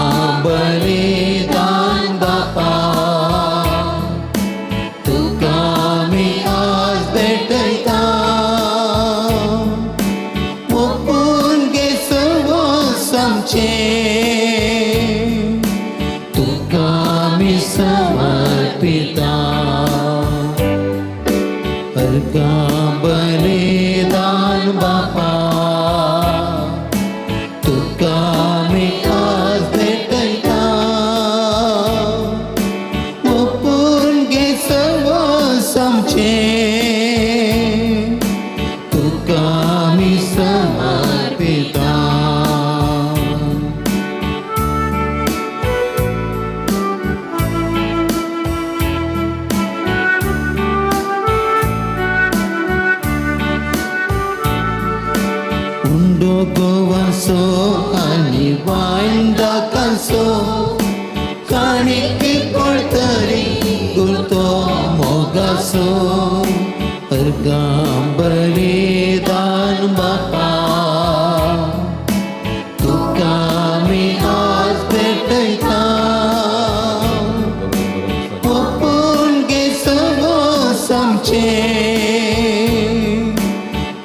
बलिदान बापा तुका आमी आज भेटयता ओपून घे सर्वस्व आमचें तुका आमी समर्पिता अर्घा बलिदान बापा तुका आमी आज भेटयता ओपून घे सर्वस्व आमचें तुका आमी समर्पिता. उंडो गोवासो आनी वायन दाकासो काणीक कोळतरी गुरतो मोगासो अर्घा बलिदान बापा तुका आमी आज भेटयता ओपून घे सर्वस्व आमचें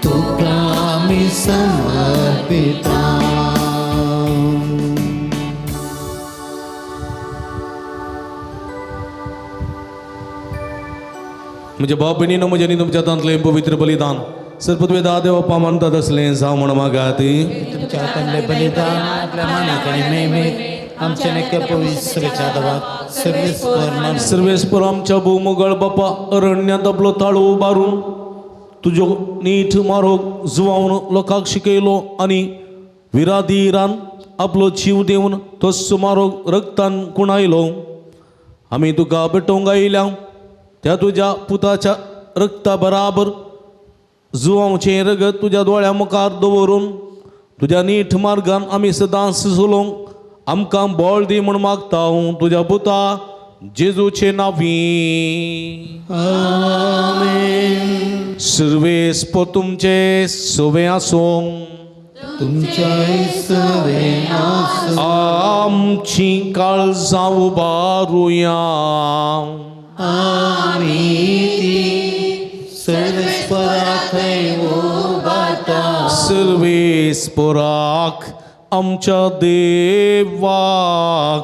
तुका आमी समर्पिता. म्हणजे भाव भयणीनो, म्हजें आनी तुमच्या हातांतलें पवित्र बलिदान सरपदवे देव मानतात असलें जावं म्हण मागात. तुमच्या हातांतले बलिदान आपल्या मानाक आनी मेहमेक आमच्या नेक्या पवित्र सभेच्या देवाक सर्वेस्पर मान. सर्वेस्पर आमच्या भोवमोगळ बापा, अरण्यांत आपलो ताळो उबारून तुजो नीट मारोग जुवावन लोकांक शिकयलो आनी विराधीरान आपलो जीव दिवन तो सुमारोग रक्तान कुणायलो. आमी तुका भेटोवंक आयल्या त्या तुज्या पुताच्या रक्ता बराबर जुवांचें रगत तुज्या दोळ्या मुखार दवरून तुज्या नीट मार्गान आमी सदांच चलोवंक आमकां बळ दी म्हूण मागता हांव तुज्या पुता जेजूचे नांवी. आमेन. सर्वेस्पर तुमचे सवे आसूं. तुमच्याय सवे आसूं. आमची काळजां उबारुया. आमी ती सर्वेस्परा थंय उबारता. सर्वेस्पराक आमच्या देवाक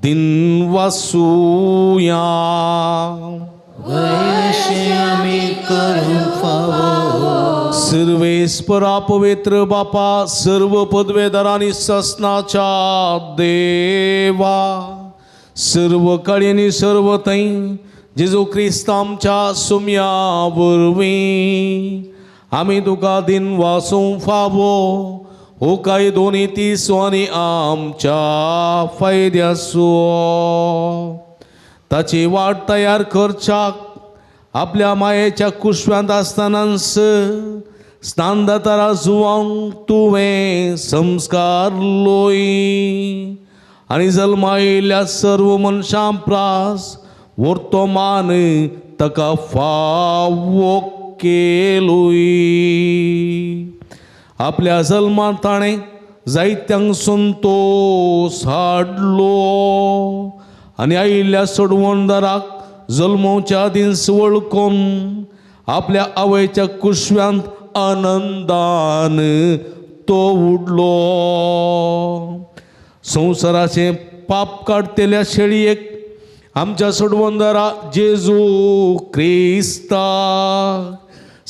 दिनवासुया. अशें आमी करूंक फावो. सर्वेस्परा पवित्र बापा, सर्व पदवेदारांनी ससनाच्या देवा, सर्व कळेनी सर्व थंय जेजू क्रिस्त आमच्या सुम्या वरवीं आमी तुका दिनवासूंक फावो. हो कायदो नीती आनी आमच्या फायद्याचो ताची वाट तयार करच्याक आपल्या मायेच्या कुशव्यांत आसतनाच स्नानदातारा जुवांक तुवें संस्कार लोय आनी जल्मायिल्ल्या सर्व मनशां प्रास वर्तमान ताका फावो केलोय. आपल्या जल्मांत ताणें जायत्यांक संतोस हाडलो आनी आयिल्ल्या सोडवणदाराक जल्मोवच्या आदींच वळखून आपल्या आवयच्या कुशव्यांत आनंदान तो उडलो. संवसाराचें पाप काडटेल्या शेळयेक आमच्या सोडवंदरा जेजू क्रिस्ता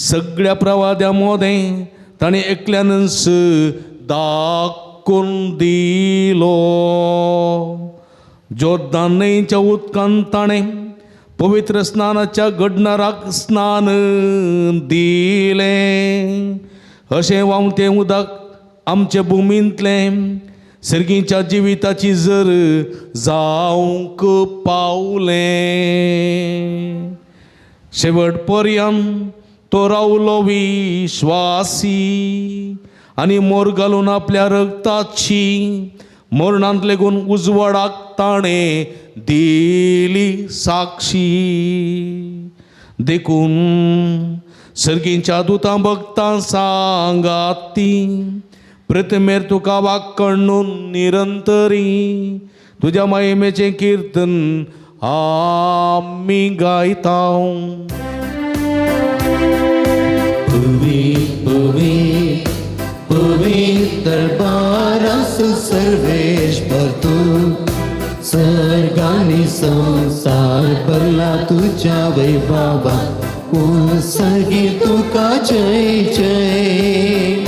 सगळ्या प्रवाद्या मोदें ताणें एकल्यानच दाखोवन दिलो. जोर्दान न्हंयच्या उदकान ताणें पवित्र स्नानाच्या घडणाराक स्नान दिलें. अशें व्हांवतें उदक आमचे भुमींतलें सर्गीच्या जिविताची जर जावंक पावलें. शेवट पर्यंत तो रावलो विश्वासी आनी मोर घालून आपल्या रगताची मरणांत लेगून उजवाडाक ताणें दिली साक्षी. देखून सर्गींच्या दुतां भक्तां सांगात ती प्रतिमेर तुका वाकडून निरंतरी तुज्या महिमेचें किर्तन आमी गायता. पवित्र दरबारास सर्वेश्वर तू स्वर्गानी संसार भरला तुझ्या वैभवा उत्सर्गी तुका जय जय.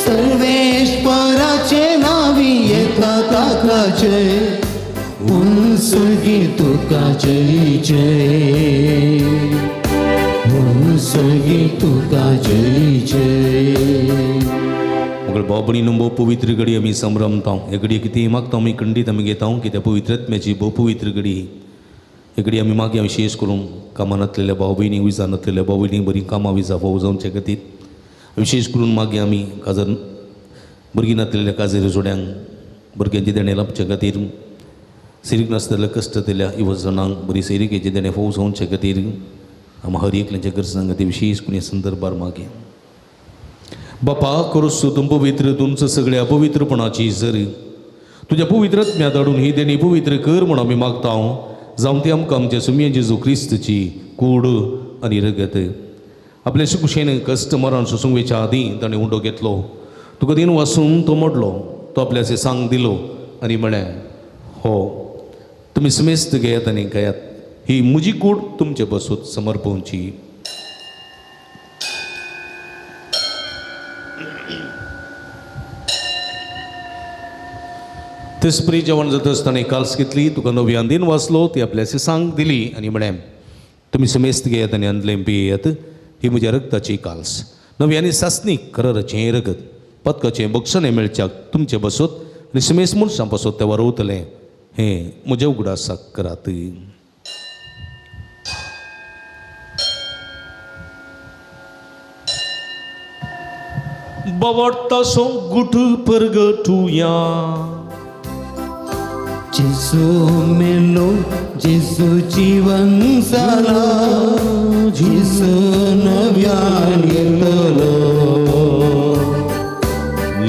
सर्वेश्वराचे नावी येता ताका जय उत्सर्गी तुका जय जय उत्सर्गी तुका जय जय. मगळ भाव-भयणींनो भोव पवित्र घडी आमी संभ्रमता. हे घडये कितें मागता आमी खंडीत आमी घेता कित्याक पवित्रत्म्याची भोव पवित्र घडी. हे घडी आमी मागया विशेष करून कामां नासलेल्या भाव भयणींक विजा नासलेल्या भाव भयणींक बरीं कामां विजा फोव जावचे खातीर विशेष करून मागया आमी काजर भुरगीं नासलेल्या काजरी जोड्यांक भुरग्यांचें देणें लाबचे खातीर सिरीक नासलेल्या कश्ट दिल्या युवजणांक बरी सिरिकेचें देणें फोव जावचे खातीर आमी हर एकल्याच्या गरजां खातीर विशेष करून ह्या संदर्भार मागया. बापा करूस तूं पवित्र तुमचं सगळ्या पवित्रपणाची जर तुज्या पवित्रत्म्या धाडून ही देणी पवित्र कर म्हूण आमी मागता. जावं ती आमकां आमच्या सुमये जेजू क्रिस्तची कूड आनी रगत. आपले सुकुशेन कश्ट मरण सोसूंक आदीं ताणें उंडो घेतलो तुका दिन वासून तो मोडलो तो आपल्याचे सांग दिलो आनी म्हळें हो तुमी समेस्त घेयात आनी खायात ही म्हजी कूड तुमचे बसून समर्पवची. तेसपरी जेवण जाता आसतना काल्स घेतली तुका नव्यान दिन वाचलो ती आपल्याचे सांग दिली आनी म्हळें तुमी समेस्त घेयात आनी अंदलें पियेयात ही म्हज्या रगताची काल्स नवी आनी सासणी कराराचें रगत पदकाचें बक्षणें मेळच्याक तुमचें बसत आनी समेस्त मनशां बसत तें वरवतलें हें म्हज्या उगडासाक करात. बावडटा गुट परगटुया. जेजू मेलो जेजू जीवन जाला जेजू नव्यान येतलो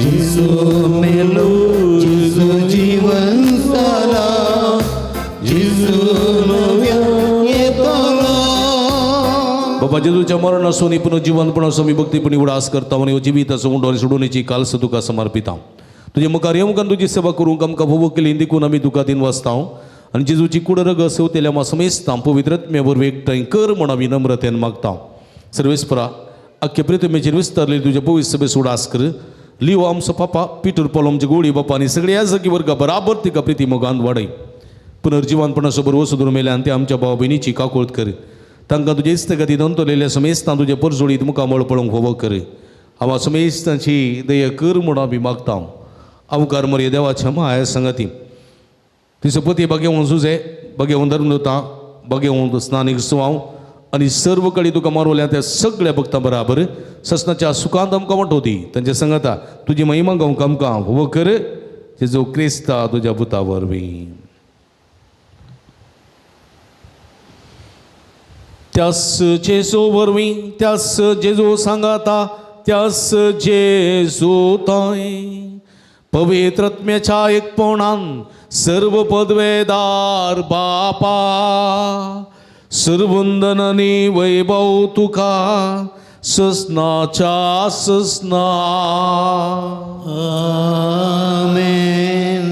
जेजू मेलो जेजू जीवन जाला जेजू नव्यान येतलो. बाबा जेजूच्या मरण आसून पुनर्जीवनपण आसून आमी भक्तीपणी उडास करता आनी जिवीत आसून उंडो सोडून कालस तुका समर्पिता. तुजे मुखार येवंक तुजी सेवा करूंक आमकां भोव केली देखून आमी तुका दिन वाचता आनी जेजूची कूड रगत सेवतेल्या आमकां समेस्तां पवित्रत्म्या वरवीं एकठांय कर म्हूण आमी नम्रतेन मागता. सर्वेस्परा आख्खे प्रितमेचेर विस्तारलेली तुज्या पवित्र सभे उडास कर. लियो आमचो पापा पिटर पॉल आमचे गोळी बापा आनी सगळ्या जागी वर्गा बराबर तिका प्रिती मोगान वाडय. पुनर्जिवनपणा बरोबर सुदूर मेल्या आनी ते आमच्या भाव भयणीची काकूळत कर. तांकां तुजे इस्तगती दंतलेल्या समेस्तां तुजे परजोळीत मुखामळ पळोवंक फावो कर. हांव समेस्तांची दया कर म्हूण आमी मागता. अवकार मरे देवाच्या माया संगती तिचो पती बागेवन सुजे बागेवन धर्मदूतां बागेवन स्नानीक सुवाव आनी सर्व कडेन तुका मारवल्या त्या सगळ्या भक्तां बराबर ससनाच्या सुखांत आमकां वांटोवती तांच्या संगता तुजी महिमा गावंक आमकां फावो कर जेजू क्रिस्ता तुज्या भुता वरवीं. त्यास जेजू वरवीं त्यास जेजू सांगाता त्यास जेजू ताय पवित्रत्म्याच्या एकपणान सर्व पदवेदार बापा सर्वंदन आनी वैभव तुका ससनाच्या ससना. आमेन.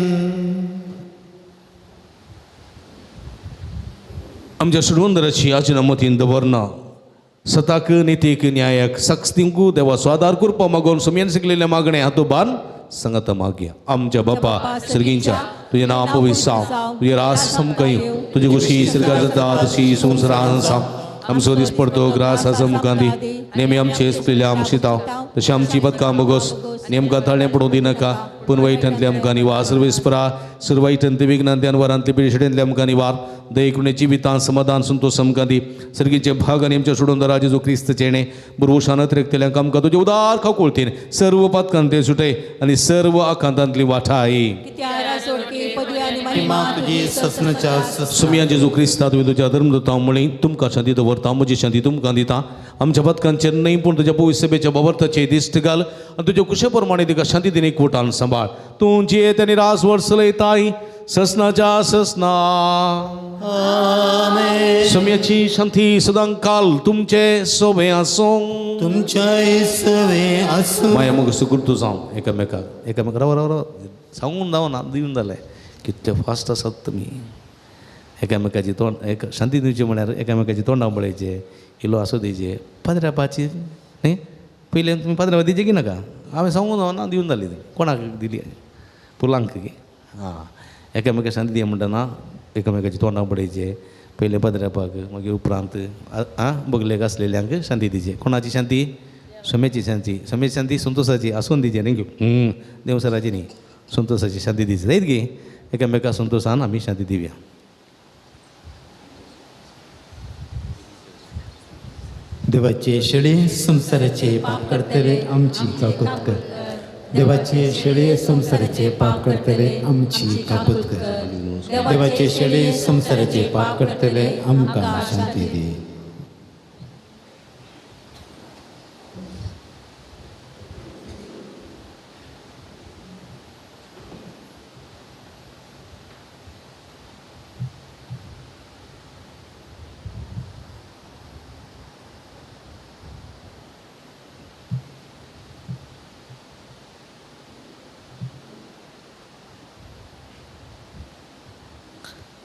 आमच्या सुडवंदराची आजना मतीन दवरना सताक नितीक न्यायाक साक्ष दिवंक देवाचो आदार करपा मागून सुमयन शिकलेल्या मागणें हातूं बान संगत मागया. आमच्या बापा सर्गींच्या तुजें नांव पवित्र जावं, तुजें रास समकाय, तुजी खुशी स्वर्गात जाता तशी संवसारांत जावं. आमचो दीस पडतो ग्रास आसा मुखां दी, नेमी आमचे चुकलेल्या आमशी ताव तशी आमची पदकां बोगस नेमकां ताळें पडूं दिनाका, पूण वायटांतले आमकां निवार सर्वेस्परा सर्व वायटांतले विघ्नांतले अनवरांतले पिशडेंतले आमकां निवार दयेकुणे जिवितान समाधान संतोष आमकां दी. सर्गीचे भाग आनी आमच्या सोडून राजा जेजू क्रिस्त चेणे बुरवशान रेखतल्यांक आमकां तुजे उदार खावकुळतीन सर्व पातकांतले सुटय आनी सर्व आकांतांतली वाठाय. तुजी ससनाच्या सुमया जेजू क्रिस्ता तुवें तुज्या धर्मदूतां म्हळी तुमकां शांती दवरता, म्हजी शांती तुमकां दिता. आमच्या पदकांचेर न्हय पूण तुज्या पवित्र सभेच्या बाबर्थाचे दिश्ट घाल आनी तुज्या कुशे प्रमाणे तिका शांती दिनी एकवटान सांबाळ. तूं जियेत आनी रास वर्स चलयताय ससनाच्या ससना. आमेन. सुम्याची शांती सदां काल तुमचे सोबे आसूं. तुमच्या सवे आसूं. माया मग सुकृत जावं एकामेकाक एकामेक राव राव राव सांगून जावं ना दिवन जालें कितले फास्ट आसात तुमी. एकामेकाची तोंड एक शांती दिवची म्हळ्यार एकामेकाची तोंडां पळयचे इलो आसूं दिवचे पाद्रापाची न्ही पयलें तुमी पाद्रापा दिवचे की नाका हांवें सांगून जावं ना दिवन जाली कोणाक दिली पुलांक की आं एकामेका शांती दिया म्हणटना एकामेकाची तोंडां पळयचे पयलें पाद्रापाक मागीर उपरांत आं बगलेक आसलेल्यांक शांती दिवची. कोणाची शांती? सोम्याची शांती. सोम्याची शांती संतोषाची आसून दिवची न्ही देवसराची न्ही संतोषाची शांती दिवची जायत गी एकामेका संतोषान आमी शांती दिवया. देवाचे शेळे संवसाराचे पाप करतले आमची काकूत कर. देवाचे शेळे संवसाराचे पाप करतले आमची काकूत कर. देवाचे शेळे संवसाराचे पाप करतले आमकां शांती दी.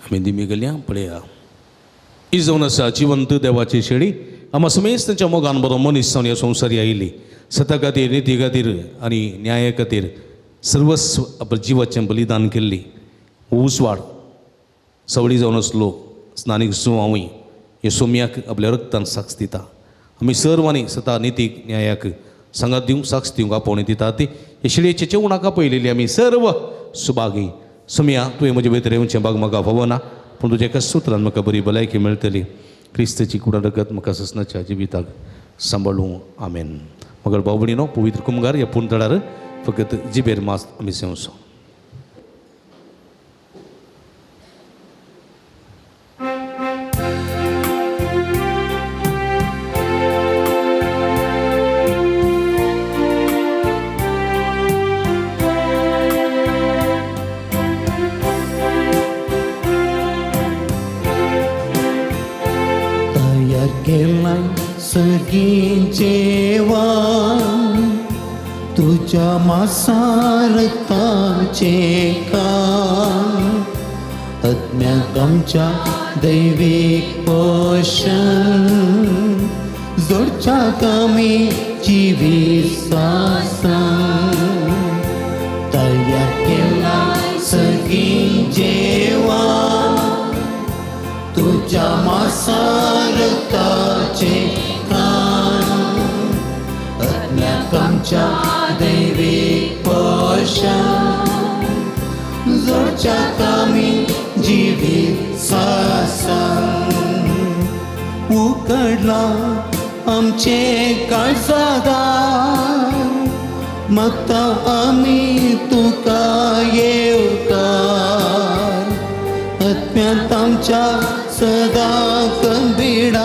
आमी दिमी गेल्या पळया ही जावन आसा जिवंत देवाची शेळी आमा समेस्त तांच्या मोगान बरो मनीस जावन ह्या संवसारी आयिल्ली सता खातीर निती खातीर आनी न्याया खातीर सर्वस्व आपल्या जिवाचें बलिदान केल्ली उजवाड सवळी जावन आसलो स्नानीक जुंव हांवूय हे सोम्याक आपल्या रक्तान साक्ष दिता. आमी सर्वांनी सता नितीक न्यायाक सांगात दिवंक साक्ष दिवंक आपोवणी दिता ती हे शेळयेचे जेवणाक आपयलेली आमी सर्व सुभागी. सोम्या तुवें म्हजे भितर येवचें भाग म्हाका फावना पूण तुज्या एका सुत्रान म्हाका बरी भलायकी मेळटली. क्रिस्ताची कुडा रगत म्हाका ससनाच्या जिविताक सांबाळूं. आमेन. मगर भाव भयणीनो पवित्र कुमगार ह्या पुणतळार फकत जिबेर मास आमी सेवचो. सगीं जेवण तुज्या मासारताचें काम अज्ञात आमच्या दैवीक पोशण जोडच्याक आमी जिवीत सासन तयार केला सगीं जेवण तुज्या मासारताचें काम अज्ञात आमच्या दैवीक पोशण जोडच्याक आमी जिवीत सासन उकडला आमचें काळजादार मागता आमी तुका येवकार आत्म्यांत आमच्या सदां कंबिडार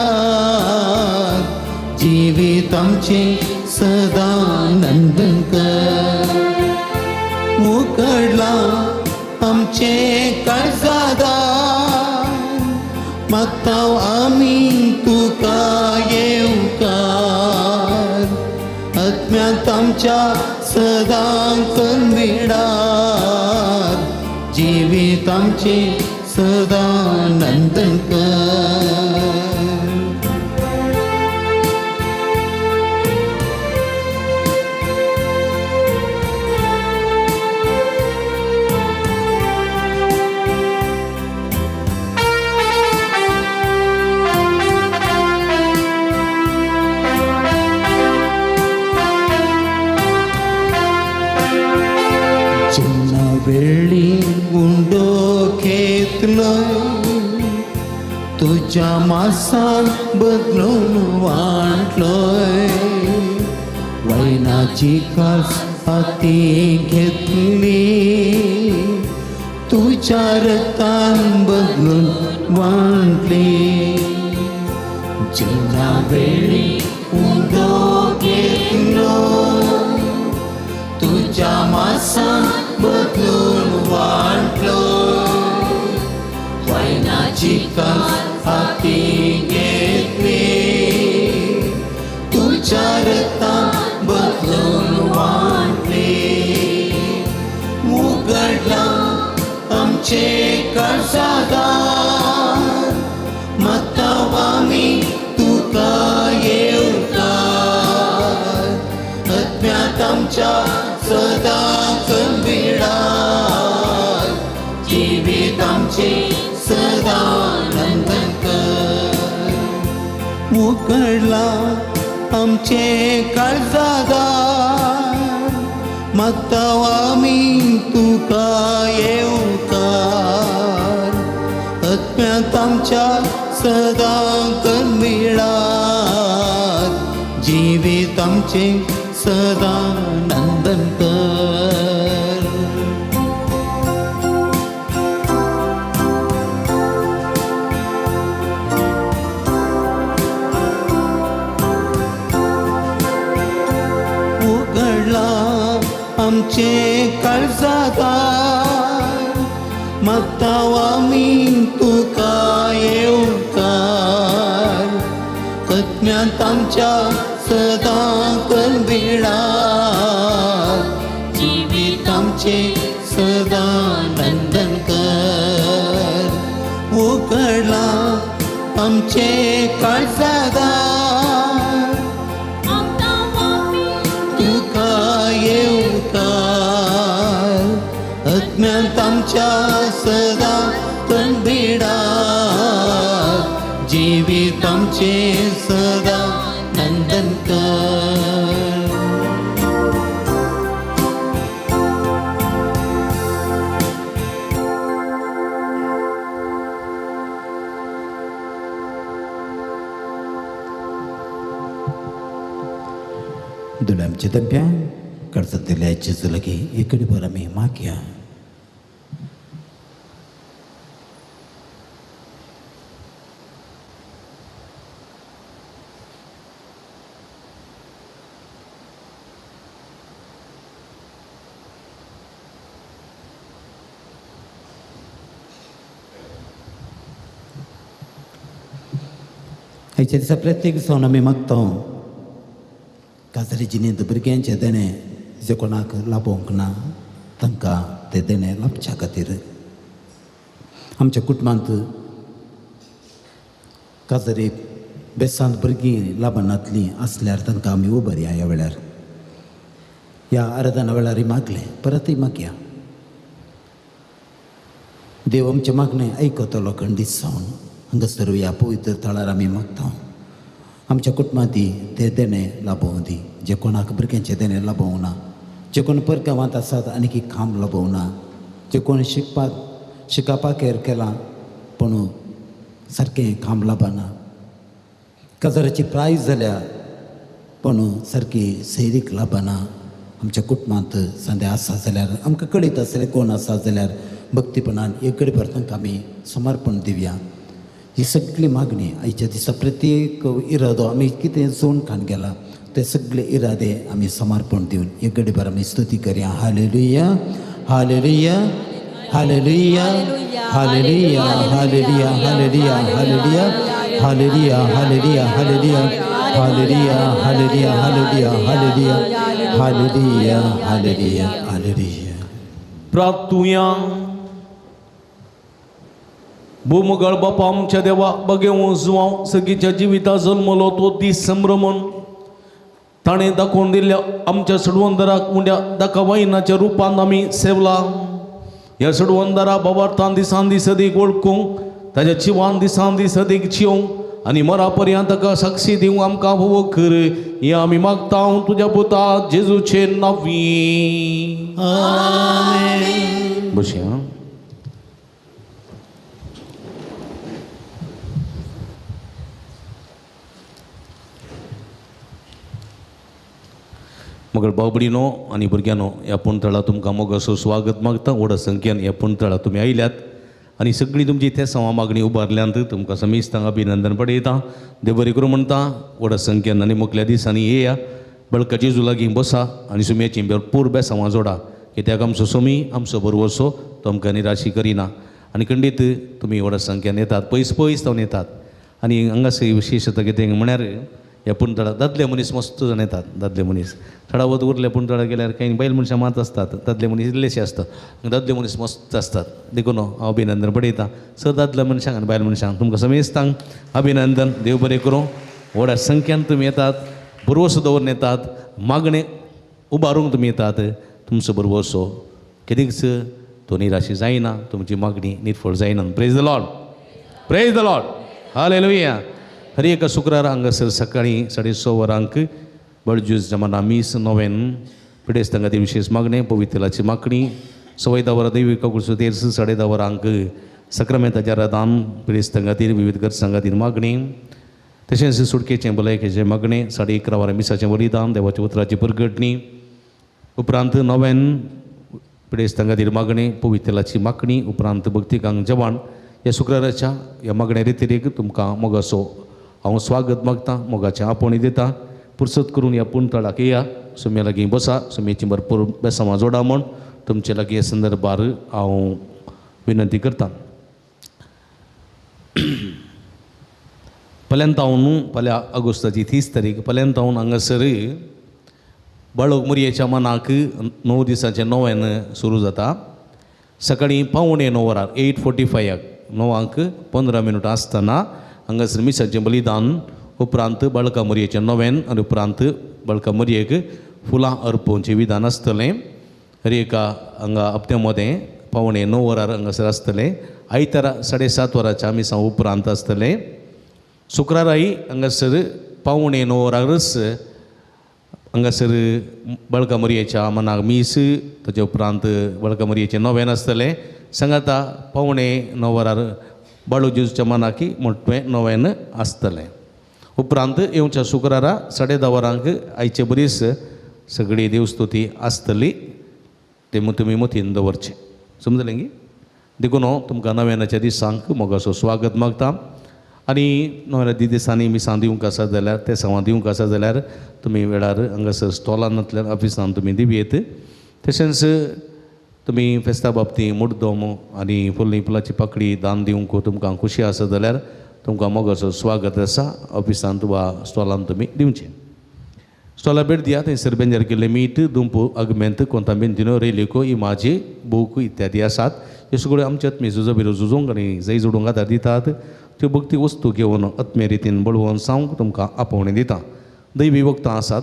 जिवीत आमचें सदां नंदन कर उकडला आमचें काळजादार मागता आमी तुका येवकार आत्म्यात आमच्या सदां कन्विडार जिवीत आमचें सदां नंदन कर. वेळी उंडो घेतलो तुज्या मासान बदलून वांटलोय वैनाची कास हाती घेतली तुज्या रक्तान बदलून वांटली. जेन्ना वेळी उंडो घेतलो तुज्या मासान बदलून वांटलो वैनाची कास हाती घेतली तुज्या रक्तान बदलून वांटली. उगडला आमचे काळजादार मतावामी तुका येवकार आत्म्यात आमच्या सदां कन्विडार जिवीत आमचें सदां नंदन कर. उगडला आमचें काळजादार मागता आमी तुका येवकार आत्म्यात आमच्या सदां कन्विडार जिवीत आमचें सदां नंदन कर. उगडला आमचें काळजादार मागता आमी तुका येवकार आत्म्यात आमच्या सदां कन्विडार जिवीत आमचें सदां नंदन कर. उगडला आमचें काळजादार तुका येवकार आत्म्यात आमच्या सदां कन्विडार जिवीत आमचें सदां नंदन कर. दुलामच्या दब्या कडसतल्या जेजू इकडे भर आमी मागया. आयच्या दिसा प्रत्येक दिसा आमी मागता काजरी जिणेंत भुरग्यांचें देणें जे कोणाक लाभोवंक ना तांकां तें देणें लाभच्या खातीर आमच्या कुटुंबांत काजरी बेसांत भुरगीं लाभनातलीं आसल्यार तांकां आमी उबरया ह्या वेळार ह्या आराधना वेळार मागलें परतय मागया. देव आमचें मागणें आयकतलो खंडीत जावन हांगासर ह्या पवित्र थळार आमी मागता आमच्या कुटुंबांत दी तें देणें लाभोवं दी जे कोणाक भुरग्यांचें देणें लाभोवंक ना जे कोण परगांवांत आसात आनी की काम लाभोवंक ना जे कोण शिकपाक केलां पूण सारकें काम लाभना काजाराची प्रायज जाल्या पूण सारकी सैरीक लाभना आमच्या कुटुंबांत संद्या आसा जाल्यार आमकां कळीत आसलें कोण आसा जाल्यार भक्तीपणान एक कडेन भर तांकां आमी समर्पण दिवया. ही सगळी मागणी आयच्या दिसा प्रत्येक इरादो आमी कितें जोड खान गेला ते सगळे इरादे आमी समर्पण दिवन एक गडी भर आमी स्तुती करया. Hallelujah hallelujah hallelujah hallelujah hallelujah hallelujah hallelujah hallelujah hallelujah hallelujah hallelujah hallelujah hallelujah hallelujah Hallelujah, hallelujah, hallelujah. प्रार्थुया. भूमगळ बापा आमच्या देवा बगेवूं जुवांव सगळीच्या जिविता जल्मलो तो दीस संभ्रमण ताणें दाखोवन दिल्ल्या आमच्या सडवंदराक उंड्या दाका वायनाच्या रुपान आमी सेवला. ह्या सडवंदरा बाबार्थान दिसान दीस अदीक वळखूंक ताज्या जिवान दिसान दीस अदीक जिवंक आनी मरा पर्यंत ताका साक्षी दिवंक आमकां भोव कर हें आमी मागता तुज्या पुता जेजूचे नांवी. बशया. मगर बाबडीनो आनी भुरग्यांनो ह्या पुणतळा तुमकां मोगासो स्वागत मागता. व्हड संख्येन ह्या पुणतळा तुमी आयल्यात आनी सगळीं तुमची तेसांवां मागणी उबारल्यांत तुमकां समेस्तांक अभिनंदन पडयता. देव बरें करूं म्हणटा. व्हड संख्येन आनी मुखल्या दिसांनी येया बळका जेजू लागीं बसा आनी सुम्याची भरपूर बेसांवां जोडा कित्याक आमचो सोमी आमचो बरवसो तो आमकां निराशी करिना. आनी खंडीत तुमी व्हड संख्येन येतात पयस पयस जावन येतात आनी हांगासर विशेशता कितें म्हळ्यार ह्या पुणतळा दादले मनीस मस्त जाण येतात. दादले मनीस थडावत उरले पुणतळा गेल्यार कांय बायल मनशां मात आसतात दादले मनीस इल्लेशे आसतात दादले मनीस मस्त आसतात. देखून हांव अभिनंदन पडयता सर दादल्या मनशांक आनी बायल मनशांक तुमकां समेस्तांक अभिनंदन. देव बरें करूं. व्हडा संख्यान तुमी येतात बरवसो दवरून येतात मागणें उबारूंक तुमी येतात. तुमचो बरवसो केदीच तो निराशी जायना तुमची मागणी निर्फळ जायना. Praise the Lord, praise the Lord, hallelujah. हर एका शुक्रार हांगासर सकाळीं 6:30 वरांक बळजूस जमाना मीस नोवेन पिडेस्तां खातीर विशेश मागणें पवित्रलाची मागणी 10:15 वरां दैवी काकुळसो तेर्स 10:30 वरांक सक्रामेंताच्या रादान पिडेस्तां खातीर विविध गरजां खातीर मागणी तशेंच सुटकेचें भलायकेचें मागणें 11:30 वरां मिसाचें बलिदान देवाच्या उतराची परगटणी उपरांत नोवेन पिडेस्तां खातीर मागणें पवित्रलाची मागणी उपरांत भक्तिकांक जेवण. ह्या शुक्राराच्या ह्या मागण्या रितीक तुमकां मोगाचो हांव स्वागत मागता मोगाचें आपोवणें दिता. पुरसत करून ह्या पुणतळाक येया सुम्या लागीं बसा सुम्याची भरपूर बेसांवां जोडा म्हूण तुमचे लागीं संदर्भार हांव विनंती करता. पल्यांतावन फाल्यां ऑगस्टाची 30 तारीख पल्यांतावन हांगासर बाळक मोरयेच्या मनाक 9 दिसांचें नोवेन सुरू जाता. सकाळीं 8:45 वरार 8:45 9:15 आसतना हांगासर मिसाचें बलिदान उपरांत बाळका मोरयेचें नोवेन आनी उपरांत बाळका मोरयेक फुलां अर्पोवचें विधान आसतलें. हर एका हांगा हप्त्या मदें 8:45 वरार हांगासर आसतलें. आयतारा 7:30 वरांच्या मिसां उपरांत आसतलें. शुक्राराय हांगासर 8:45 वरारच हांगासर बाळका मोरयेच्या मनाक मीस ताचे उपरांत बाळका मोरयेचें नोवेन आसतलें. सांगाता 8:45 वरार बाळू जेजूच्या मनाकी मोटवें नोवेन आसतलें. उपरांत येवच्या शुक्रारा 10:30 वरांक आयचे बरीच सगळी देवस्तुती आसतली ते तुमी मतीन दवरचें. समजलें गी? देखून हांव तुमकां नव्यानाच्या दिसांक मोगाचो स्वागत मागता. आनी नव्यानाच्या दिसांनी मिसां दिवंक आसा जाल्यार ते सांवां दिवंक आसा जाल्यार तुमी वेळार हांगासर स्टॉलांतल्यान ऑफिसान तुमी दिवयेत. तशेंच तुमी फेस्ता बाबतींत मुड्डोम आनी फुल्ली फुलाची पाकळी दान दिवंक तुमकां खुशी आसा जाल्यार तुमकां मोगाचो स्वागत आसा. ऑफिसांत वा स्टॉलांत तुमी दिवचें. स्टॉला भेट दिया थंयसर बेंजार केल्लें मीठ दुंपू आगमेंत कोंताबेंतिनो रेलिको इमाजी बूक इत्यादी आसात. ह्यो सगळ्यो आमच्या आत्मी झुजबिरो झुजूंक आनी जय जोडूंक आदार दितात. त्यो भक्ती वस्तू घेवन आत्मे रितीन बळवंत जावंक तुमकां आपोवणें दिता. दैवी वखदां आसात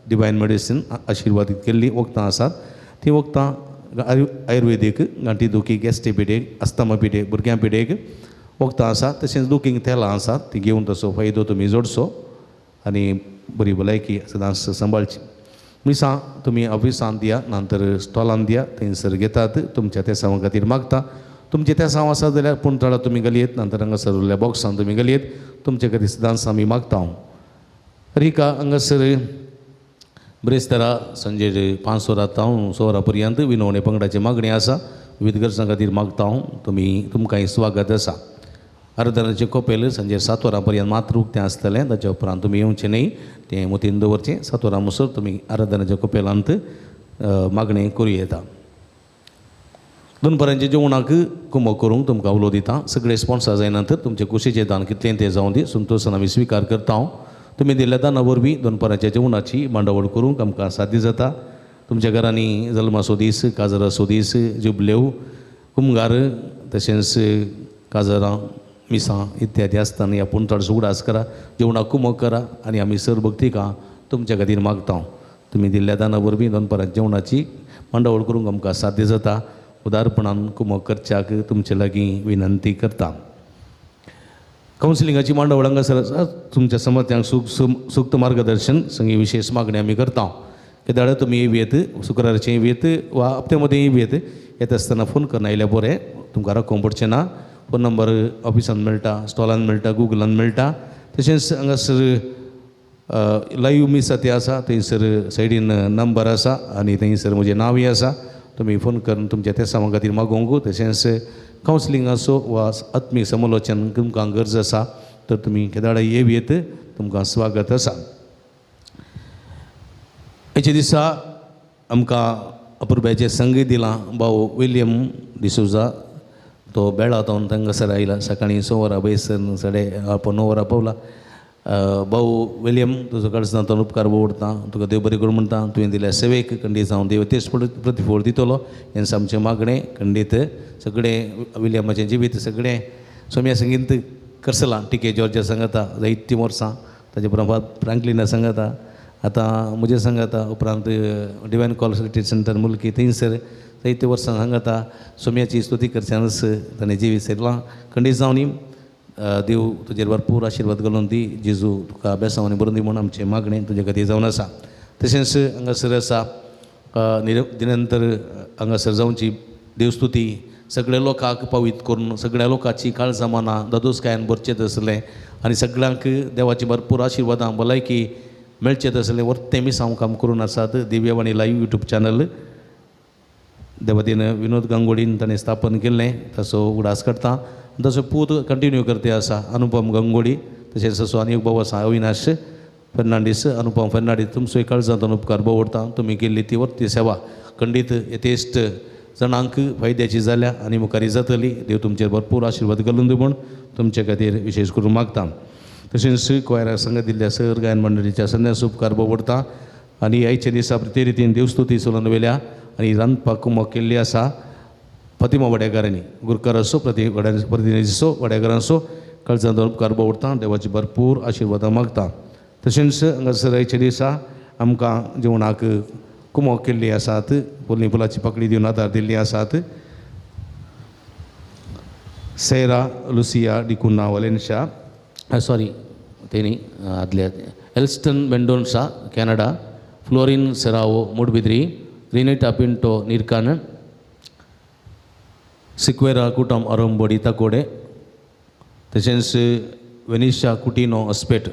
डिवायन मेडिसीन आशिर्वादीत केल्लीं वखदां आसात. तीं वखदां आयुर्वेदीक गांठी दुखी गॅस्ट्री पिडेक अस्थमा पिडेक भुरग्यां पिडेक वखदां आसात. तशेंच दुखींक तेलां आसात ती घेवन तसो फायदो तुमी जोडचो आनी बरी भलायकी सदांच सांबाळची. मिसां तुमी ऑफिसांत दिया नंतर स्टॉलांत दिया थंयसर घेतात तुमच्या तेसांवा खातीर मागता. तुमचें तेसांव आसा जाल्यार पुणतळा तुमी घालयेत नंतर हांगासर उरल्या बॉक्सान तुमी घालयेत तुमचे खातीर सदांच आमी मागता. हांव रिका हांगासर ब्रेस्तारा सांजे 5 वरां तावन 6 वरां पर्यंत विनवणे पंगडाची मागणी आसा. विविध गरजां खातीर मागता हांव तुमी तुमकांय स्वागत आसा. आराधनाचें कोपेल सांजे 7 वरां पर्यंत मात्र उक्तें आसतलें. ताच्या उपरांत तुमी येवचें न्हय तें मतीन दवरचें. 7 वरां मुसर तुमी आराधनाच्या कोपेलांत मागणें करूं येता. दनपारांच्या जेवणाक कुमक करूंक तुमकां उलो दिता. सगळे स्पॉन्सर जायना तर तुमचे कुशीचें दान कितलें तें जावं दी संतोशान आमी स्विकार करता. हांव तुमी दिल्ल्या दाना वरवीं दोनपारांच्या जेवणाची मांडावळ करूंक आमकां साध्य जाता. तुमच्या घरांनी जल्माचो दीस, काजराचो दीस, जुबलेव, कुमगार, तशेंच काजरां, मिसां इत्यादी आसतना आपूण चडसो उगडास करा, जेवणाक कुमक करा आनी आमी सर भक्तिकां तुमच्या खातीर मागता. तुमी दिल्ल्या दाना वरवीं दोनपारांच्या जेवणाची मांडावळ करूंक आमकां साध्य जाता. उदारपणान कुमक करच्याक तुमचे लागीं विनंती करता. कावन्सिलिंगाची मांडावळ हांगासर आसा. तुमच्या समर्थ्यांक सूक्त मार्गदर्शन संगी विशेष मागणी आमी करता. केदाळ तुमी येवयेत, शुक्राराचें येवयेत वा हप्ते मदीं येवयेत. येता आसतना फोन करून आयल्यार बरें, तुमकां रक्कम पडचें ना. फोन नंबर ऑफिसान मेळटा, स्टॉलान मेळटा, गुगलान मेळटा. तशेंच हांगासर लायव्ह मिसा ती आसा, थंयसर सायडीन नंबर आसा आनी थंयसर म्हजें नांवूय आसा. तुमी फोन करून तुमच्या त्या सामान खातीर मागोवंक. तशेंच कावन्सिलिंगाचो वा आत्मीक समालोचन तुमकां गरज आसा तर तुमी केदाळ येवयेत, तुमकां स्वागत आसा. हेच्या दिसा आमकां अपुरबायेचें संगीत दिलां भाव विलियम डिसोजा. तो बेळा तावन हांगासर आयला. सकाळीं 6 वरां बैसन 9:30 वरां पावला. भाऊ विलियम, तुजो कडसान तो उपकार उडता, तुका देव बरें करूं म्हणटा. तुवें दिल्या सेवेक खंडीत जावन देव तेच प्रतिफळ दितलो हें आमचें मागणें. खंडीत सगळें विलियमाचें जिवीत सगळें सोम्या संगीत करसलां. टिके जॉर्जा सांगता जायतीं वर्सां, ताजे उपरांत फ्रांकलिना सांगता, आतां म्हजें सांगता, उपरांत डिवायन कॉल रिट्रीट सेंटर मुल्की थंयसर जायतीं वर्सां सांगता. सोम्याची स्तुती करच्यानच ताणें जिवीत सरलां. खंडीत जावन देव तुजेर भरपूर आशिर्वाद घालून दी. जेजू तुका बेसांवांनी बरोवन दी म्हूण आमचें मागणें तुजे खातीर जावन आसा. तशेंच हांगासर आसा निरंतर हांगासर जावची देवस्तुती सगळ्या लोकांक पावीत करून सगळ्या लोकांची काळजां मनां दादोसकायेन भरचें आसलें आनी सगळ्यांक देवाची भरपूर आशिर्वादां भलायकी मेळचें आसलें. वर्तें मिसांव काम करून आसात. दिव्यवाणी लायव्ह यूट्यूब चॅनल देवादीन विनोद गांगोडीन ताणें स्थापन केल्लें, ताचो उगडास करता. तसो पूत कंटिन्यू करते आसा अनुपम गंगोडी. तशेंच असो आनी एक भाव आसा अविनाश फर्नांडीस. अनुपम फर्नांडीस तुमचो काळजांत उपकार बोवडता. तुमी केल्ली ती वर्ती सेवा खंडीत यथेश्ट जाणांक फायद्याची जाल्या आनी मुखारी जातली. देव तुमचेर भरपूर आशिर्वाद घालून दी म्हूण तुमचे खातीर विशेष करून मागता. तशेंच क्वायरा संग दिल्ल्या सर गायन मंडळीच्या संन्यास उपकार बोवडता आनी आयच्या दिसा प्रति रितीन देवस्तुती चलून वेल्या आनी रांदपाक कुमक केल्ली आसा फातिमा वड्याकारांनी गुरकाराचो प्रतिनिधीचो वड्याकारांचो काळजांत उपकार बोवडता. देवाची भरपूर आशिर्वादां मागता. तशेंच हांगासर आयच्या दिसा आमकां जेवणाक कुमक केल्ली आसात, फुलनी फुलाची पाकळी दिवन आदार दिल्ली आसात. सेरा लुसिया डिकुन्हा वलेन्शा, सॉरी तेणी आदल्या Elston Mendonca Canada, Florin Serrao Moodbidri, Renita Pinto Nirkan, Sequeira Kutum Arambadi Takode, तशेंच वेनिशा कुटिनो अस्पेट.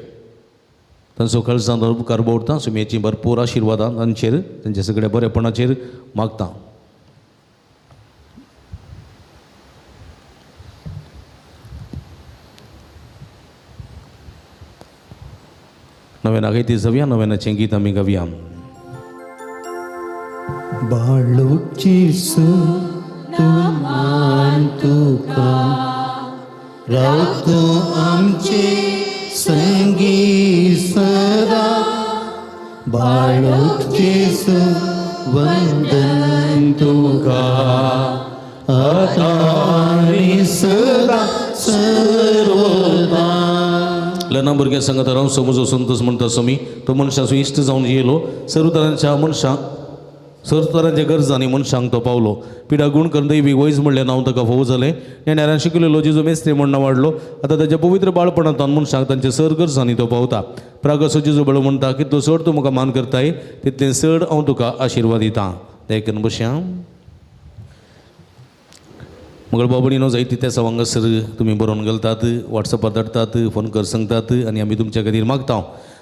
तांचो काळजांत उपकार बोवडता. सुमयेची भरपूर आशिर्वादां तांचेर तांच्या सगळ्या बरेपणाचेर मागता. नव्यान गायती जावया. नव्यानाचें गीत आमी गावया. बाळूची मान तुका रावतो आमचे संगी सदा. बाळूची वंदन तुका आता आनी सदा सर्वदा. लना भुरग्यां सांगता राव समजो संतोष म्हणटा स्वामी तो मनशाचो इश्ट जावन येयलो. सर्व तरांच्या मनशांक सर्व तरांच्या गरजांनी मनशांक तो पावलो. पिडा गुण करून दैवी वैज म्हणलें नांव ताका फोव जालें. नेणाऱ्यान शिकलेलो जेजू मेस्त्री म्हण वाडलो. आतां ताच्या पवित्र बाळपणांत मनशांक तांच्या सर गरजांनी तो पावता. प्रागसो जेजू बळो म्हणटा कितलो चड तूं म्हाका मान करताय तितलें चड हांव तुका आशिर्वाद दितां. देखून बशया मंगळ बाबणीनो जायती त्या हांगासर तुमी बरोवन घालतात, वॉट्सॅपार धाडटात, फोन कर सांगतात आनी आमी तुमच्या खातीर मागता.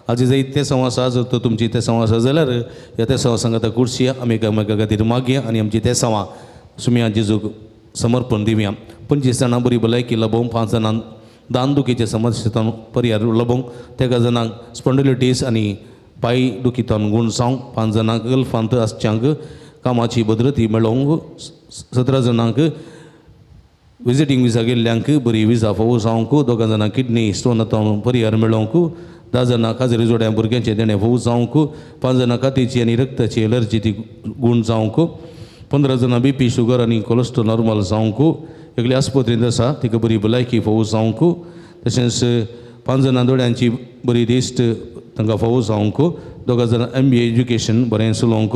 आजी जायते तेसांव आसा, जर तर तुमची तेसांव आसा जाल्यार ह्या तेसांव सांगता कुर्शी आमी एकामेका खातीर मागया आनी आमची तेसांवां सुमया जेजूक समर्पण दिवया. 25 जाणां बरी भलायकी लभोवंक, 5 जाणांक दान दुखीचे समस्येंतल्यान पर्याय लभोवंक, तेगा जाणांक स्पॉन्डिलिटीस आनी पांय दुखींतल्यान गूण जावंक, 5 जाणांक गल्फांत आसच्यांक कामाची भद्रती मेळोवंक, 17 जाणांक विजिटींग विजा गेल्ल्यांक बरी विजा फावो जावंक, 2 जाणांक किडनी स्टोनांतल्यान परिहार मेळोवंक, 10 जाणां काजरी जोड्या भुरग्यांचें देणें फोव जावंक, 5 जाणां कातीची आनी रक्ताची एलर्जी ती गूण जावंक, 15 जाणां बी पी शुगर आनी कोलेस्ट्रॉल नॉर्मल जावंक, एकली आस्पत्रेंत आसा तिका बरी भलायकी फोव जावंक, तशेंच 5 जाणां दोळ्यांची बरी दिश्ट तांकां फावो जावंक, 2 जाणां MBA education बरें चलोवंक,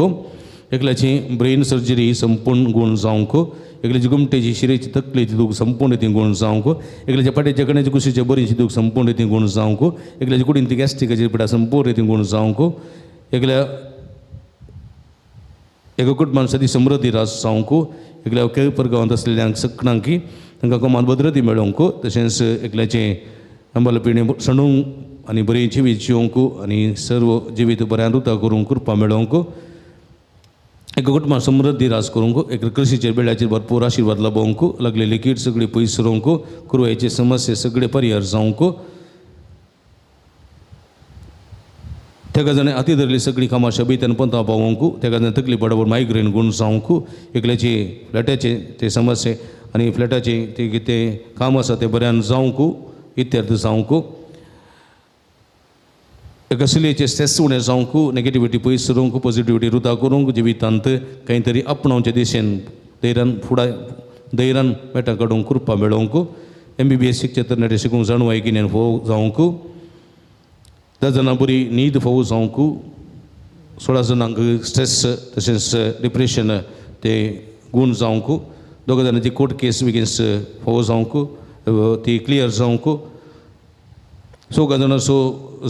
एकल्याची ब्रेन सर्जरी संपूर्ण गूण जावंक, एकल्याची गुमटेची शिरेची तकलेची दूख संपूर्ण ती गूण जावंक, एकल्याच्या फाटीच्या कण्याची कुशीच्या बरीची दूख संपूर्ण ती गूण जावंक, एकल्याची कुडीन ती गॅस्ट्रिकाची पिडा संपूर्ण ती गूण जावंक, एकल्या एका कुटुंबान सदी समृद्धी रास जावंक, एकल्या केळपर गांवांत आसलेल्यांक सकणांकी तांकां कमान भद्रती मेळोवंक, तशेंच एकल्याचें अंबालपिणे सणूंक आनी बरी जिवीत जिवंक आनी सर्व जिवीत बऱ्यान रुता करूंक कृपा मेळोवंक, एका कुटुंबान समृद्धी रास करूंक, एक कृशीचेर बेळ्याचेर भरपूर आशिर्वाद लाबोवंक, लागलेली कीड सगळी पयस रोवंक, कुरवायचे समस्ये सगळे परिहार जावंक, तेका जाणें हाती धरली सगळीं कामां शबीत आनी पंथा पावोवंक, तेका जाणें तकली बरोबर मायग्रेन गूण जावंक, एकल्याची फ्लॅटाचे ते समस्ये आनी फ्लॅटाचे ते कितें काम आसा तें बऱ्यान जावंक, इत्यर्थ जावंक, एका सिलेचे स्ट्रेस उणें जावंक, नेगेटिविटी पयस करूंक, पॉजिटिविटी रुता करूंक, जिवितांत खंय तरी आपणावचे दिशेन धैर्यान फुडां धैर्यान मेटां काडूंक कृपा मेळोवंक, MBBS शिकचे तरणाटे शिकूंक जाणवाय गिन्यान फोव जावंक, 10 जाणां बरी न्हीद फोव जावंक, 16 जाणांक स्ट्रेस तशेंच डिप्रेशन ते गूण जावंक, 2 जाणांची कोर्ट केस बिगेन्स फोव जावंक ती क्लियर जावंक, 4 जाणां सो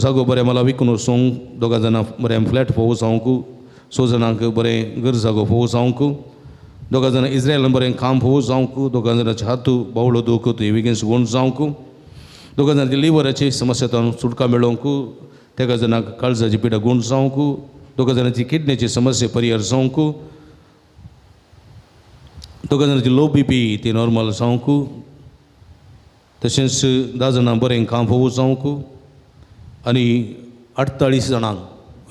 जागो बरें मला विकून वचूंक, 2 जाणां बरें फ्लॅट फोव जावंक, 6 जाणांक बरें घर जागो फोव जावंक, 2 जाणां इस्रायलान बरें काम फोव जावंक, 2 जाणांचे हात बावळो दूख ती विगेन्स गूण जावंक, 2 जाणांची लिवराची समस्या सुटका मेळोवंक, 3 जाणांक काळजाची पिडा गूण जावंक, 2 जाणांची किडनीची समस्या परिहार जावंक, 2 जाणांची लो BP ती नॉर्मल जावंक, तशेंच 10 जाणां बरें काम फोव जावंक आनी 48 जाणांक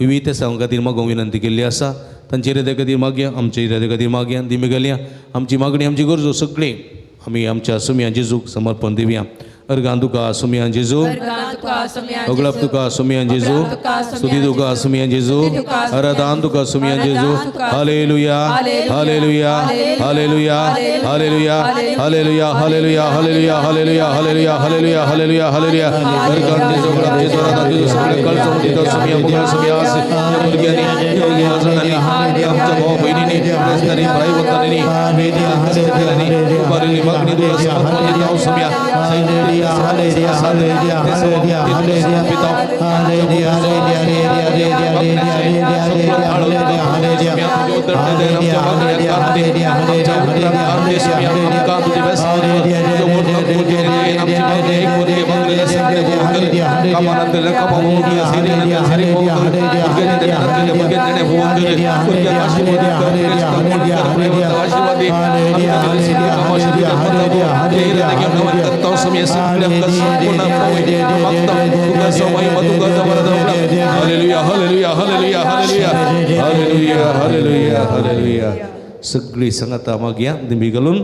विविध देसां खातीर मागूंक विनंती केल्ली आसा. तांचे इराद्या खातीर मागया, आमच्या इराद्या खातीर मागया, दिमी घालया, आमची मागणी आमची गरजो सगळी आमी आमच्या सुमया जेजूक समर्पण दिवया. अर्गान तुका सुमया जेजू, अगळप तुका सुमया जेजू, स्तुती तुका सुमया जेजू, आराधन तुका सुमया जेजू. Hallelujah, hallelujah, hallelujah, hallelujah, hallelujah, hallelujah, hallelujah, hallelujah, hallelujah, hallelujah, hallelujah, hallelujah. Organ जेजू, अगळप जेजू, आराधन जेजू, सगळे कळचो तुका सुमया मुखार सुमया आस ह्या भुरग्यांनी, ह्या जणांनी, आमच्या भाव भयणींनी, क्रिस्तांनी, भाई बंधांनी, उबारिल्ली मागणी तुका समर्पण दिता Somaiya. Hallelujah, hallelujah, hallelujah, hallelujah, hallelujah, hallelujah, hallelujah, hallelujah, hallelujah, hallelujah, hallelujah, hallelujah, hallelujah, hallelujah. सगळी संगता मागया दिमी घालून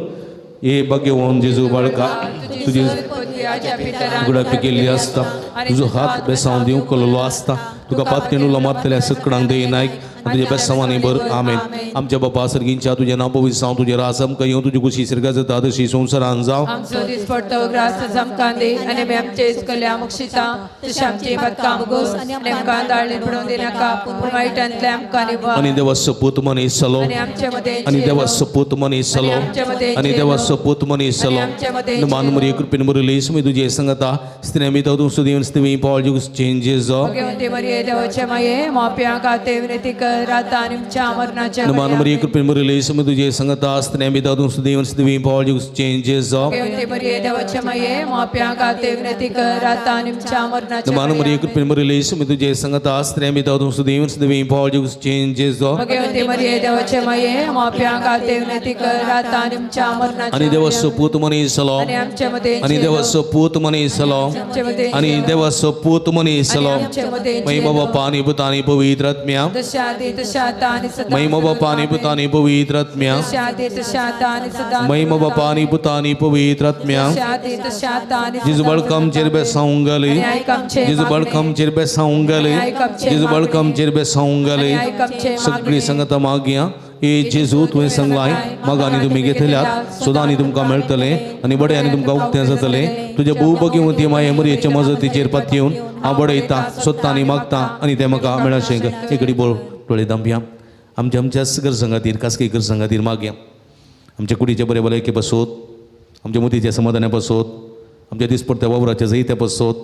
हे भाग्यवान जेजू बाळका, तुजी गुडापी केल्ली आसता, तुजो हात बेसांव दिवंक कललो आसता, तुका पातकेणूला मारतल्या सकडांक दे नायक आनी तुज्या बेसांवांनी भर. आमेन. आमच्या बापा सर्गींच्या तुजें नांव पवित्र जावं, तुजें राज आमकां येवं, तुजी खुशी सर्गात जाता तशी संवसारान जावं. आमचो दिसपडतो ग्रास आमकां दी आनी आमी आमचे इस्कल्या मुक्षिता तशें आमची पदकां मुगोस आनी आमकां दाळणी पडून दिनाका, पूण वायटांतले आमकां निवार. आनी देवा सपूत मनीस जालो, आनी देवा सपूत मनीस जालो, आनी देवा सपूत मनीस जालो. मान मरिये कृपेन भरिल्ली सुमी तुजे संगता, स्त्रियां भितर तूं सुदीवन स्त्री पावल जुग चेंजेस. भगवंती मरिये देवाचे माये, माप्या खातीर विनंती कर आता आनी आमच्या मरणाच्या मान मरिये कृपेन भरिल्ली सुमी तुजे संगता, स्त्रियां भितर तूं सुदीवन स्त्री पावल जुग चेंजेस. भगवंती मरिये देवाचे माये, माप्या खातीर विनंती कर आता आनी आमच्या मरणाच्या मान मरिये कृपेन भरिल्ली सुमी तुजे संगता, स्त्रियां भितर तूं सुदीवन स्त्री पावल जुग चेंजेस. भगवंती मरिये देवाचे माये, माप्या खातीर विनंती कर आता आनी आमच्या मरणाच्या आनी देवा सपूत मनीस जालो, आनी देवा सपूत मनीस जालो, आनी देवा सपूत मनीस जालो. महिमा बापा आनी पुता आनी पवित्र आत्म्या. महिमा बापा आनी पुता आनी पवित्र आत्म्या, महिमा बापा आनी पुता आनी पवित्र आत्म्या। जेजू बळकमचेर बेसावंक घाली, जेजू बळकमचेर बेसावंक घाली, जेजू बळकमचेर बेसावंक घाली। सगळी संगता मागया ए जेजू तुवें सांगलाय मागा आनी तुमी घेतल्यात सुदां आनी तुमकां मेळटलें आनी बडें आनी तुमकां उक्तें जातलें। तुज्या भोवभगिवंती माये मरयेचे मजतीचेर पातयेवन हांव बडयता सोदता आनी मागता आनी तें म्हाका मेळशें। एक घडी बोल डोळे दांपया। आमच्या आमच्याच गरजां खातीर खासगी गरजां खातीर मागया। आमच्या कुडीचे बरे भलायके पासत, आमच्या मुतीच्या समाधाना पासत, आमच्या दिसपडत्या वावराच्या जैत्या पासत,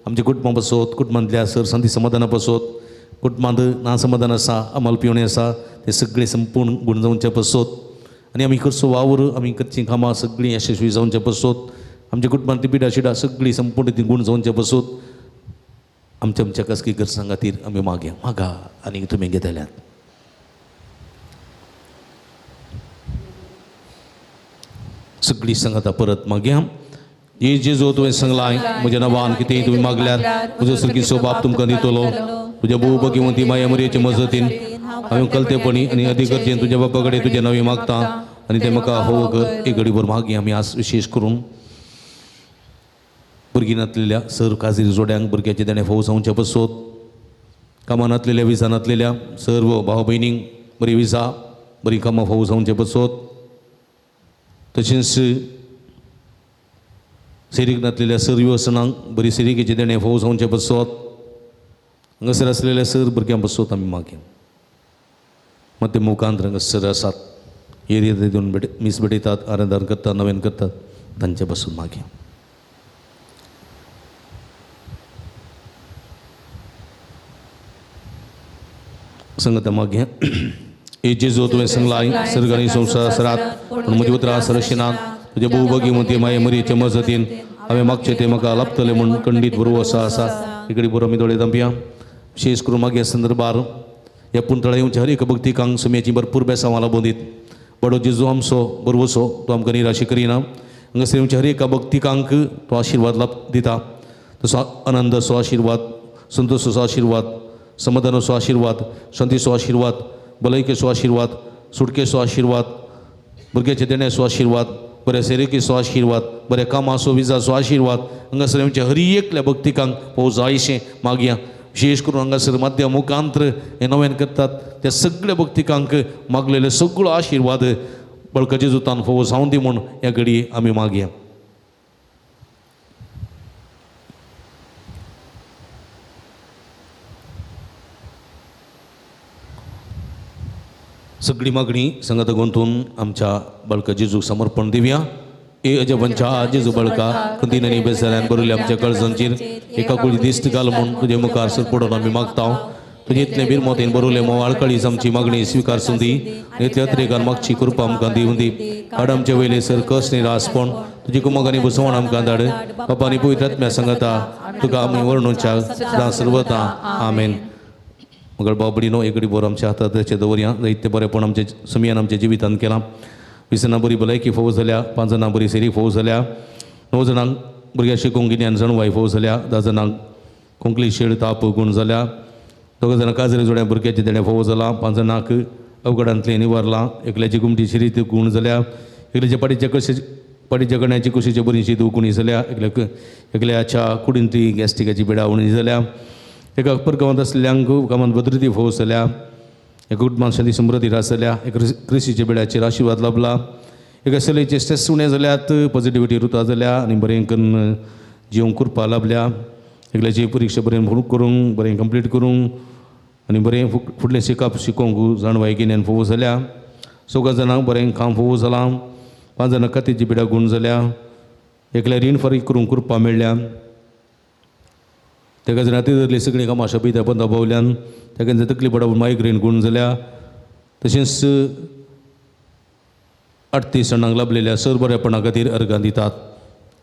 आमच्या कुटुंबा पासत, कुटुंबांतल्या सर शांती समाधाना पासत, कुटुंबांत ना समाधान आसा अमल पिवणे आसा ते सगळे संपूर्ण गुण जावचे पासत आनी आमी करचो वावर आमी करचीं कामां सगळीं यशस्वी जावचे पासत, आमच्या कुटुंबांतली पिडा शिडा सगळीं संपूर्ण ती गुण जावचे पासत आमच्या आमच्या खासगी गरजां खातीर आमी मागया। मागा आनी तुमी घेतल्यात। सगळी संगता परत मागया। हे जेजू तुवें सांगलाय म्हज्या नांवान कितेंय तुमी मागल्यार म्हजो सर्गीचो बाप तुमकां दितलो। तुज्या भोवभगिवंती माया मरयेचे मजतीन हांवें कलतेपणी आनी अधिकर्जेन तुज्या बापा कडेन तुजें नांव मागता आनी तें म्हाका हो कर। एक घडीभर मागया। आमी आज विशेश करून भुरगीं नातलेल्या सर काजीर जोड्यांक भुरग्याचे देणें फोव जावचे पासत, कामां नातलेल्या विजा नातलेल्या सर्व भाव भयणींक बरी विजा बरी कामां फोव जावचे पासत, तशेंच सिरीक नातलेल्या सर व्यसनांक बरी सिरिकेचे देणें फोव जावचे पासत, हांगासर आसलेल्या सर भुरग्यां पासत आमी मागया। मध्य मुखांत हांगासर आसात एरिया दिवन मीस भेटयतात, आराधन करतात, नवेन करतात, तांचे पासून मागया। संगता मागया। ए जेजू तुवें सांगलाय सर्ग आनी संवसार सरात पूण म्हजी उतरां सरशिनात। तुज्या भोवभगिवंती माये मरयेचे मजतीन हांवें मागचें तें म्हाका लाभतलें म्हूण खंडीत भरवंसो आसा। इकडे बरो आमी दोळे दांपया। विशेष करून मागया संदर्भार ह्या पुंतळा येवच्या हर एक भक्तिकांक सुम्याची भरपूर बेसांवां लाबून दीत। बडो जेजू आमचो भरवंसो तो आमकां निराशे करिना। हांगासर येवच्या हर एका भक्तिकांक तो आशिर्वाद लाभ दिता। तसो आनंदाचो आशिर्वाद, संतोषाचो आशिर्वाद, समाधानाचो आशिर्वाद, शांतीचो आशिर्वाद, भलायकेचो आशिर्वाद, सुटकेचो आशिर्वाद, भुरग्याच्या देण्याचो आशिर्वाद, बऱ्या सेरेकेचो आशिर्वाद, बऱ्या कामाचो विजाचो आशिर्वाद हांगासर येवच्या हर एकल्या भक्तिकांक हो जायशें मागया। विशेष करून हांगासर माध्यम मुखांत्र हें नव्यान करतात त्या सगळ्या भक्तिकांक मागलेले सगळो आशिर्वाद बळकाचे जुतान फोव जावं दी म्हूण ह्या घडये आमी मागया। सगळी मागणी संगत गुंतून आमच्या बळका जेजूक समर्पण दिवया। ए अजबंच्या जेजू बळका कंदिनांनी बेजारान बरयल्ले आमच्या कळजांचेर एका कुळी दिश्ट घाल म्हूण तुजे मुखार सरपडून आमी मागता। तुजे इतलें बिरमोतेन बरयलें म्होंवाळ काळीज आमची मागणी स्विकार सुंदी इतल्या अत्रेकान मागची कृपा आमकां दिवंदी। हाड आमचे वयले सर कस निरासपण तुजी कुमगांनी बसवण आमकां धाड। बापा आनी पवित्र आत्म्या संगता तुका आमी वर्णुच्या सदां सर्वता आमेन। मगळ बाबडीनो एकडी बोर आमच्या हाताचे दवरया। जायते बरेपण आमच्या समियान आमच्या जिवितांत केलां। 20 जाणां बरी भलायकी फोव जाल्या, 5 जाणां बरी सेरी फोव जाल्या, 9 जाणांक भुरग्यां शिकूंक गिन्यान जाणवाय फोव जाल्या, 10 जाणांक खोंकली शेळ ताप गूण जाल्या, 2 जाणां काजरे जोड्या भुरग्याचें देणें फोव जालां, 5 जाणांक अवघडांतलें निवारलां, एकल्याची गुमटी शिरी गूण जाल्या, एकल्याच्या पाडीच्या कशे पाडीच्या कण्याची कुशीचे बरीशी दुखणी जाल्या, एकल्याच्या कुडींतली गॅस्ट्रिकाची पिडा उणी जाल्या, एका परगांवांत आसलेल्यांक कामांत भद्रती फोव जाल्या, एका कुटुंबांत शांती समृद्धी रास जाल्या, एक क्रिशीच्या बेड्याचेर आशिर्वाद लाभला, एका चलयेचे स्ट्रेस उणें जाल्यात, पॉझिटिविटी रुता जाल्या आनी बरें करून जिवंक कृपा लाभल्या, एकल्याची परिक्षा बरें करूंक बरें कंप्लीट करूंक आनी बरें फुडलें शिकप शिकोवंक जाणवाय गिन्यान फोव जाल्या, 4 जाणांक बरें काम फोव जालां, 5 जाणांक कातीची पिडा गूण जाल्या, एकल्या रीण फारीक करूंक कृपा मेळ्ळ्या, तेका जाणां धरली सगळीं कामां शबीत बंद पावल्यान ताका तकली पडप मायग्रेन गूण जाल्या, तशेंच 38 जाणांक लाभलेल्या सर बरेपणा खातीर अर्गां दितात।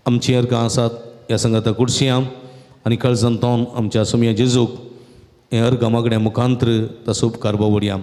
आमचीं अर्गां आसात ह्या संगाता कुडशियां आनी काळजान तोन आमच्या सोमया जेजूक हें अर्गां मागण्या मुखांत्र ताचो उपकार बावडया।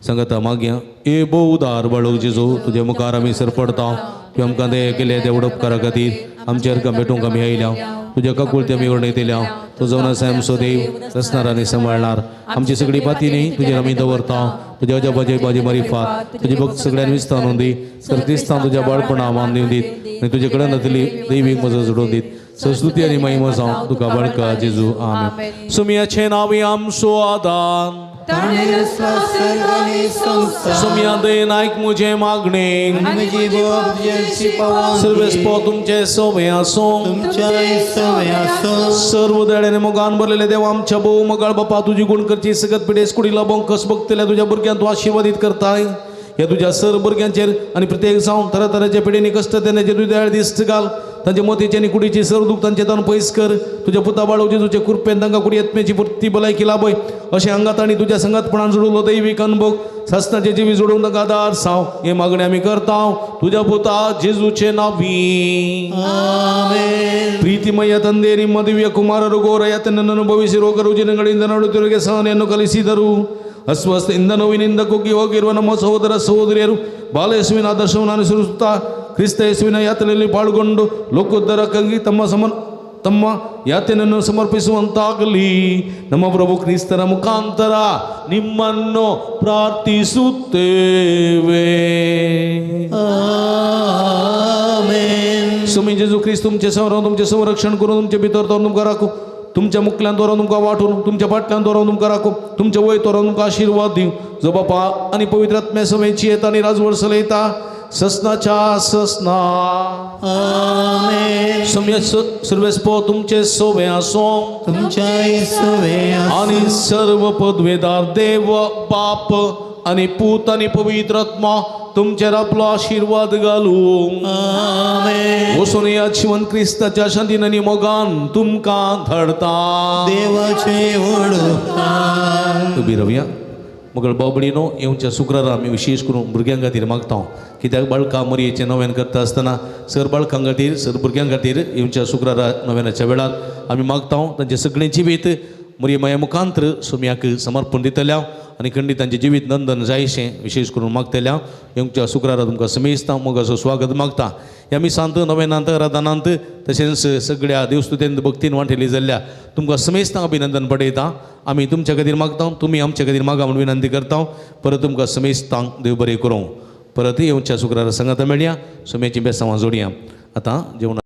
सांगता मागया ए भोव उदार बाळक जेजू तुज्या मुखार आमी सरपडता, तुवें आमकां दया केल्या त्या उपकारा खातीर आमच्या अर्गां भेटूंक आमी आयल्या। तुज्या काकुळते आमी वर्णयतल्या तो जावन आसा आमचो देव रचणार आनी सांबाळणार आमची सगळी पातीनी तुजेर आमी दवरता तुज्या अजाबाजे बाजी मारिफात तुजी भक्त सगळ्यान विस्तार नोंदी सर क्रिस्तांव तुज्या बाळपणा मान दिवन दीत आनी तुजे कडेन जातली दैवीक मजत जोडून दीत संस्कृती आनी महिमा जावं तुका बाळका जेजू आमेन. सुमियाचें नांव आमचो आदान ताणें रचला सर्ग आनी संवसार सुमिया दयेन आयक म्हजें मागणें आनी म्हजी बोब तुजेशी पावोवन दी. सर्वेस्पो तुमचे सोवे आसूं तुमच्या सवय आसूं. सर्व दयाळाने मोगान भरलेले देव आमच्या भोव मोगाळ बापा तुजी गुण करची सगत पिडेस कुडीला बोंकस बघतल्या तुझ्या भुरग्यांक तूं आशिर्वादीत करताय ह्या तुझ्या सर भुरग्यांचेर आनी प्रत्येक जावन तरातराच्या पिढींनी कश्ट तेन्नाचे तुजी दयाळ दिस्त घाल तांच्या मोतीचे आनी कुडीची सर्व दूख तांचे तांकां पयस कर तुज्या पुता बाळोवचे तुजे कृपेन तांकां कुडी आत्म्याची पुर्ती भलायकी लाभय अशें अंगात आनी तुज्या संगातपणान जोडलो दैवीक अनुभव सासनाचे जिवी जोडून तांकां आदार साव हे मागणें आमी करता तुज्या पुता जेजूचे नावी. आमेन. ಪ್ರೀತಿಮಯ ತಂದೆ ನಿಮ್ಮ ದಿವ್ಯ ಕುಮಾರರು ಘೋರ ಯಾತನನ್ನು ಅನುಭವಿಸಿ ರೋಗ ರುಜಿನಗಳಿಂದ ನಡುತ್ತಿರುಗೆ ಸಹನೆಯನ್ನು ಕಲಿಸಿದರು. ಅಸ್ವಸ್ಥೆಯಿಂದ ನೋವಿನಿಂದ ಕುಗ್ಗಿ ಹೋಗಿರುವ ನಮ್ಮ ಸಹೋದರ ಸಹೋದರಿಯರು ಬಾಲಯೇಸುವಿನ ಆದರ್ಶವನ್ನು ಅನುಸರಿಸುತ್ತಾ ಕ್ರಿಸ್ತ ಯೇಸುವಿನ ಯಾತನೆಯಲ್ಲಿ ಪಾಲ್ಗೊಂಡು ಲೋಕೋದ್ಧಾರಕ್ಕಾಗಿ ತಮ್ಮ ಯಾತನೆಯನ್ನು ಸಮರ್ಪಿಸುವಂತಾಗಲಿ. ನಮ್ಮ ಪ್ರಭು ಕ್ರಿಸ್ತರ ಮುಖಾಂತರ ನಿಮ್ಮನ್ನು ಪ್ರಾರ್ಥಿಸುತ್ತೇವೆ. आमेन. सुमी जेजू ख्रिस्त तुमचे संरक्षण तुमचे संरक्षण करून तुमचे भितर तोरून तुमकां राखू तुमच्या मुखल्यान दवरून तुमकां वांटून तुमच्या फाटल्यान दवरून तुमकां राखू तुमच्या वयर दवरून तुमकां आशिर्वाद दिवं जो बापा आनी पवित्र आत्म्या समेची येता आनी राजवड चलयता ससनाच्या ससना. आमेन. सुम्या सर्वेस्पो तुमचे सोवे आसूं तुमच्या सवय आसूं. आनी सर्व पदवेदार देव बाप आनी पूत आनी पवित्र आत्मा तुमचेर आपलो आशिर्वाद घालूं. आमेन. वचून या जिवन क्रिस्ताच्या शांतीन आनी मोगान तुमकां धाडता. देवाचे व्हड उपकार. उबी रावया. मगळ बाबडीनो येवच्या शुक्रारा आमी विशेष करून भुरग्यां खातीर मागता कित्याक बाळकां मरयेचें नव्यान करता आसतना सर बाळकां खातीर सर भुरग्यां खातीर येवच्या शुक्रारा नव्यानाच्या वेळार आमी मागता तांचें सगळें जिवीत मरये माया मुखांत्र सोम्याक समर्पण दितल्या आनी खंडीत तांचें जिवीत नंदन जायशें विशेष करून मागतल्या. येवच्या शुक्रारा तुमकां समेजता मोगाचो स्वागत मागता. ह्या मिसांत नव्यानांत आराधनांत तशेंच सगळ्या देवस्तुतेंत भक्तीन वांटेली जाल्ल्या तुमकां समेजता अभिनंदन पडयता. आमी तुमच्या खातीर मागता तुमी आमच्या खातीर मागा म्हूण विनंती करता. परत तुमकां समेजतांक देव बरें करूं. परत येवच्या शुक्रारा सांगाता मेळया. सोम्याची बेसांवां जोडया. आतां जेवण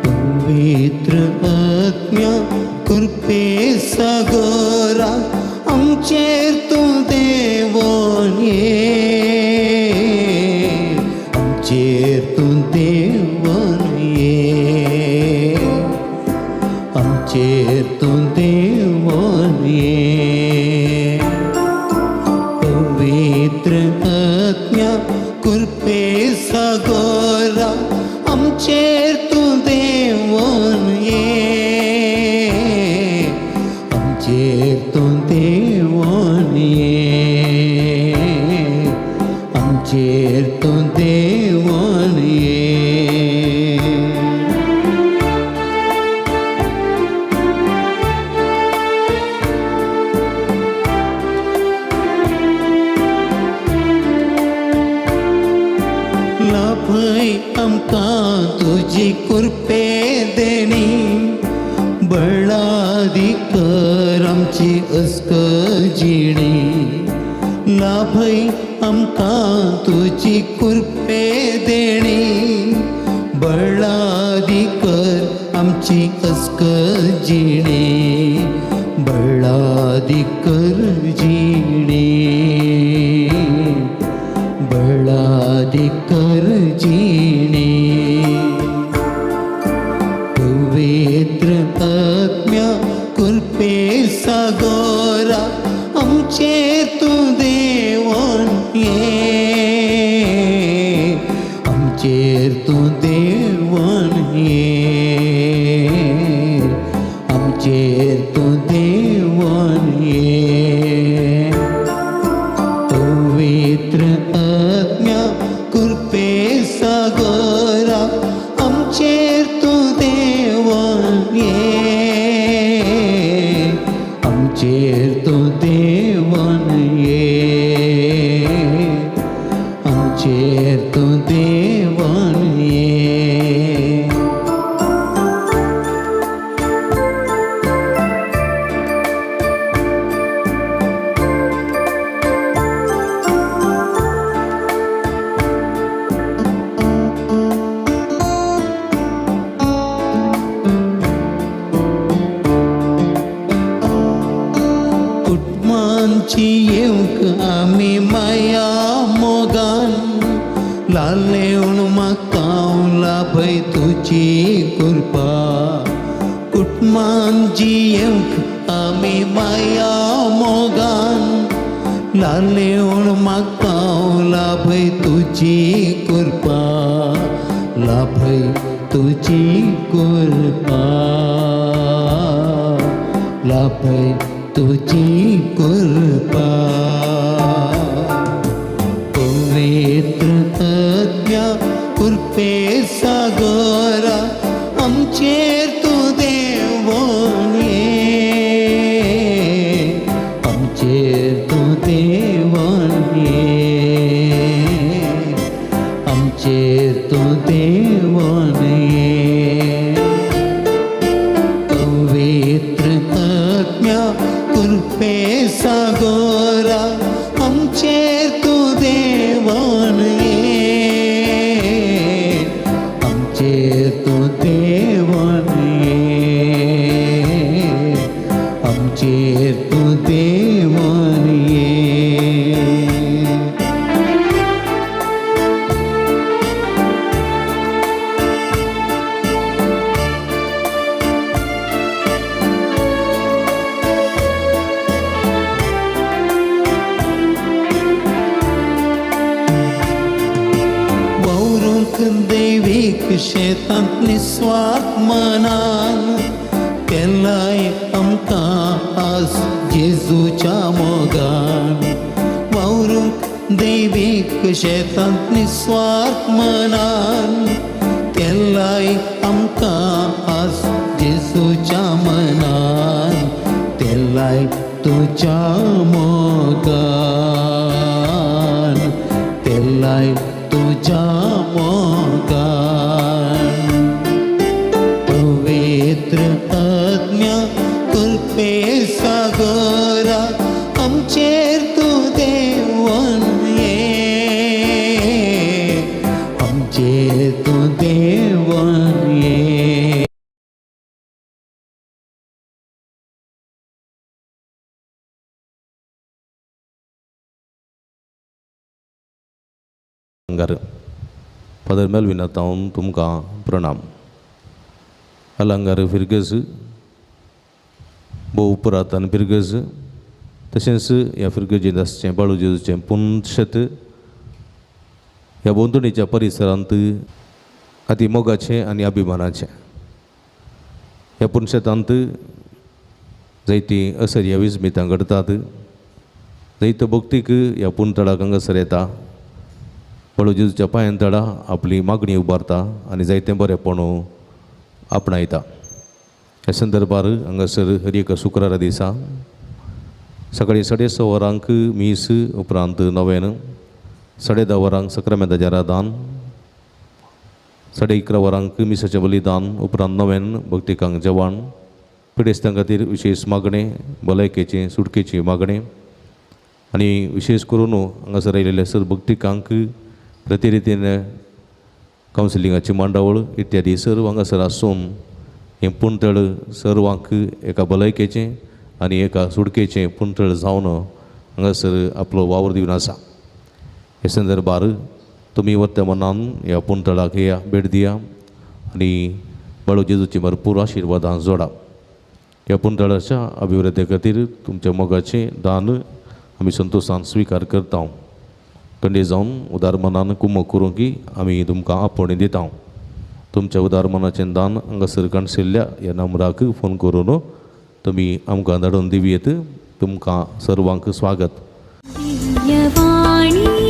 पवित्र आत्म्या कृपे सागरा आमचेर तूं देवोन ये आमचेर तूं देवोन ये आमचेर तूं देवोन ये. पवित्र आत्म्या कृपे सागरा आमचेर तूं देवोन ये आमचेर तूं देवोन ये आमचेर तूं देवोन ये. लाभय आमकां तुजी कृपे देणी बळादी कर आमची अस्क जिणी लाभय आमकां तुजी कृपे देणी बळादी कर आमची अस्क जिणी बळादी कर जिणी बळादी कर जिणी पवित्र आत्म्या कृपे सागोरा आमचेर तूं देवोन ये आमचेर तूं देवोन ये आमचेर तूं देवोन ये पवित्र आत्म्या कृपे सागोरा आमचेर तूं देवोन ये आमचेर तूं देवोन ये आमचेर तूं देवोन ये। कुटुंबांची येवंक आमी माया मोगान लालेवन म्हाका लाभय तुजी कृपा कुटुंबांची येवंक आमी माया मोगान लालेवन म्हाका लाभय तुजी कृपा लाभय तुजी कृपा लाभय तुजी कृपा पवित्र आत्म्या कृपे सागोरा आमचेर तूं देवोन ये आमचेर तूं देवोन ये आमचेर तूं देवोन ये पवित्र आत्म्या कृपे सागोरा आमचेर तूं देवोन ये आमचेर तूं देवोन ये आमचेर तूं देवोन ये। वावरूंक देवीक शेतांत निस्वार्थ मनान केलाय आमकां आस जेजूच्या मोगान वावरूंक देवीक शेतांत निस्वार्थ मनान केलाय आमकां आस जेजूच्या मनान तेलाय तुज्या मोगान तेलाय तुज्या मोगान पवित्र आत्म्या कृपे सागोरा आमचेर तूं देवोन ये आमचेर तूं देवोन ये। अलंगार फादर मेलविना तावन तुमकां प्रणाम। अलंगार फिरगज भोव पुरातन फिरगज तशेंच ह्या फिरगजेंत आसचें बाळू जेजूचें पुनशत ह्या भोंवतणीच्या परिसरांत अती मोगाचें आनी अभिमानाचें। ह्या पुनशतांत जायतीं असर्या विस्मितां घडटात, जायतो भक्तीक ह्या पुनतळाक हांगासर येता, बाळू जेजूच्या पांयां तळा आपली मागणी उबारता आनी जायतें बरेंपण आपणायता। ह्या संदर्भार हांगासर हर एका शुक्रारा दिसा सकाळीं 6:30 वरांक मीस, उपरांत नवेन 10:30 वरांक सक्रामेंताचें आराधन, 11:30 वरांक मिसाचें बलिदान, उपरांत नव्यान भक्तिकांक जेवण, पिडेस्तां खातीर विशेश मागणें, भलायकेचें सुटकेची मागणें आनी विशेश करून हांगासर आयिल्ले सर भक्तिकांक प्रतिरितीन कावन्सिलिंगाची मांडावळ इत्यादी सर्व हांगासर आसून हें पुंतळ सर्वांक एका भलायकेचें आनी एका सुटकेचें पुंतळ जावन हांगासर आपलो वावर दिवन आसा. हे संदर्भार तुमी वत्या मनान ह्या पुंतळाक या भेट दिया आनी बाळू जेजूची भरपूर आशिर्वादां जोडा. ह्या पुंतळाच्या अभिवृद्धी खातीर तुमच्या मोगाचें दान आमी संतोशान स्विकार करता. कंडे जावन उदार मनान कुमक करूंक आमी तुमकां आपोवणें दिता. तुमच्या उदार मनाचें दान हांगासर काणशिल्ल्या ह्या नंबराक फोन करून तुमी आमकां धाडून दिवयेत. तुमकां सर्वांक स्वागत. दिव्यवाणी.